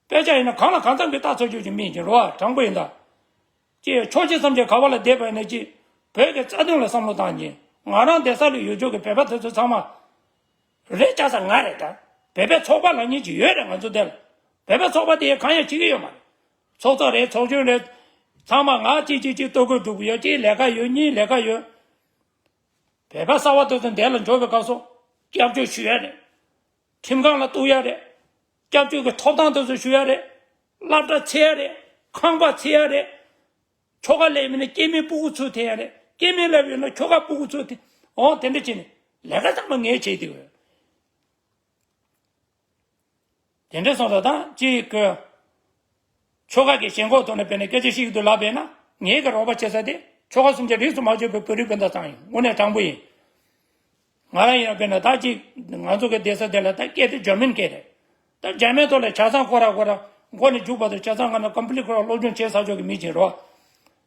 དཔེ་ཆ་ཡིན་ན་གང་ལ་གང་འཚམ་གྱི་ལྟ་ཚར་རྒྱུ་ཅིག་མིན་ཅིག་རེད་བ། དྲང་པོ་ཡིན་ད། ཅེས་ཕྱོགས་བཞི་མཚམས་བརྒྱད་ག་བ་ལ་བསྡད་པ་ཡིན་ན་ཅིག་བོད་ཀྱི་རྩ་དོན་ལ་བསམ་བློ་བཏང་ཉིན། ང་རང་བསྡད་ས་ལ་ཡོད་ཆོག་གི་བོད་པ་དེ་ཚོ་ཚང་མ་རེད་ཆགས་ས་ང་རེད་ད། བོད་པའི་ཚོགས་པ་ལབ་མཁན་ཅིག་ཡོད་རེད་ང་ཚོ་འདི་ལ། བོད་པའི་ཚོགས་པ་དེ་གང་ཡང་བྱེད་ཀྱི་ཡོད་མ་རེད། ཚོགས་གཙོ་རེད། ཚོགས་གཞོན་རེད། ཚང་མ་ང་གཅིག་གཅིག་གཅིག་ལྟོ་གོས་སྒྲུབ་ཀྱི་ཡོད། གཅིག་ལས་ཀ་ཡོད། གཉིས་ལས་ཀ་ཡོད། བོད་པ་གསར་པ་དེ་ཚོ་འདི་ལ་འབྱོར་བའི་སྐབས་སུ་སྐྱབས་བཅོལ་ཞུ་ཡ་རེད། ཁྲིམས་ཁང་ལ་གཏུག་ཡ་རེད། སྐྱབས་བཅོལ་གྱི་ཐོབ་ཐང་དེ་ཚོ་ཞུ་ཡ་རེད། སློབ་གྲྭ་འཚོལ་ཡ་རེད། ཁང་པ་འཚོལ་ཡ་རེད། ཆོལ་ཁ་སླེབས་མིན་ན་སྐྱེ་དམན་སྤུ་གུ་ཚུར་འཐེན་ཡ་རེད། སྐྱེ་དམན་སླེབས་ཡོད་ན་ཆོལ་ཁ་སྤུ་གུ་ཚུར་འཐེན། འོ་དེ་འདྲ་བྱས་ནས་ལས་ཀ་ཚང་མ་ངས་བྱས་བསྡད་ཡོད། དེ་འདྲ་སོང་ཙང་ད་ཅིག་གི་ཆོལ་ཁ་གི་ཞེན་ཁོག་ཐོག་ནས་དཔེར་ན་སྐད་ཆ་བཤད་ཀྱི་འདུག་ལབ་པས་ན། ངའི་གི་རོགས་པ་བྱེད་ས་དེ་ཆོལ་ཁ་སུམ་ཅུ་རིས་སུ་མ་ཆད་པའི་བོད་རིགས་སྤུན་ཟླ་ཚང་ཡིན། དངོས་གནས་དྲང་པོ་ཡིན། ང་རང་ཡིན་ན་དཔེར་ན་ད་ཅིག་ང་ཚོ་གི་བསྡད་ས་དེ་ལ་ད་སྐད་དེ་འཇར་མན་སྐད་རེད། ད་འཇར་མན་ཐོག་ལ་ཆ་ཚང་ཁོ་ར་ཁོ་ར་མགོ་ནས་མཇུག་བར་དུ་ཆ་ཚང་ང་ནས་ཀམ་པི་ལིཊ་ཁོ་ར་སློབ་སྦྱོང་བྱས་ཚར་ཆོག་གི་མི་ཅིག་རེད་བ།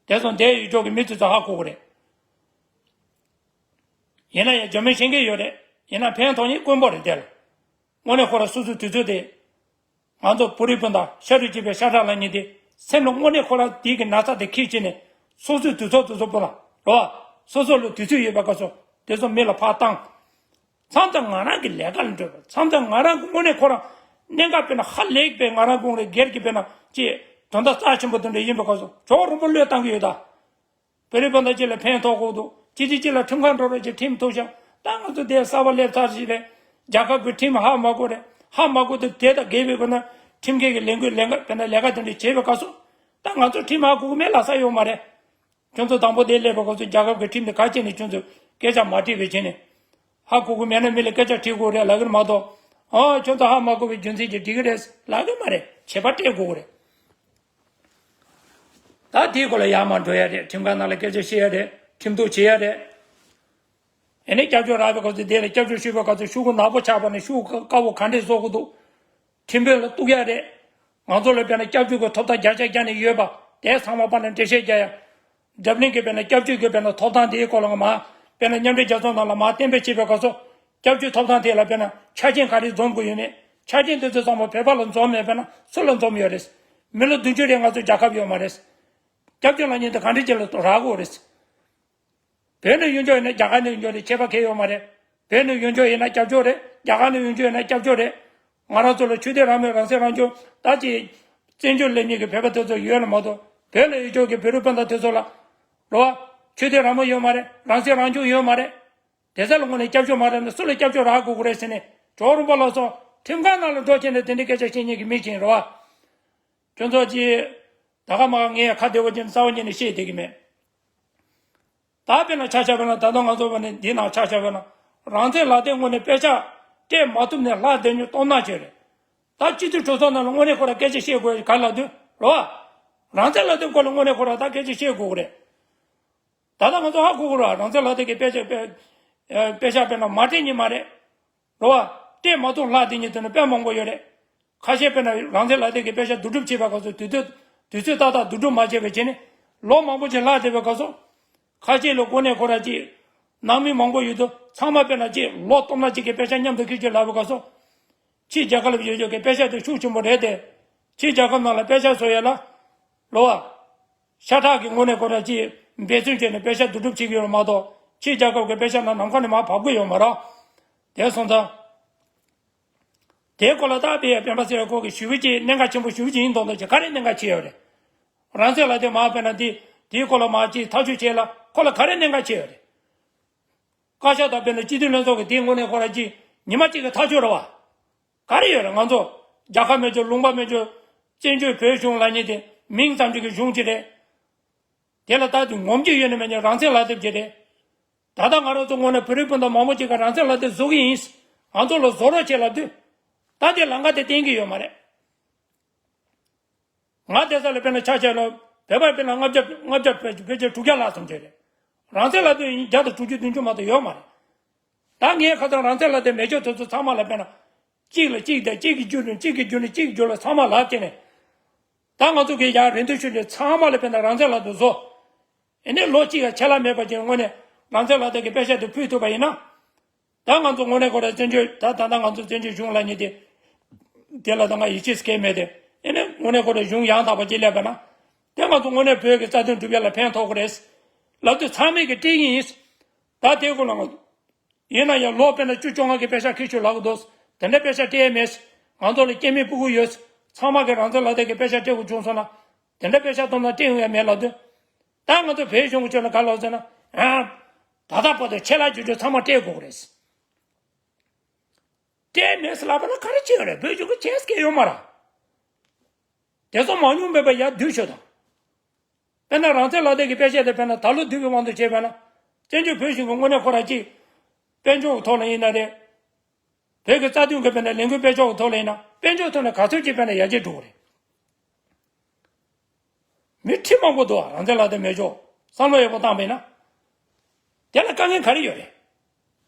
དེ་ཚོ་འདས་ཡོད་ཆོག་གི་མི་དེ་ཚོ་ཧ་གོ་གི་རེད། ཡིན་ན་ཡང་འཇར་མན་ཤེས་མཁན་ཡོད་རེད། ཡིན་ན་ཕན་ཐོགས་མཁན་དཀོན་པོ་རེད་དེ་ལ། དངོས་གནས་ཁོ་ར་སོ་སོའི་དུས་ཚོད་དེ། ང་ཚོ་བོད་རིགས་སྤུན་ཟླ་ཤ་རུས་གཅིག་པའི་ཤ་ཁྲག་ལབ་མཁན་དེ་སེམས་ལ་དངོས་གནས་ཁོ་རང་དེའི་གི་ན་ཚ་དེ་འཁྱེར་བྱས་ནས་སོ་སོའི་དུས་ཚོད་དེ་ཚོ་སྤུན་ཟླ་རོ། སོ་སོ་ལ་དུས་ཚོད་ཡོད་པའི་སྐབས་སུ་དེ་ཚོ་མི་ལ་ཕར་བཏང་། མཚམས་མཚམས་ང་རང་གི་ལས་ཀ་ལ་འགྲོ་བ། མཚམས་མཚམས་ང་རང་གི་དངོས་གནས་ཁོ་རང་གནད་འགག་དཔེར་ན་ཧ་ལས་པའི་ང་རང་དགོངས་རེད། སྒེར་གྱི་དཔེར་ན་ཅེས་དོན་དག་རྩ་ཆེན་པོ་དེ་འདྲ་ཡིན་པའི་སྐབས་སུ་ཇོ་བོ་རིན་པོ་བློས་བཏང་གི་ཡོད་ད། བོད་རིགས་སྤུན་ཟླ་གཅིག་ལ་ཕན་ཐོགས་དགོས་འདུག་གཅིག་གིས་གཅིག་ལ་ཁྲིམས་ཁང་འགྲོ་རོགས་ཅེས་ཁྲིམས་ཐུག་ཤག་ད་ང་ཚོ་དེ་གསར་པ་སླེབས་ཚར་ཞིག་རེད། རྒྱལ་ཁབ་ཀྱི་ཁྲིམས་ཧ་མ་གོ་རེད། ཧ་མ་གོ་དུས་དེ་དང་འགལ་བའི་སྒོ་ནས་ཁྲིམས་འགལ་གྱི་ལས་འགུལ་ལས་འགུལ་དཔེར་ན་ལས་ཀ་དེ་འདྲ་བྱེད་པའི་སྐབས་སུ། ད་ང་ཚོ་ཁྲིམས་ཧ་གོ་གི་མེད་ལབ་ས་ཡོད་མ་རེད། ཁྱོད་ཚོ་དང་པོ་དེ་སླེབས་པའི་སྐབས་སུ་རྒྱལ་ཁབ་ཀྱི་ཁྲིམས་དེ་ག་བྱས་ནས་ཁྱོད་ཚོས་སྐད་ཆ་མ་དྲིས་པའི་བྱས་ནས། ཧ་གོ་གི་མེད་ན་མི་ལ་སྐད་ཆ་དྲིས་དགོས་རེད་ལབ་གི་མ་གཏོགས། ཨོ་ཁྱོད་ཚོ་ཧ་མ་གོ་བའི་རྒྱུ་མཚན་གྱིས་འགྲིག་གི་རེད་ལབ་གི་མ་རེད། བྱེད་པ་སྤྲད་དགོས་རེད། ད་དེའི་སྐོར་ལ་ཡར་མར་འགྲོ་ཡ་རེད། ཁྲིམས་ཁང་ནང་ལ་སྐད་ཆ་བཤད་ཡ་རེད། ཁྲིམས་གཏུག་བྱེད་ཡ་རེད། ཨེ་ནས་སྐྱབས་བཅོལ་རག་པའི་སྐབས་སུ་དེ་ལ་སྐྱབས་བཅོལ་ཞུས་པའི་སྐབས་སུ་ཤོག་གུ་ནག་པོ་ཆགས་པ་ནས་ཤོག་གུ་དཀར་པོ་ག་འདྲས་བཟོ་དགོས་འདུག་ཁྲིམས་དཔོན་ལ་གཏུག་ཡ་རེད། ང་ཚོ་ལ་དཔེར་ན་སྐྱབས་བཅོལ་གྱི་ཐོབ་ཐང་བརྒྱ་ཆ་བརྒྱ་ནས་ཡོད་པ་དེ་ཚང་མ་པ་ལ་འགྲེལ་བཤད་རྒྱག་ཡ། འཛམ་གླིང་གི་དཔེར་ན་སྐྱབས་བཅོལ་གྱི་དཔེར་ན་ཐོབ་ཐང་དེའི་སྐོར་ལ་ང་མ་དཔེར་ན་མཉམ་འབྲེལ་རྒྱལ་ཚོགས་ནང་ལ་མ་གཏན་འབེབས་བྱས་པའི་སྐབས་སུ། སྐྱབས་བཅོལ་ཐོབ་ཐང་དེ་ལ་དཔེར་ན་ཆ་རྐྱེན་ག་རེ་འཛོམས་དགོས་ཡོད་མེད། ཆ་རྐྱེན་དེ་ཚོ་ཚང་མ་བོད་པ་ལ་འཛོམས་མེད་པས་ན་སུ་ལ་འཛོམས་ཡོད་རེད། མི་ལོ་བདུན་ཅུ་རེ་ལྔ་ཚོ་རྒྱལ་ཁབ་ཡོད་མ་རེད། སྐྱབས་བཅོལ་ལབ་མཁན་དེ་ག་འདྲ་ཅིག་ལ་རག་དགོས་རེད། བོད་ནས་ཡོང་ཆོག་ཡིན་ན་རྒྱ་གར་ནས་ཡོང་ཆོག་རེད། ཁྱད་པར་གང་ཡོད་མ་རེད། བོད་ནས་ཡོང་ཆོག་ཡིན་ན་སྐྱབས་བཅོལ་རེད། རྒྱ་གར་ནས་ཡོང་ཆོག་ཡིན་ན་སྐྱབས་བཅོལ་རེད། ང་རང་ཚོ་ལ་ཆོས་དད་རང་མོས་རང་སྲིད་རང་སྐྱོང་ད་ཅི་བཙན་བྱོལ་སླེབས་མཁན་གྱི་བོད་པ་དེ་ཚོ་ཡོད་ལ་མ་གཏོགས་བོད་ལ་ཡོད་ཆོག་གི་བོད་རིགས་སྤུན་ཟླ་དེ་ཚོ་ལ་རོ། ཆོས་དད་རང་མོས་ཡོད་མ་རེད། རང་སྲིད་རང་སྐྱོང་ཡོད་མ་རེད། དེ་ཚོ་ལ་དངོས་ནས་སྐྱབས་བཅོལ་མ་རག་ན་སུ་ལ་སྐྱབས་བཅོལ་རག་དགོས་ཀྱི་རེད་ཟེར་ནས་ཇོ་རོང་པ་ལགས་སོ། ཁྲིམས་ཁང་ནང་ལ་འགྲོ་བྱས་ནས་དེ་འདྲའི་སྐད་ཆ་བཤད་མཁན་གྱི་མི་ཅིག་ཡིན་རོ། ཁྱོད་ཚོ་ཅི། ད་ག་མ་ངས་ཁ་བདེ་བོ་ཅན་རྩ་བ་ཉིད་ནས་བཤད་བསྡད་ཀྱི་མེད། ད་དཔེར་ན་ཆ་བཞག་པ་ན་ད་ལྟ་ང་ཚོ་བ་ནི་འདི་ནང་ཆ་བཞག་པ་ན་རང་བཙན་ལག་དེབ་དངོས་གནས་དཔེ་ཆ་སྤྲད་མ་ཐུབ་ནས་ལྷག་བསྡད་རྒྱུ་སྟོབས་ན་ཆེ་རེད། ད་སྤྱི་འཐུས་གྲོས་ཚོགས་ནང་ལ་དངོས་གནས་ཁོ་ར་སྐད་ཆ་བཤད་དགོས་ག་ལ་དུས་རོ། རང་བཙན་ལག་དེབ་སྐོར་ལ་དངོས་གནས་ཁོ་ར་ད་སྐད་ཆ་བཤད་དགོས་ཀྱི་རེད། ད་ལྟ་ང་ཚོ་ཧ་གོ་གི་རེད། རང་བཙན་ལག་དེབ་ཀྱི་དཔེ་ཆ་དཔེ་དཔེ་ཆ་དཔེར་ན་མ་སྤྲད་ཉིན་མ་རེད། རེད་བ། སྤྲད་མ་ཐུབ་ལྷག་དེ་ཉིན་དུ་ནི་དཔེ་མང་པོ་ཡོད་རེད། ཁ་ཤས་དཔེར་ན་རང་བཙན་ལག་དེབ་ཀྱི་དཔེ་ཆ་བསྡུ་སྒྲུབ་བྱེད་པའི་སྐབས་སུ་དུས་ཚོད་དུས་ཚོད་ཏག་ཏག་བསྡུ་སྒྲུབ་མ་བྱས་པའི་རྗེས་ནས་ལོ་མང་པོ་ཅིག་ལྷག་བསྡད་པའི་སྐབས་སུ། ཁ་ཤས་ལ་གོ་གནས་ཁོ་ར་ཅིག་ནང་མི་མང་པོ་ཡོད་དུ་ཚང་མ་དཔེར་ན་ཅིག་ལོ་སྟོང་ན་ཅིག་གི་དཔེ་ཆ་མཉམ་དུ་ཁྱེར་ཅིག་ལབ་པའི་སྐབས་སུ། ཕྱིའི་རྒྱལ་ཁབ་ལ་ཡོད་ཡོད་ཀྱི་དཔེ་ཆ་དེ་ཤུགས་ཆེན་པོ་རེད་དེ། ཕྱིའི་རྒྱལ་ཁབ་ནང་ལ་དཔེ་ཆ་བཟོ་ཡས་ལ། ལོ་བ། ཤ་ཁྲག་གི་ངོས་ནས་ཁོ་ར་ཅིག་འབད་བརྩོན་བྱས་ནས་དཔེ་ཆ་བསྡུ་སྒྲུབ་བྱེད་ཀྱི་ཡོད་མ་གཏོགས་ཕྱིའི་རྒྱལ་ཁབ་ཀྱི་དཔེ་ཆ་ནང་ནམ་མཁའ་ནས་མར་བབས་ཀྱི་ཡོད་མ་རེད། དེ་སོང་ཙང་། དེའི་སྐོར་ལ་ད་དཔེ་སྤེན་པ་ཚེ་རིང་ཁོང་གིས་ཞུ་བ་ཅིག་གནད་འགག་ཆེན་པོ་ཞུ་བ་ཅིག་ཡིན་མདོག་མདོག་ཅིག་ག་རེ་གནད་འགག་ཆེ་ཡོད་རེད། རང་བཙན་ལག་དེབ་མར་དཔེར་ན་འདི་དེའི་སྐོར་ལ་མར་ཅིག་ཐག་གཅོད་བྱས་ལ་ཁོ་ལ་ག་རེ་གནད་འགག་ཆེ་ཡོད་རེད། བཀའ་ཤག་དང་དཔེར་ན་སྤྱི་འཐུས་ལྷན་ཚོགས་ཀྱི་དེའི་ངོས་ནས་ཁོ་ར་ཅིག་ཉི་མ་གཅིག་གི་ཐག་གཅོད་རེད་བ། ག་རེ་ཡོད་རེད། ང་ཚོ་རྒྱལ་ཁབ་མེད་ཆོག་ལུང་པ་མེད་ཆོག་བཙན་བྱོལ་བོད་གཞུང་ལབ་མཁན་དེ་མིང་ཙམ་ཅིག་གི་གཞུང་ཅིག་རེད། དེ་ལ་ད་དུང་ངོམ་རྒྱུ་ཡོད་ན་མེད་ན་རང་བཙན་ལག་དེབ་ཅིག་རེད། ད་ལྟ་ང་རང་ཚོ་ངོས་ནས་བོད་རིགས་སྤུན་ཟླ་མང་པོ་ཅིག་ག་རང་བཙན་ལག་དེབ་བཟོ་གི་ཡིན། ང་ཚོ་ལ་བཟོ་རོགས་བྱེད་ལབ་དུས། ད་དེ་ལམ་ཁ་དེ་བསྟན་གི་ཡོད་མ་རེད། ང་དེ་ས་ལ་དཔེར་ན་ཆ་བཞག་ན་བོད་པ་དཔེར་ན་ལྔ་བརྒྱ་ལྔ་བརྒྱ་བོད་ཕལ་ཆེར་དྲུག་བརྒྱ་ལྷག་ཙམ་ཅིག་རེད། རང་བཙན་ལག་དེབ་ཡིན་བརྒྱ་དང་དྲུག་ཅུ་བདུན་ཅུ་མ་གཏོགས་ཡོད་མ་རེད། ད་ངས་ཁ་སང་རང་བཙན་ལག་དེབ་མེད་ཆོག་དེ་ཚོ་ཚང་མ་ལ་དཔེར་ན། གཅིག་ལ་གཅིག་དང་གཅིག་གི་རྒྱུ་ནས་གཅིག་གི་རྒྱུ་ནས་གཅིག་རྒྱུ་ལ་ཚང་མ་ལབ་བྱས་ནས། ད་ང་ཚོ་གི་ཡང་རེ་འདུན་ཞུ་ནས་ཚང་མ་ལ་དཔེར་ན་རང་བཙན་ལག་དེབ་བཟོ། ཨེ་ནས་ལོ་གཅིག་ཡང་ཆད་ལྷག་མེད་པ་ཅིག་དངོས་གནས་རང་བཙན་ལག་དེབ་ཀྱི་དཔེ་ཆ་དེ་ཕུལ་ཐུབ་པ་ཡིན་ན། ད་ང་ཚོ་དངོས་གནས་ཁོ་རང་བཙན་བྱོལ་ད་ད་ལྟ་ང་ཚོ་བཙན་བྱོལ་གཞུང་ལ་ཉེ་དེ། དེ་ལ་ད་ང་ཡིད་ཆེས་སྐྱེ་མེད་དེ། ཨེ་ནས་དངོས་གནས་ཁོ་རང་གཞུང་ཡང་དག་པ་ཅིག་སླེབས་པ་ན། དེ་ང་ཚོ་དངོས་གནས་བོད་ཀྱི་རྩ་དོན་སྒྲུབ་ཡ་ལ་ཕན་ཐོགས་ཀྱི་རེད། ལབ་དུས་ཚང་མས་ཀྱི་སྤྲད་ཀྱི་ཡིན། ད་དེ་ཁོ་ལ་ང་ཚོ། ཡིན་ན་ཡང་ལོ་དཔེར་ན་བཅུ་བཅོ་ལྔ་གི་དཔེ་ཆ་ཁྱེར་ཤོག་ལབ་ཀྱི་འདུག་དེ་འདྲ་དཔེ་ཆ་སྤྲད་ཡས་མེད། ང་ཚོ་ལ་སྐྱེ་དམན་སྤུ་གུ་ཡོད། ཚང་མ་གི་རང་བཙན་ལག་དེབ་ཀྱི་དཔེ་ཆ་སྤྲད་དགོས་བྱུང་སོང་ན། དེ་འདྲ་དཔེ་ཆ་བཏོན་ན་སྤྲད་ཡོང་ཡ་མེད་ལབ་དུས། ད་ང་ཚོ་བོད་གཞུང་གི་ཕྱོགས་ནས་ག་ལབ་ཟེར་ན། ཨ། ད་ལྟ་བར་དུ་ཆད་ལྷག་བྱེད་རྒྱུ་ཚང་མ་སྤྲད་དགོས་ཀྱི་རེད། སྤྲད་མེད་ཟེར་ལབ་པ་ན་ག་རེ་བྱེད་ཡོད་རེད། བོད་གཞུང་གི་བྱེད་ས་གང་ཡོད་མ་རེད། དེ་ཚོ་མང་ཉུང་མེད་པ་ཡར་བསྡུས་ཤོག་དང་། དཔེར་ན་རང་བཙན་ལག་དེབ་ཀྱི་དཔེ་ཆ་དེ་དཔེར་ན་ད་ལོ་བསྡུས་པའི་དབང་དུ་བྱས་པ་ན། བཙན་བྱོལ་བོད་གཞུང་གི་དངོས་གནས་ཁོ་རང་གཅིག་དཔལ་འབྱོར་གྱི་ཐོག་ལ་ཡིན་ན་རེད། བོད་ཀྱི་རྩ་དོན་གྱི་དཔེར་ན་ལས་འགུལ་སྤེལ་ཕྱོགས་ཀྱི་ཐོག་ལ་ཡིན་ན་དཔལ་འབྱོར་ཐོག་ནས་ག་ཚོད་ཅིག་དཔེར་ན་ཡར་རྒྱས་འགྲོ་གི་རེད། མི་ཁྲི་མང་པོ་འདུག་ཨ། རང་བཙན་ལག་དེབ་མེད་ཕྱོགས་བསམ་བློ་ཡག་པོ་བཏང་པ་ཡིན་ན། དེ་ལ་དཀའ་ངལ་ག་རེ་ཡོད་རེད།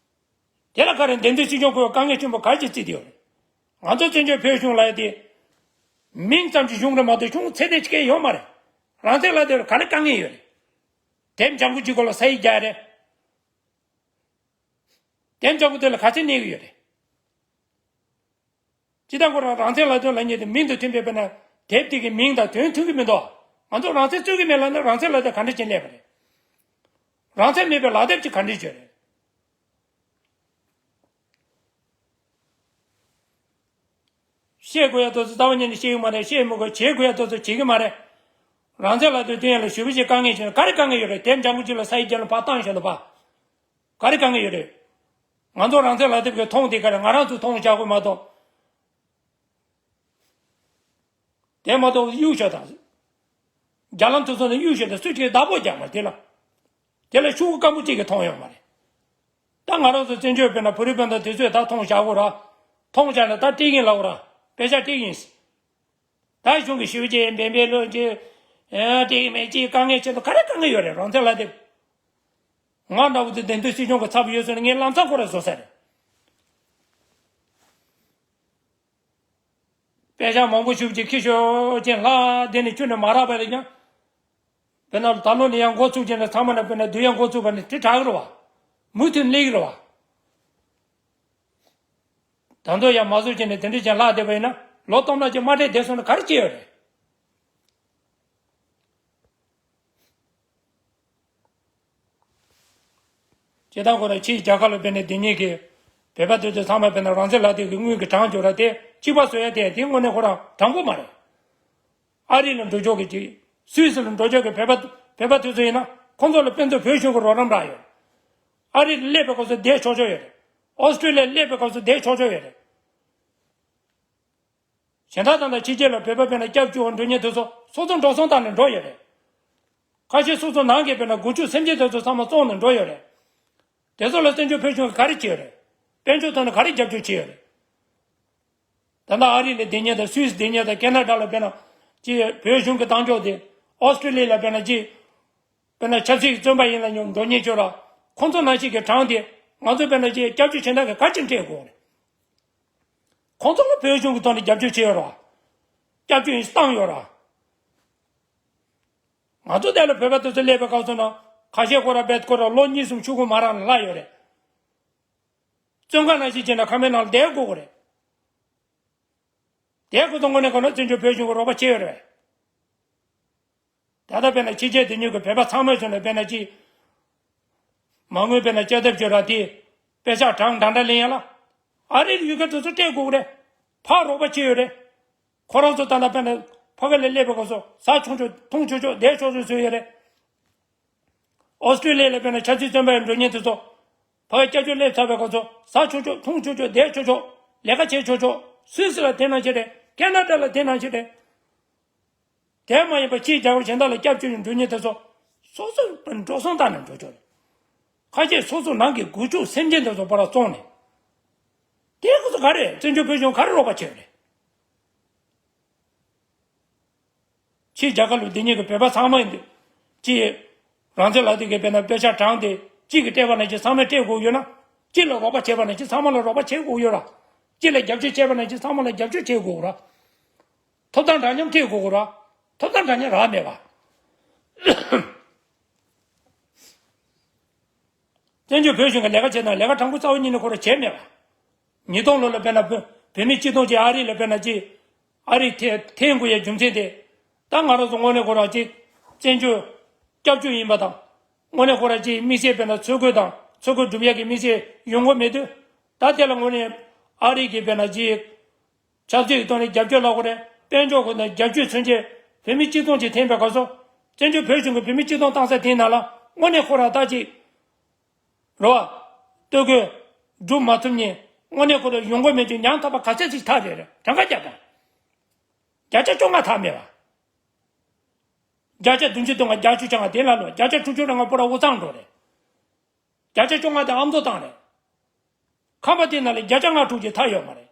དེ་ལ་ག་རེ་བདེན་དོན་སྲིད་སྐྱོང་ཁོས་དཀའ་ངལ་ཆེན་པོ་ག་རེ་ཅིག་བརྩིས་ཏེ་ཡོད་རེད། ང་ཚོ་བཙན་བྱོལ་བོད་གཞུང་ལ་ཡ་དེ། མིང་ཙམ་གྱི་གཞུང་རེད་མ་གཏོགས་གཞུང་ཚད་ལྡན་ཅིག་ཡོད་མ་རེད། རང་བཙན་ལག་དེབ་ལ་ག་རེ་དཀའ་ངལ་ཡོད་རེད། དེབ་ལྗང་ཁུ་གཅིག་པོ་ལ་ས་ཡིག་རྒྱག་རེད། དེབ་ལྗང་ཁུ་དེ་ལ་ག་ཚད་གནས་ཀྱི་ཡོད་རེད། སྤྱིར་བཏང་ཁོ་རང་རང་བཙན་ལག་དེབ་ལབ་མཁན་དེ་མིང་དང་མཐུན་པའི་དཔེར་ན་དེབ་དེ་གི་མིང་དང་དོན་མཐུན་གྱི་མི་འདུག་ང་ཚོ་རང་བཙན་རྩོད་ཀྱི་མེད་ལབ་ན་རང་བཙན་ལག་དེབ་ག་འདྲ་ཅིག་སླེབས་པ་རེད། རང་བཙན་མེད་པའི་ལག་དེབ་ཅིག་ག་འདྲ་ཅིག་རེད། བཤད་དགོས་ཡ་དེ་ཚོ་རྩ་བ་ཉིད་ནས་བཤད་ཀྱི་མ་རེད། བཤད་མི་དགོས། བྱེད་དགོས་ཡ་དེ་ཚོ་བྱེད་ཀྱི་མ་རེད། རང་བཙན་ལག་དེབ་བཏོན་ཡ་ལ་ཞེ་པོ་ཅིག་དཀའ་ངལ་ཆེ་ན་ག་རེ་དཀའ་ངལ་ཡོད་རེད། དེབ་ལྗང་ཁུ་ཅིག་ལ་ས་ཡིག་བརྒྱབ་ལ་ཕར་བཏང་ཤོག་དང་པ། ག་རེ་དཀའ་ངལ་ཡོད་རེད། ང་ཚོ་རང་བཙན་ལག་དེབ་ཀྱི་མཐོང་དེ་ག་རེ་ང་རང་ཚོ་མཐོང་བཞག་དགོས་མ་གཏོགས། དེ་མ་གཏོགས་གཡུག་ཤོག་དང་། རྒྱ་ལམ་དུ་སོང་ནས་གཡུག་ཤོག་དང་སུ་གཅིག་བདག་པོ་རྒྱག་མ་དེ་ལ། དེ་ལ་ཤོག་བུ་སྐམ་པོ་གཅིག་གིས་མཐོང་ཡོད་མ་རེད། ད་ང་རང་ཚོ་བཙན་བྱོལ་དཔེར་ན་བོད་རིགས་སྤུན་ཟླ་དེ་ཚོས་ད་མཐོང་བཞག་གོ་ར། མཐོང་བཞག་ན་ད་སྤྲད་ཀྱིན་ལབ་གོ་ར། དཔེ་ཆ་སྤྲད་ཀྱིན། ད་གཞུང་གི་ཞུ་རྒྱུ་འབེན་པའི་ལོ་རྒྱུས། སྤྲད་ཀྱི་མེད་ཅིག་དཀའ་ངལ་ཆེ་མདོག་ག་རེ་དཀའ་ངལ་ཡོད་རེད། རང་བཙན་ལག་དེབ། ང་འདྲ་བོ་དེ་བདེན་དོན་སྲིད་སྐྱོང་གི་ཚབ་ཡོད་ཟེར་ན་ངས་ལམ་སང་ཁོ་ར་བཟོ་ས་རེད། པད་ཤག་མང་པོ་ཞིག་ཅིག་ཁྱི་ཤོར་ཅན་ལྷ་དེ་ནི་ཁྱོད་ནི་མ་རག་པ་ལས་ཀྱང་། དཔེར་ན་ད་ལོ་ནི་ཡང་འགོ་ཚུགས་ཅན་ལ་ཚང་མ་ན་དཔེར་ན་བསྡུ་ཡང་འགོ་ཚུགས་པ་ནི་དེ་དྲག་གི་རེད་བ། མུ་མཐུད་སླེབས་ཀྱི་རེད་བ། ད་དུང་ཡང་མ་བཟོ་བྱས་ནས་དེ་འདྲ་ཅན་ལྷག་བསྡད་པ་ཡིན་ན་ལོ་སྟོང་ཕྲག་ཅིག་མ་སྤྲད་བསྡད་སོང་ན་ག་རེ་བྱེད་ཡོད་རེད། སྤྱིར་བཏང་ཁོ་རང་ཕྱིའི་རྒྱལ་ཁབ་ལ་དཔེར་ན་དེ་ཉིད་ཀྱི་བོད་པ་དེ་ཚོ་ཚང་མ་དཔེར་ན་རང་བཙན་ལག་དེབ་ཀྱི་དངུལ་གྱི་གྲངས་སྦྱོར་ར་དེ་གཅིག་པ་བཟོ་ཡ་དེ་དེ་དངོས་གནས་ཁོ་རང་དྲང་པོ་མ་རེད། ཨ་རི་ལ་འགྲོ་ཕྱོགས་ཀྱི་ཅིག་སུད་སི་ལ་འགྲོ་ཕྱོགས་ཀྱི་བོད་པ་བོད་པ་དེ་ཚོ་ཡིན་ན་ཁོང་ཚོ་ལ་དཔེ་མཛོད་བོད་གཞུང་གི་རོགས་རམ་རག་ཡོད། ཨ་རི་ལ་སླེབས་པའི་སྐབས་སུ་བསྡད་ཆོག་ཆོག་ཡོད་རེད། ཨོ་སི་ཀྲི་ལི་ཡ་སླེབས་པའི་སྐབས་སུ་བསྡད་ཆོག་ཆོག་ཡོད་རེད། གཞན་དག་དང་དང་ཕྱི་རྒྱལ་ལ་བོད་པ་དཔེར་ན་སྐྱབས་བཅོལ་བ་འགྲོ་མཁན་དེ་ཚོ་སོ་སོ་འགྲོ་སོང་བཏང་ནས་འགྲོ་ཡོད་རེད། ཁ་ཤས་སོ་སོ་ནང་གི་དཔེར་ན་སྒོ་ཕྱུགས་སེམས་ཅན་དེ་ཚོ་ཚང་མ་བཙོངས་ནས་འགྲོ་ཡོད་རེད། དེ་ཚོ་ལ་བཙན་བྱོལ་བོད་གཞུང་གིས་ག་རེ་བྱས་ཡོད་རེད། དཔལ་འབྱོར་ཐོག་ནས་ག་རེ་རྒྱབ་སྐྱོར་བྱས་ཡོད་རེད། ད་ལྟ་ཨ་རི་ལ་བསྡད་མཁན་དང་སུད་སི་བསྡད་མཁན་དང་ཁེ་ན་ཌ་ལ་དཔེར་ན་ཅིག་བོད་གཞུང་གི་བཏང་ཕྱོགས་དེ་ཨོ་སི་ཀྲི་ལི་ཡ་ལ་དཔེར་ན་ཅིག་དཔེར་ན་ཆབ་སྲིད་ཀྱི་བཙོན་པ་ཡིན་ལ་ཉོ་འགྲོ་མཁན་ཚོ་ལ་ཁོང་ཚོ་ནང་བཞིན་གྱི་གྲངས་དེ་ང་ཚོ་དཔེར་ན་ཅིག་སྐྱབས་བཅོལ་བྱེད་མཁན་གྱིས་ག་རེ་བྱས་ནས་སྤྲད་དགོས་རེད། ཁོང་ཚོ་ལ་བོད་གཞུང་གི་ཐོག་ནས་རྒྱབ་སྐྱོར་བྱས་ཡོད་རེད་བ། སྐྱབས་བཅོལ་ཡིན་བཏང་ཡོད་རེད་བ། ང་ཚོ་དེ་ལ་བོད་པ་དེ་ཚོ་སླེབས་པའི་སྐབས་སུ་ན་ཁ་ཤས་ཁོ་ར་བེད་ཁོ་ར་ལོ་གཉིས་གསུམ་ཆུ་ཁུང་མ་རག་ནས་ལྷག་ཡོད་རེད། བཙོན་ཁང་ནང་བཞིན་བྱས་ན་ཁང་པའི་ནང་ལ་བསྡད་དགོས་ཀྱི་རེད། དེ་ཁོ་ཚོ་དངོས་གནས་ཁོ་ན་བཙན་བྱོལ་བོད་གཞུང་གི་རོགས་པ་བྱས་ཡོད་རེད། ད་ལྟ་དཔེར་ན་ཕྱི་རྒྱལ་དེ་ཉིད་ཀྱི་བོད་པ་ཚང་མའི་ཚོ་ནས་དཔེར་ན་ཅིག་མ་དངུལ་དཔེར་ན་བསྐྱར་ལྡབ་བྱོས་ར་དེ་པད་ཤག་གྲངས་འདྲ་འདྲ་ལེན་ཡ་ལ་ཨ་རིའི་ཡུལ་སྐད་དེ་ཚོ་སྤྲད་དགོས་ཀྱི་རེད། ཕར་རོགས་པ་བྱས་ཡོད་རེད། ཁོ་རང་ཚོ་ད་ལྟ་དཔེར་ན་ཕ་གི་ལ་སླེབས་པའི་སྐབས་སུ་ཟ་ཆོག་ཆོག་འཐུང་ཆོག་ཆོག་བསྡད་ཆོག་ཆོག་བཟོས་ཡོད་རེད། ཨོ་སི་ཀྲི་ལི་ཡ་ལ་དཔེར་ན་ཆབ་སྲིད་བཙོན་པ་ཡང་འགྲོ་མཁན་དེ་ཚོ་ཕ་གི་སྐྱབས་བཅོལ་སླེབས་ཚར་བའི་སྐབས་སུ་ཟ་ཆོག་ཆོག་འཐུང་ཆོག་ཆོག་བསྡད་ཆོག་ཆོག་ལས་ཀ་བྱེད་ཆོག་ཆོག་སུད་སི་ལ་དེ་ནང་བཞིན་རེད། ཁེ་ན་ཌ་ལ་དེ་ནང་བཞིན་རེད། དེ་མ་ཡིན་པ་ཕྱིའི་རྒྱལ་ཁབ་གཞན་དག་ལ་སྐྱབས་བཅོལ་ནས་འགྲོ་མཁན་དེ་ཚོ་སོ་སོ་འགྲོ་སོང་བཏང་ནས་འགྲོ་ཆོག་རེད། ཁ་ཤས་སོ་སོ་ནང་གི་སྒོ་ཕྱུགས་སེམས་ཅན་དེ་ཚོ་པོ་ར་བཙོངས་ནས། དེ་ཁོ་ཚོ་ག་རེ་བཙན་བྱོལ་བོད་གཞུང་ག་རེ་རོགས་པ་བྱས་རེད། ཕྱིའི་རྒྱལ་ཁབ་ལ་སྡོད་མཁན་གྱི་བོད་པ་ཚང་མ་ཡིན་དུས། ཅིག་རང་བཙན་ལག་དེབ་ཀྱི་དཔེར་ན་པད་ཤག་གྲངས་དེ་གཅིག་གིས་སྤྲད་པ་ནང་བཞིན་ཚང་མས་སྤྲད་དགོས་ཡོད་ན། གཅིག་ལ་རོགས་པ་བྱས་པ་ནང་བཞིན་ཚང་མ་ལ་རོགས་པ་བྱེད་དགོས་ཡོད་ར། གཅིག་ལ་རྒྱབ་སྐྱོར་བྱས་པ་ནང་བཞིན་ཚང་མ་ལ་རྒྱབ་སྐྱོར་བྱེད་དགོས་ར། ཐོབ་ཐང་འདྲ་མཉམ་སྤྲད་དགོས་ར། ཐོབ་ཐང་འདྲ་མཉམ་རག་མེད་པ། བཙན་བྱོལ་བོད་གཞུང་གི་ལས་ཀ་བྱེད་སྟངས་ལས་ཀ་དྲང་པོ་རྩ་བ་ཉིད་ནས་ཁོ་རང་བྱས་མེད་པ། ཉིས་སྟོང་ལོ་ལ་དཔེར་ན་བོད་བོད་མི་སྤྱི་སྟོང་ཅིག་ཨ་རི་ལ་དཔེར་ན་ཅིག་ཨ་རི་ཐེ་ཐེ་དགོས་ཡའི་རྒྱུ་མཚན་དེ། ད་ང་རང་ཚོ་དངོས་གནས་ཁོ་རང་ཅིག་བཙན་བྱོལ་སྐྱབས་བཅོལ་ཡིན་པ་དང་། དངོས་གནས་ཁོ་རང་ཅིག་དམིགས་བསལ་དཔེར་ན་འཚོ་གོས་དང་འཚོ་གོས་སྒྲུབ་ཡ་གི་དམིགས་བསལ་ཡོང་གི་མེད་དུས། ད་དེ་ལ་དངོས་གནས་ཨ་རི་གི་དཔེར་ན་ཅིག་ཆབ་སྲིད་ཀྱི་ཐོག་ནས་རྒྱབ་སྐྱོར་ལ་ཁོ་རེ་དཔལ་འབྱོར་ཁོ་ན་རྒྱབ་སྐྱོར་མཚོན་ཆེད་བོད་མི་སྤྱི་སྟོང་ཅིག་འཐེན་པའི་སྐབས་སུ། བཙན་བྱོལ་བོད་གཞུང་གིས་བོད་མི་སྤྱི་སྟོང་བཏང་ས་དེའི་ནང་ལ་དངོས་གནས་ཁོ་རང་ད་ཅིག་རེད་བ། ལྟོ་གོས་སྒྲུབ་མ་ཐུབ་མཁན་དངོས་གནས་ཁོ་རང་ཡོང་སྒོ་མེད་དུས་ཉམ་ཐག་པ་ག་ཚད་ཅིག་ཐག་རེད་རེད་གྲངས་ཀ་རྒྱག་དང་། བརྒྱ་ཆ་བཅོ་ལྔ་ཐག་མེད་པ། བརྒྱ་ཆ་བདུན་ཅུ་དོན་ལྔ་བརྒྱད་ཅུ་གྱ་ལྔ་དེ་ལ་ལོ་བརྒྱ་ཆ་དྲུག་ཅུ་རེ་ལྔ་པོ་ར་དབུས་གཙང་འགྲོ་རེད། བརྒྱ་ཆ་བཅོ་ལྔ་དེ་ཨ་མདོ་བཏང་རེད། ཁམས་པ་དེ་ན་ལས་བརྒྱ་ཆ་ལྔ་དྲུག་ཅུ་ཐག་ཡོད་མ་རེད།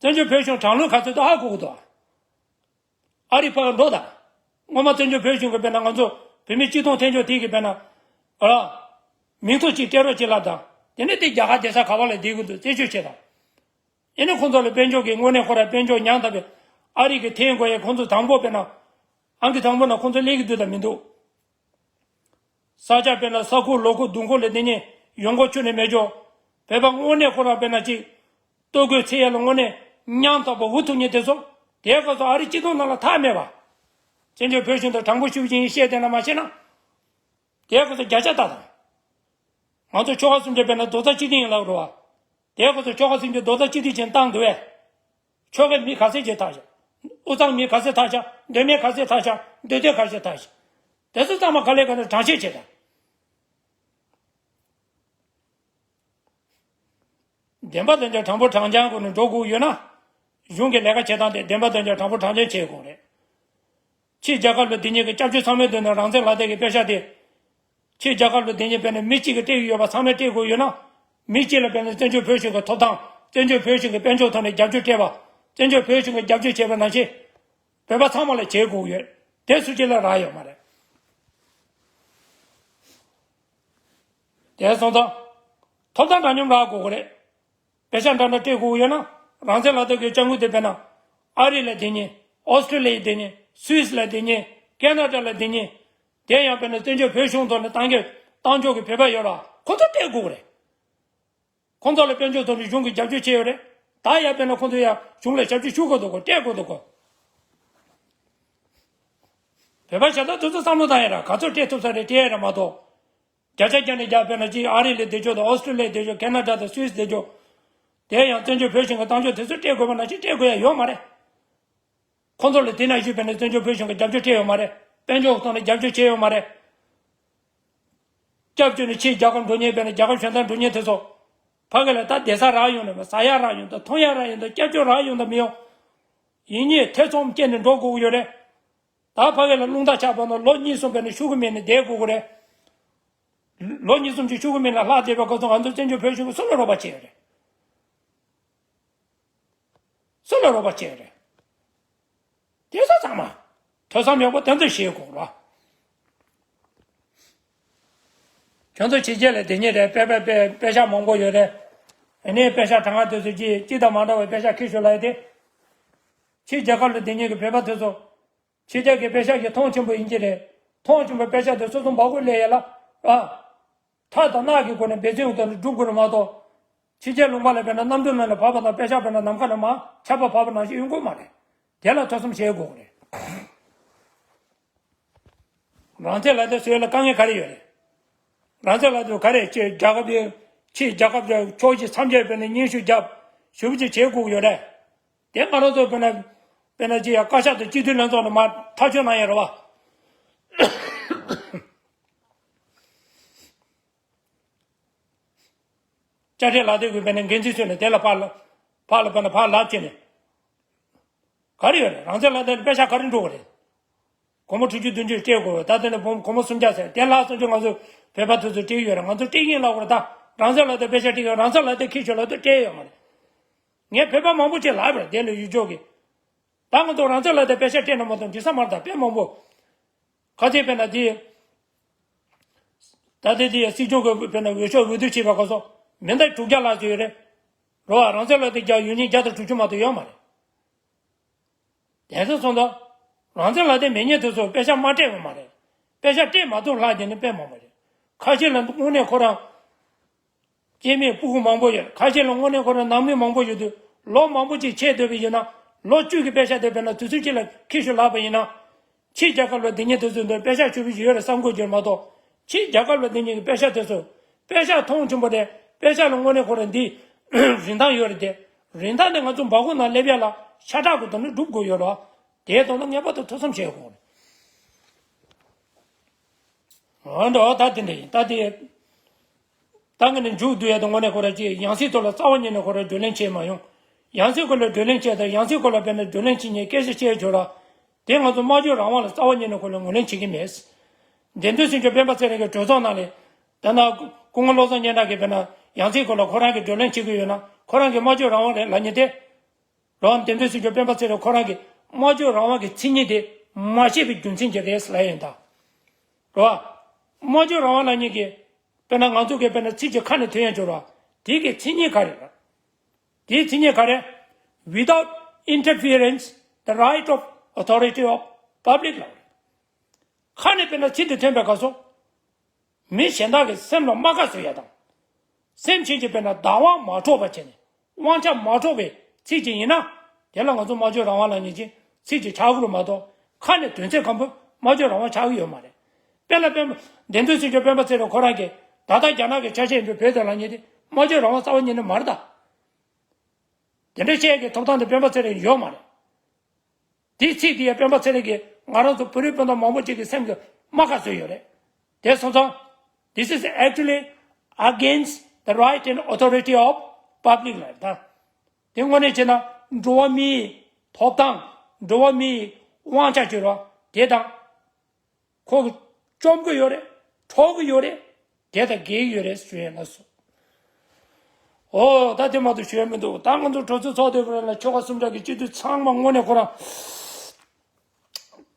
བཙན་བྱོལ་བོད་གཞུང་དྲང་ལུགས་ག་ཚོད་འདུག་ཧ་གོ་གི་འདུག་ཨ་རི་ཕ་གི་འགྲོ་དང་། སྔོན་མ་བཙན་བྱོལ་བོད་གཞུང་གི་དཔེར་ན་ང་ཚོ་བོད་མི་སྤྱི་སྟོང་འཐེན་ཕྱོགས་དེ་གི་དཔེར་ན། ཨ་ར། མིང་ཐོ་གཅིག་སྤྲད་རོགས་བྱེད་ལབ་དང་། དེ་ནས་དེ་རྒྱ་གར་སྡོད་ས་ག་བ་ལ་བསྡད་གི་འདུག་རྩད་གཅོད་བྱེད་དང་། ཡིན་ནའི་ཁོང་ཚོ་ལ་དཔལ་འབྱོར་གྱི་དངོས་གནས་ཁོ་ར་དཔལ་འབྱོར་ཉམ་ཐག་པའི་ཨ་རི་གི་འཐེན་དགོས་ཡས་ཁོང་ཚོ་དང་པོ་དཔེར་ན། ཨང་ཀི་དང་པོ་ན་ཁོང་ཚོ་སླེབས་ཀྱི་འདུག་དང་མི་འདུག་ས་ཆ་དཔེར་ན་ས་ཁུག་ལོ་ཁུག་གདོང་ཁུག་ལ་དེ་ཉིད་ཡོང་སྒོ་ཁྱོན་ནས་མེད་ཅོག་བོད་པ་དངོས་གནས་ཁོ་རང་དཔེར་ན་ཅིག་ལྟོ་གོས་འཚོ་ཡ་ལ་དངོས་གནས་ཉམ་ཐག་པ་འུ་ཐུག་མཁན་དེ་ཚོ་དེའི་སྐབས་སུ་ཨ་རི་སྤྱི་ཚོགས་ནང་ལ་ཐག་མེད་པ། བཙན་བྱོལ་བོད་གཞུང་དང་དྲང་པོ་ཞུ་བཞིན་བཤད་བསྡད་ན་མ་བཤད་ན། དེའི་སྐབས་སུ་བརྒྱ་ཆ་ལྟ་དང་། ང་ཚོ་ཆོལ་ཁ་གསུམ་གྱི་དཔེར་ན་རྡོག་རྩ་གཅིག་སྒྲིལ་ཡིན་ལབ་རོགས། དེའི་སྐབས་སུ་ཆོལ་ཁ་གསུམ་གྱི་རྡོག་རྩ་གཅིག་སྒྲིལ་ཅན་བཏང་འདུག་བས། ཆོལ་ཁའི་མི་ག་ཚད་ཅིག་ཐག་བཅད། དབུས་གཙང་མི་ག་ཚད་ཐག་བཅད། མདོ་སྨད་ག་ཚད་ཐག་བཅད། མདོ་སྟོད་ག་ཚད་ཐག་བཅད། དེ་ཚོ་ཚང་མ་ག་ལེ་ག་ལེ་དྲང་བཤད་བྱེད་དང་། བདེན་པ་དོན་གྱི་དྲང་པོ་དྲང་རྐྱང་སྒོ་ནས་འགྲོ་དགོས་ཡོད་ན། གཞུང་གི་ལས་ཀ་བྱེད་སྟངས་དེ་བདེན་པ་དོན་གྱི་དྲང་པོ་དྲང་རྐྱང་བྱེད་དགོས་རེད། ཕྱིའི་རྒྱལ་ཁབ་ལ་སྡོད་མཁན་གྱི་སྐྱབས་བཅོལ་ཚང་མའི་མདུན་ནས་རང་བཙན་ལག་དེབ་ཀྱི་པད་ཤག་དེ། ཕྱིའི་རྒྱལ་ཁབ་ལ་སྡོད་མཁན་དཔེར་ན་མི་གཅིག་གིས་སྤྲད་ཀྱི་ཡོད་པ་ཚང་མས་སྤྲད་དགོས་ཡོད་ན། མི་གཅིག་ལ་དཔེར་ན་བཙན་བྱོལ་བོད་གཞུང་གི་ཐོབ་ཐང་། བཙན་བྱོལ་བོད་གཞུང་གི་དཔལ་འབྱོར་ཐོག་ནས་རྒྱབ་སྐྱོར་སྤྲད་པ། བཙན་བྱོལ་བོད་གཞུང་གིས་རྒྱབ་སྐྱོར་བྱས་པ་ནང་བཞིན། བོད་པ་ཚང་མ་ལ་བྱེད་དགོས་ཡོད། དེ་སུ་གཅིག་ལ་རག་ཡོད་མ་རེད། དེ་སོང་ཙང་། ཐོབ་ཐང་འདྲ་མཉམ་རག་དགོས་ཀྱི་རེད། པད་ཤག་འདྲ་འདྲ་སྤྲད་དགོས་ཀྱི་ཡོད་ན། རང་བཙན་ལག་དེབ་ཀྱི་ལྕགས་འགུལ་དེ་དཔེར་ན། ཨ་རི་ལ་བསྡད་མཁན། ཨོ་སི་ཀྲི་ལི་ཡ་བསྡད་མཁན། སུད་སི་ལ་བསྡད་མཁན། ཁེ་ན་ཌ་ལ་བསྡད་མཁན། དེ་ཡང་དཔེར་ན་བཙན་བྱོལ་བོད་གཞུང་ཐོག་ནས་གཏང་རྒྱ་གཏང་ཕྱོགས་ཀྱི་བོད་པ་ཡོད་ར། ཁོ་ཚོ་སྤྲད་དགོས་རེད། ཁོང་ཚོ་ལ་དཔལ་འབྱོར་ཐོག་ནས་གཞུང་གིས་རྒྱབ་སྐྱོར་བྱས་ཡོད་རེད། ད་ཡང་དཔེར་ན་ཁོང་ཚོ་ཡང་གཞུང་ལ་ཞབས་ཕྱི་ཞུ་དགོས་འདུག་གོ། སྤྲད་དགོས་འདུག་གོ། བོད་པ་གཞན་དག་དེ་ཚོ་བསམ་བློ་བཏང་ཡ་ར། ག་ཚོད་སྤྲད་ཐུབ་ས་རེད། སྤྲད་ཡ་ར་མ་གཏོགས། བརྒྱ་ཆ་བརྒྱ་ནས་བརྒྱ་དཔེར་ན་ཅིག་ཨ་རི་ལ་བསྡད་ཕྱོགས་དང་ཨོ་སི་ཀྲི་ལི་ཡ་བསྡད་ཕྱོགས། ཁེ་ན་ཌ་དང་སུད་སི་བསྡད་ཕྱོགས། དེ་ཡང་བཙན་བྱོལ་བོད་གཞུང་གི་གཏང་ཕྱོགས་དེ་ཚོ་སྤྲད་དགོས་པ་ནང་བཞིན་སྤྲད་དགོས་ཡ་ཡོད་མ་རེད། ཁོང་ཚོ་ལ་དེ་ནང་བཞིན་དཔེར་ན་བཙན་བྱོལ་བོད་གཞུང་གི་རྒྱབ་སྐྱོར་བྱས་ཡོད་མ་རེད། དཔལ་འབྱོར་ཐོག་ནས་རྒྱབ་སྐྱོར་བྱས་ཡོད་མ་རེད། སྐྱབས་བཅོལ་ནས་ཕྱིའི་རྒྱལ་ཁབ་འགྲོ་མཁན། དཔེར་ན་རྒྱལ་ཁབ་གཞན་དག་འགྲོ་མཁན་དེ་ཚོ་ཕ་གི་ལ་ད་བསྡད་ས་རག་ཡོང་ནས། ཟ་ཡ་རག་ཡོང་དང་། འཐུང་ཡ་རག་ཡོང་དང་། སྐྱབས་བཅོལ་རག་ཡོང་དང་མི་ཡོང་། ཡིན་ནའི་ཐེ་ཚོམ་སྐྱེས་ནས་འགྲོ་དགོས་ཀྱི་ཡོད་རེད། ད་ཕ་གི་ལ་རླུང་རྟ་ཆག་པ་ན་ལོ་གཉིས་གསུམ་དཔེར་ན་ཤོར་གི་མེད་ནས་བསྡད་དགོས་ཀྱི་རེད། ལོ་གཉིས་གསུམ་ཅིག་ཤོར་གི་མེད་ན་ལྷག་བསྡད་པའི་སྐབས་སུ་ང་ཚོ་བཙན་བྱོལ་བོད་གཞུང་གིས་སུ་ལ་རོགས་པ་བྱས་ཡོད་རེད། སུ་ལ་རོགས་པ་བྱས་ཡོད་རེད། དེ་ཚོ་ཚང་མ་ཐོས་བསམ་ཡག་པོ་དེ་ཚོ་བྱེད་དགོས་ར། ཁྱོད་ཚོ་ཕྱི་རྒྱལ་ལ་བསྡད་མཁན་རེད། པེ་པེ་པེ་པེ་ཤག་མང་པོ་ཡོད་རེད། ཨ་ནི་པེ་ཤག་གྲངས་ཀ་དེ་ཚོ་ཅིག་ཅིག་དང་མ་འདྲ་བའི་པེ་ཤག་ཁྱེར་ཤོག་ལབ་ཡ་དེ། ཕྱི་རྒྱལ་ཁབ་ལ་བསྡད་མཁན་གྱི་བོད་པ་དེ་ཚོ། ཕྱི་རྒྱལ་གྱི་པེ་ཤག་གི་མཐོང་ཆེན་པོ་ཡིན་གྱི་རེད། མཐོང་ཆེན་པོའི་པེ་ཤག་དེ་སོ་སོ་འབག་དགོས་སླེབས་ཡ་ལ། ཨ། ཁྲག་དང་རྣག་གི་སྒོ་ནས་འབད་བརྩོན་ཡོད་དོ་ནི་སྒྲུབ་དགོས་རེད་མ་གཏོགས། ཕྱི་རྒྱལ་ལུང་པ་ལ་དཔེར་ན་གནམ་གྲུ་ནང་ལ་བབས་པ་དང་། པེ་ཤག་དཔེར་ན་ནམ་མཁའ་ནས་མར་ཆར་པ་བབས་པ་ནང་བཞིན་ཡོང་དགོས་མ་རེད། དེ་ལ་ཐོས་བསམ་བྱེད་དགོས་རེད། རང་བཙན་ལག་དེབ་བཟོ་ཡ་ལ་དཀའ་ངལ་ག་རེ་ཡོད་རེད། རང་བཙན་ལག་དེབ་ག་རེ་ཅིག་རྒྱལ་ཁབ་དེ། ཕྱིའི་རྒྱལ་ཁབ་དེ་ཕྱོགས་བཞི་མཚམས་བརྒྱད་དཔེར་ན་སྙན་ཞུ་བརྒྱབ། ཞུ་བ་ཅིག་བྱེད་དགོས་ཀྱི་ཡོད་རེད། དེ་ང་རང་ཚོ་དཔེར་ན། དཔེར་ན་ཅིག་ཡ་བཀའ་ཤག་དང་སྤྱི་འཐུས་ལྷན་ཚོགས་ནས་མར་ཐག་གཅོད་གནང་ཡ་རེད་བ། དཔྱ་ཁྲལ་ལག་དེབ་ཀྱི་དཔེར་ན་འགན་འཛིན་ཚོས་ནས་དེ་ལ་ཕར་ལ། ཕར་ལ་དཔེར་ན་ཕར་ལབ་བྱས་ནས། ག་རེ་ཡོད་རེད། རང་བཙན་ལག་དེབ་པེ་ཤག་ག་རེ་འགྲོ་གི་རེད། སྒོར་མོ་དྲུག་ཅུ་བདུན་ཅུ་སྤྲད་དགོས། ད་དེ་ནས་སྒོར་མོ་སུམ་བརྒྱ་ཟེར། དེ་ལྷག་སུམ་ཅུ་ང་ཚོ་བོད་པ་དེ་ཚོ་སྤྲད་ཀྱི་ཡོད་རེད། ང་ཚོ་སྤྲད་ཀྱི་ཡིན་ལབ་དགོས་རེད། ད་རང་བཙན་ལག་དེབ་པེ་ཤག་སྤྲད་ཀྱི་ཡོད། རང་བཙན་ལག་དེབ་ཁྱེར་ཤོག་ལབ་དུས་སྤྲད་ཡོད་མ་རེད། ངས་བོད་པ་མང་པོ་ཅིག་ལབ་པ་རེད། དེ་ལ་ཡུལ་ཕྱོགས་ཀྱི། ད་ང་ཚོ་རང་བཙན་ལག་དེབ་པེ་ཤག་སྤྲད་ན་མ་གཏོགས་འགྲིག་ས་མ་རེད། ད་དཔེ་མང་པོ། ཁ་ཚིག་དཔེར་ན་དེ། ད་ལྟའི་དེ་སྲིད་སྐྱོང་གི་དཔེར་ན་འོས་ཤོག་འོས་བསྡུ་བྱས་པའི་སྐབས་སུ་མི་འདི་དྲུག་བརྒྱ་ལྷག་ཙམ་ཡོད་རེད། རོ། རང་བཙན་ལག་དེབ་རྒྱག་ཡོད་མཁན་བརྒྱ་དང་དྲུག་ཅུ་མ་གཏོགས་ཡོད་མ་རེད། དེ་ཚོ་སོང་ཙང་། རང་བཙན་ལག་དེབ་མེད་མཁན་དེ་ཚོ་པེ་ཤག་མ་སྤྲད་པ་མ་རེད། པེ་ཤག་སྤྲད་མ་ཐུབ་ལྷག་དེ་ནི་དཔེ་མང་པོ་རེད། ཁ་ཤས་ལ་དངོས་གནས་ཁོ་རང་། སྐྱེ་དམན་སྤུ་གུ་མང་པོ་ཡོད། ཁ་ཤས་ལ་དངོས་གནས་ཁོ་རང་ནང་མི་མང་པོ་ཡོད་དུས། ལོ་མང་པོ་ཅིག་ཆད་སྡོད་པ་ཡིན་ན། ལོ་བཅུ་གི་པེ་ཤག་དེ་དཔེར་ན་དུས་ཚོད་གཅིག་ལ་ཁྱེར་ཤོག་ལབ་པ་ཡིན་ན། ཕྱིའི་རྒྱལ་ཁབ་ལ་བསྡད་མཁན་དེ་ཚོ་འདིར་པེ་ཤག་ཞུ་གི་ཡོད་རེད་བསམ་དགོས་ཀྱི་རེད་མ་གཏོགས། ཕྱིའི་རྒྱལ་ཁབ་ལ་བསྡད་མཁན་གྱི་པེ་ཤག་དེ་ཚོ། པེ་ཤག་མཐོང་ཆེན་པོ་རེད། པེ་ཤག་ལ་དངོས་གནས་ཁོ་རང་འདི་རིན་ཐང་ཡོད་རེད་དེ། རིན་ཐང་དེ་ང་ཚོ་འབག་གོ་ནང་སླེབས་ཡ་ལ་ཤ་ཁྲག་གི་དོན་ནི་སྒྲུབ་དགོས་ཡོད་རེད། དེའི་དོན་ལ་ངེས་པར་དུ་ཐུགས་བསམ་བཞེས་དགོས་རེད། འོ་འདྲ་ད་དེ་འདྲ་ཡིན། ད་དེ། ད་ངས་ནི་མཇུག་བསྡུ་ཡ་དང་དངོས་གནས་ཁོ་ར་ཅིག་ཡང་སྲིད་ཐོག་ལ་རྩ་བ་ཉིད་ནས་ཁོ་ར་བགྲོ་གླེང་བྱས་མ་ཡོང་། ཡང་སྲིད་སྐོར་ལ་བགྲོ་གླེང་བྱས་དང་། ཡང་སྲིད་སྐོར་ལ་དཔེར་ན་བགྲོ་གླེང་བྱེད་མཁན་སྐད་ཆ་བཤད་ཆོག་ར། དེ་ང་ཚོ་སྨྲ་བརྗོད་རང་དབང་ལ་རྩ་བ་ཉིད་ནས་ཁོ་ལ་ངོས་ལེན་བྱེད་ཀྱི་མེད། བདེན་དོན་སྲིད་སྐྱོང་སྤེན་པ་ཚེ་རིང་གི་གྲོས་ཚོགས་ནང་ལ། ད་ན་སྐུ་ངོ་བློ་བཟང་སྙན་གྲགས་ཀྱིས་དཔེར་ན་ཡང་སྲིད་སྐོར་ལ་ཁོ་རང་གིས་བགྲོ་གླེང་བྱེད་ཀྱི་ཡོད་ན། ཁོ་རང་གིས་སྨྲ་བརྗོད་རང་དབང་རེད་ལབ་མཁན་དེ། རོ། བདེན་དོན་སྲིད་སྐྱོང་སྤེན་པ་ཚེ་རིང་ཁོ་རང་གིས་སྨྲ་བརྗོད་རང་དབང་གི་མཚན་ཉིད་དེ་མ་ཤེས་པའི་རྒྱུ་མཚན་གྱིས་རེད་ལབ་ཡིན་ད། རོ། སྨྲ་བརྗོད་རང་དབང་ལབ་མཁན་གྱི། དཔེར་ན་ང་ཚོ་གིས་དཔེར་ན་ཚིག་ཅིག་ཁ་ནས་ཐོན་ཡ་འབྱོར་བ། དེ་གི་མཚན་ཉིད་ག་རེ་རེད། དེའི་མཚན་ཉིད་ག་རེ། Without interference, the right of authority of public ལབ་རེད། ཁ་ནས་དཔེར་ན་ཚིག་དེ་ཐོན་པའི་སྐབས་སུ། མི་གཞན་དག་གི་སེམས་ལ་རྨ་ཁ་བཟོ་ཡ་དང་། སེམས་ཅན་གྱི་དཔེར་ན་བདག་དབང་མ་འཕྲོག་པ་བྱས་ནས། དབང་ཆ་མ་འཕྲོག་པའི་ཚིག་ཅིག་ཡིན་ན། དེ་ལ་ང་ཚོ་སྨྲ་བརྗོད་རང་དབང་ལབ་མཁན་ཅིག་ཚིག་ཅིག་ཆགས་ཀྱི་རེད་མ་གཏོགས། ཁ་ནས་དོན་ཚན་སྐམ་པོ་སྨྲ་བརྗོད་རང་དབང་ཆགས་ཀྱི་ཡོད་མ་རེད། དཔེར་ན་སྤེན་པ། བདེན་དོན་སྲིད་སྐྱོང་སྤེན་པ་ཚེ་རིང་ཁོ་རང་གིས་ད་ལྟ་རྒྱ་ནག་གི་ཆ་ཤས་ཡིན་པའི་བོད་དེ་ལབ་མཁན་དེ་སྨྲ་བརྗོད་རང་དབང་རྩ་བ་ཉིད་ནས་མ་རེད་ད། དེ་འདྲ་བཤད་ཀྱི་ཐོབ་ཐང་དེ་སྤེན་པ་ཚེ་རིང་ཡོད་མ་རེད། དེའི་ཚིག་དེ་ཡང་སྤེན་པ་ཚེ་རིང་གིས་ང་རང་ཚོ་བོད་རིགས་སྤུན་ཟླ་མང་པོ་ཅིག་གི་སེམས་ཀྱི་རྨ་ཁ་བཟོས་ཡོད་རེད། དེ་སོང་ཙང་། This is actually against the right and authority of public ལབ་ད། དེ་དངོས་གནས་བྱས་ན་འགྲོ་བ་མིའི་ཐོབ་ཐང་། འགྲོ་བ་མིའི་དབང་ཆ་བརྗོད་རོགས་དེ་དང་། ཁོ་གིས་བཅོམ་གི་ཡོད་རེད། འཕྲོག་གི་ཡོད་རེད། དེ་དང་འགལ་གྱི་ཡོད་རེད་ཞུ་ཡས་ལ་སོ། ཨོ། ད་དེ་མ་གཏོགས་ཞུ་ཡས་མི་འདུག་ད་ང་ཚོ་གྲོས་ཚོགས་ཚོགས་དེ་བར་ལ་ཆོལ་ཁ་གསུམ་ཆ་གི་སྤྱི་འཐུས་ཚང་མ་དངོས་གནས་ཁོ་རང་།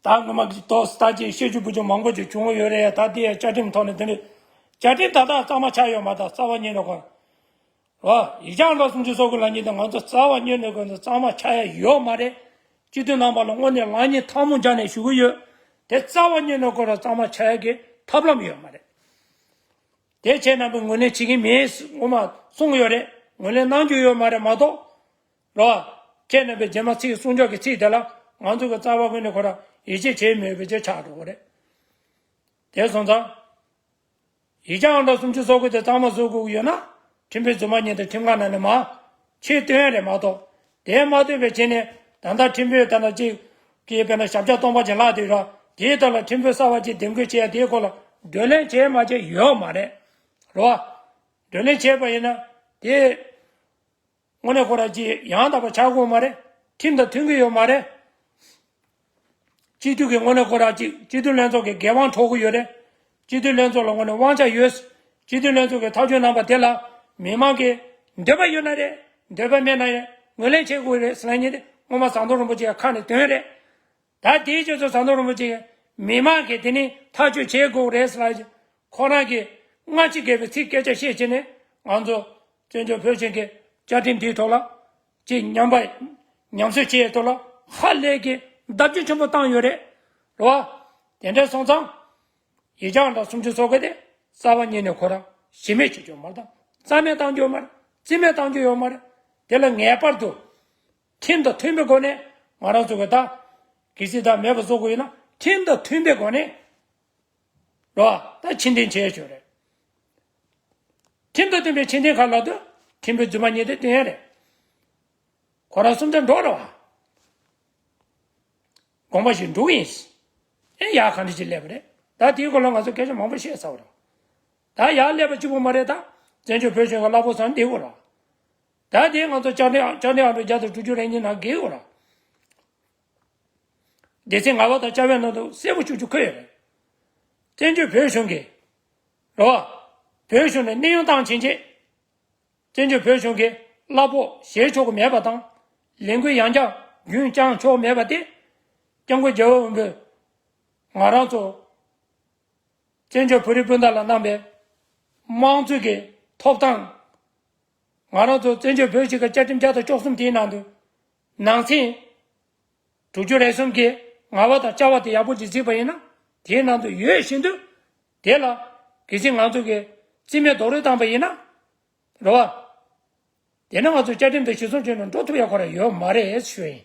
ད་ངོ་མ་གི་ཏོག་ཙམ་ད་ཅིག་བཤད་རྒྱུ་འབུལ་རྒྱུ་མང་པོ་ཅིག་བྱུང་ཡོད་རེད། ད་དེ་ཡང་བཅའ་ཁྲིམས་ཐོག་ནས་དེ་འདྲ། བཅའ་ཁྲིམས་ད་ལྟ་གཙང་མ་ཆགས་ཡོད་མ་རེད། རྩ་བ་ཉིད་ནས་ཁོ། རོ། ཡིག་ཆ་ཨང་གྲངས་སུམ་ཅུ་སོ་དགུ་ལབ་མཁན་དེ་ང་ཚོ་རྩ་བ་ཉིད་ནས་ཁོ་ཚོ་གཙང་མ་ཆགས་ཡ་ཡོད་མ་རེད། སྤྱི་འཐུས་རྣམ་པ་ལ་དངོས་གནས་ལག་གཉིས་ཐལ་མོ་སྦྱར་ནས་ཞུ་གི་ཡོད། དེ་རྩ་བ་ཉིད་ནས་ཁོ་རང་གཙང་མ་ཆགས་ཡ་གི་ཐབས་ལམ་ཡོད་མ་རེད། དེ་ཁྱེད་རྣམ་པས་ངོས་ལེན་བྱེད་ཀྱི་མིན་ངོ་མ་གསུངས་ཡོད་རེད། ངོས་ལེན་གནང་རྒྱུ་ཡོད་མ་རེད་མ་གཏོགས། རོ། ཁྱེད་རྣམ་པས་རྗེས་མ་ཚིག་གསུང་ཕྱོགས་ཀྱི་ཚིག་དེ་ལ་ང་ཚོ་གི་རྩ་བ་ཀུན་ནས་ཁོ་རང་ཡིད་ཆེས་བྱེད་མེད་པའི་ཆ་ཆགས་འགྲོ་གི་རེད། དེ་སོང་ཙང་། ཡིག་ཆ་ཨང་གྲངས་སུམ་ཅུ་སོ་དགུ་དེ་གཙང་མ་བཟོ་དགོས་ཀྱི་ཡོད་ན། ཁྲིམས་དཔོན་རྫུན་མ་ཉིད་དེ་ཁྲིམས་ཁང་ནང་ནས་མར་ཕྱིར་བཏོན་ཡ་རེད་མ་གཏོགས། དེ་མ་བཏོན་པའི་ཆ་ནས་ད་ལྟ་ཁྲིམས་དཔོན་ད་ལྟ་གཅིག་གིས་དཔེར་ན་ཞབས་བཀྱག་སྟོང་པ་ཅིག་བརླགས་དུས་ར། དེའི་ཐོག་ལ་ཁྲིམས་དཔོན་གསར་བ་ཅིག་འདེམས་བསྐོ་བྱེད་ཡ་དེའི་སྐོར་ལ་བགྲོ་གླེང་བྱས་མ་བྱས་ཡོད་མ་རེད། རོ། བགྲོ་གླེང་བྱས་པ་ཡིན་ན་དེ། དངོས་གནས་ཁོ་རང་ཅིག་ཡང་དག་པ་ཆགས་ཀྱི་ཡོད་མ་རེད། ཁྲིམས་དང་མཐུན་གྱི་ཡོད་མ་རེད། སྤྱི་འཐུས་ཀྱི་དངོས་གནས་ཁོ་རང་ཅིག་སྤྱི་འཐུས་ལྷན་ཚོགས་ཀྱི་འགན་དབང་འཕྲོག་གི་ཡོད་རེད། སྤྱི་འཐུས་ལྷན་ཚོགས་ལ་དངོས་གནས་དབང་ཆ་ཡོད། སྤྱི་འཐུས་ལྷན་ཚོགས་ཀྱི་ཐག་གཅོད་གནང་པ་དེ་ལ་མི་མང་གི་འདོད་པ་ཡོད་ན་རེད། འདོད་པ་མེད་ན་ཡང་ངོས་ལེན་བྱེད་དགོས་རེད་ཟེར་ལབ་མཁན་དེ་སྔོན་མ་ཟམ་གདོང་རིན་པོ་ཆེ་ཡང་ཁ་ནས་བཏོན་རེད། ད་དེའི་རྗེས་སུ་ཟམ་གདོང་རིན་པོ་ཆེ་གིས་མི་མང་གིས་དེ་ནི་ཐག་གཅོད་བྱེད་དགོས་རེད་ཟེར་ལབ་ཀྱི། ཁོ་རང་གིས་སྔ་ཕྱི་འགལ་བའི་ཚིག་སྐད་ཆ་བཤད་བྱས་ནས་ང་ཚོ་བཙན་བྱོལ་བོད་གཞུང་གི་བཅའ་ཁྲིམས་འདིའི་ཐོག་ལ་ཅིག་ཉམས་པ་ཉམས་གསོ་བྱེད་ཡའི་ཐོག་ལ་ཧ་ལས་ཀྱི་བརྡབ་གསིག་ཆེན་པོ་བཏང་ཡོད་རེད། རེད་བ། དེ་འདྲ་སོང་ཙང་། ཡིག་ཆ་ཨང་གྲངས་སུམ་ཅུ་སོ་དགུ་དེ་རྩ་བ་ཉིད་ནས་ཁོ་རང་གཞི་མེད་བྱེད་རྒྱུ་མ་རེད་དང་རྩ་མེད་གཏང་རྒྱུ་མ་རེད། རྩིས་མེད་གཏང་རྒྱུ་ཡོད་མ་རེད། དེ་ལ་ངེས་པར་དུ། ཁྲིམས་དང་མཐུན་པའི་སྒོ་ནས་ང་རང་ཚོ་གི་ད། གལ་སྲིད་ད་མེད་པ་བཟོ་དགོས་ཡིན་ན་ཁྲིམས་དང་མཐུན་པའི་སྒོ་ནས། རོ། ད་ཕྱིར་འཐེན་བྱས་ཆོག་རེད། ཁྲིམས་དང་མཐུན་པའི་ཕྱིར་འཐེན་ག་ལ་དུ་ཁྲིམས་དཔོན་རྫུན་མ་ཉིད་དེ་བཏོན་ཡ་རེད། ཁོ་རང་སུམ་ཆ་འགྲོ་རེད་བ། དགོངས་པ་ཞིག་འགྲུབ་ཡིན། ཨེ་ཡག་ག་འདྲ་ཅིག་སླེབས་པ་རེད། ད་དེའི་སྐོར་ལ་ང་ཚོ་སྐད་ཆ་མང་པོ་བཤད་ཚར་བ་རེད། ད་ཡག་སླེབས་པ་གཅིག་པོ་མ་རེད་ད། བཙན་བྱོལ་བོད་གཞུང་གི་གླ་ཕོགས་ཚང་འདེགས་དགོས་རེད། ད་དེ་ང་ཚོ་བཅའ་ཁྲིམས་བཅའ་ཁྲིམས་ཨང་གྲངས་བརྒྱ་དང་དྲུག་ཅུ་རེ་གཉིས་ནང་འགལ་དགོས་རེད། སྡེ་ཚན་ལྔ་པ་དང་བཅའ་བའི་ནང་དུ་གསལ་པོ་ཆུ་ཆུ་འཁོད་ཡོད་རེད། བཙན་བྱོལ་བོད་གཞུང་གིས། རེད་བ། བོད་གཞུང་ནས་གནས་དབྱུང་བཏང་ཕྱིན་ཆད། བཙན་བྱོལ་བོད་གཞུང་གིས་གླ་ཕོགས་བཞེས་ཆོག་གི་མེད་པ་དང་། ལས་འགུལ་ཡང་བསྐྱར་རྒྱུན་བསྐྱང་ཆོག་མེད་པ་དེ། སྐྱབས་མགོན་རྒྱལ་བ་དབང་པོས་ང་རང་ཚོ་བཙན་བྱོལ་བོད་རིགས་སྤུན་ཟླ་ལ་གནང་པའི་དམངས་གཙོའི་གི་ཐོབ་ཐང་། ང་རང་ཚོ་བཙན་བྱོལ་བོད་གཞུང་གི་བཅའ་ཁྲིམས་བརྒྱ་དང་བཅུ་གསུམ་དེའི་ནང་དུ། ནང་གསེས་དྲུག་ཅུ་རེ་གསུམ་གྱི་ལྔ་པ་དང་བཅའ་བ་དེ་ཡག་པོ་ཅིག་གཟིགས་པ་ཡིན་ན། དེའི་ནང་དུ་ཡོད་བཞིན་དུ། དེ་ལ་གལ་སྲིད་ང་ཚོ་གིས་རྩིས་མེད་རྡོག་རོལ་བཏང་པ་ཡིན་ན། རེད་བ། དེ་ནི་ང་ཚོ་བཅའ་ཁྲིམས་དང་གཞི་བཟུང་བྱས་ནས་འགྲོ་ཐུབ་ཡ་ཁོ་རང་ཡོད་མ་རེད་ཞུ་ཡིན།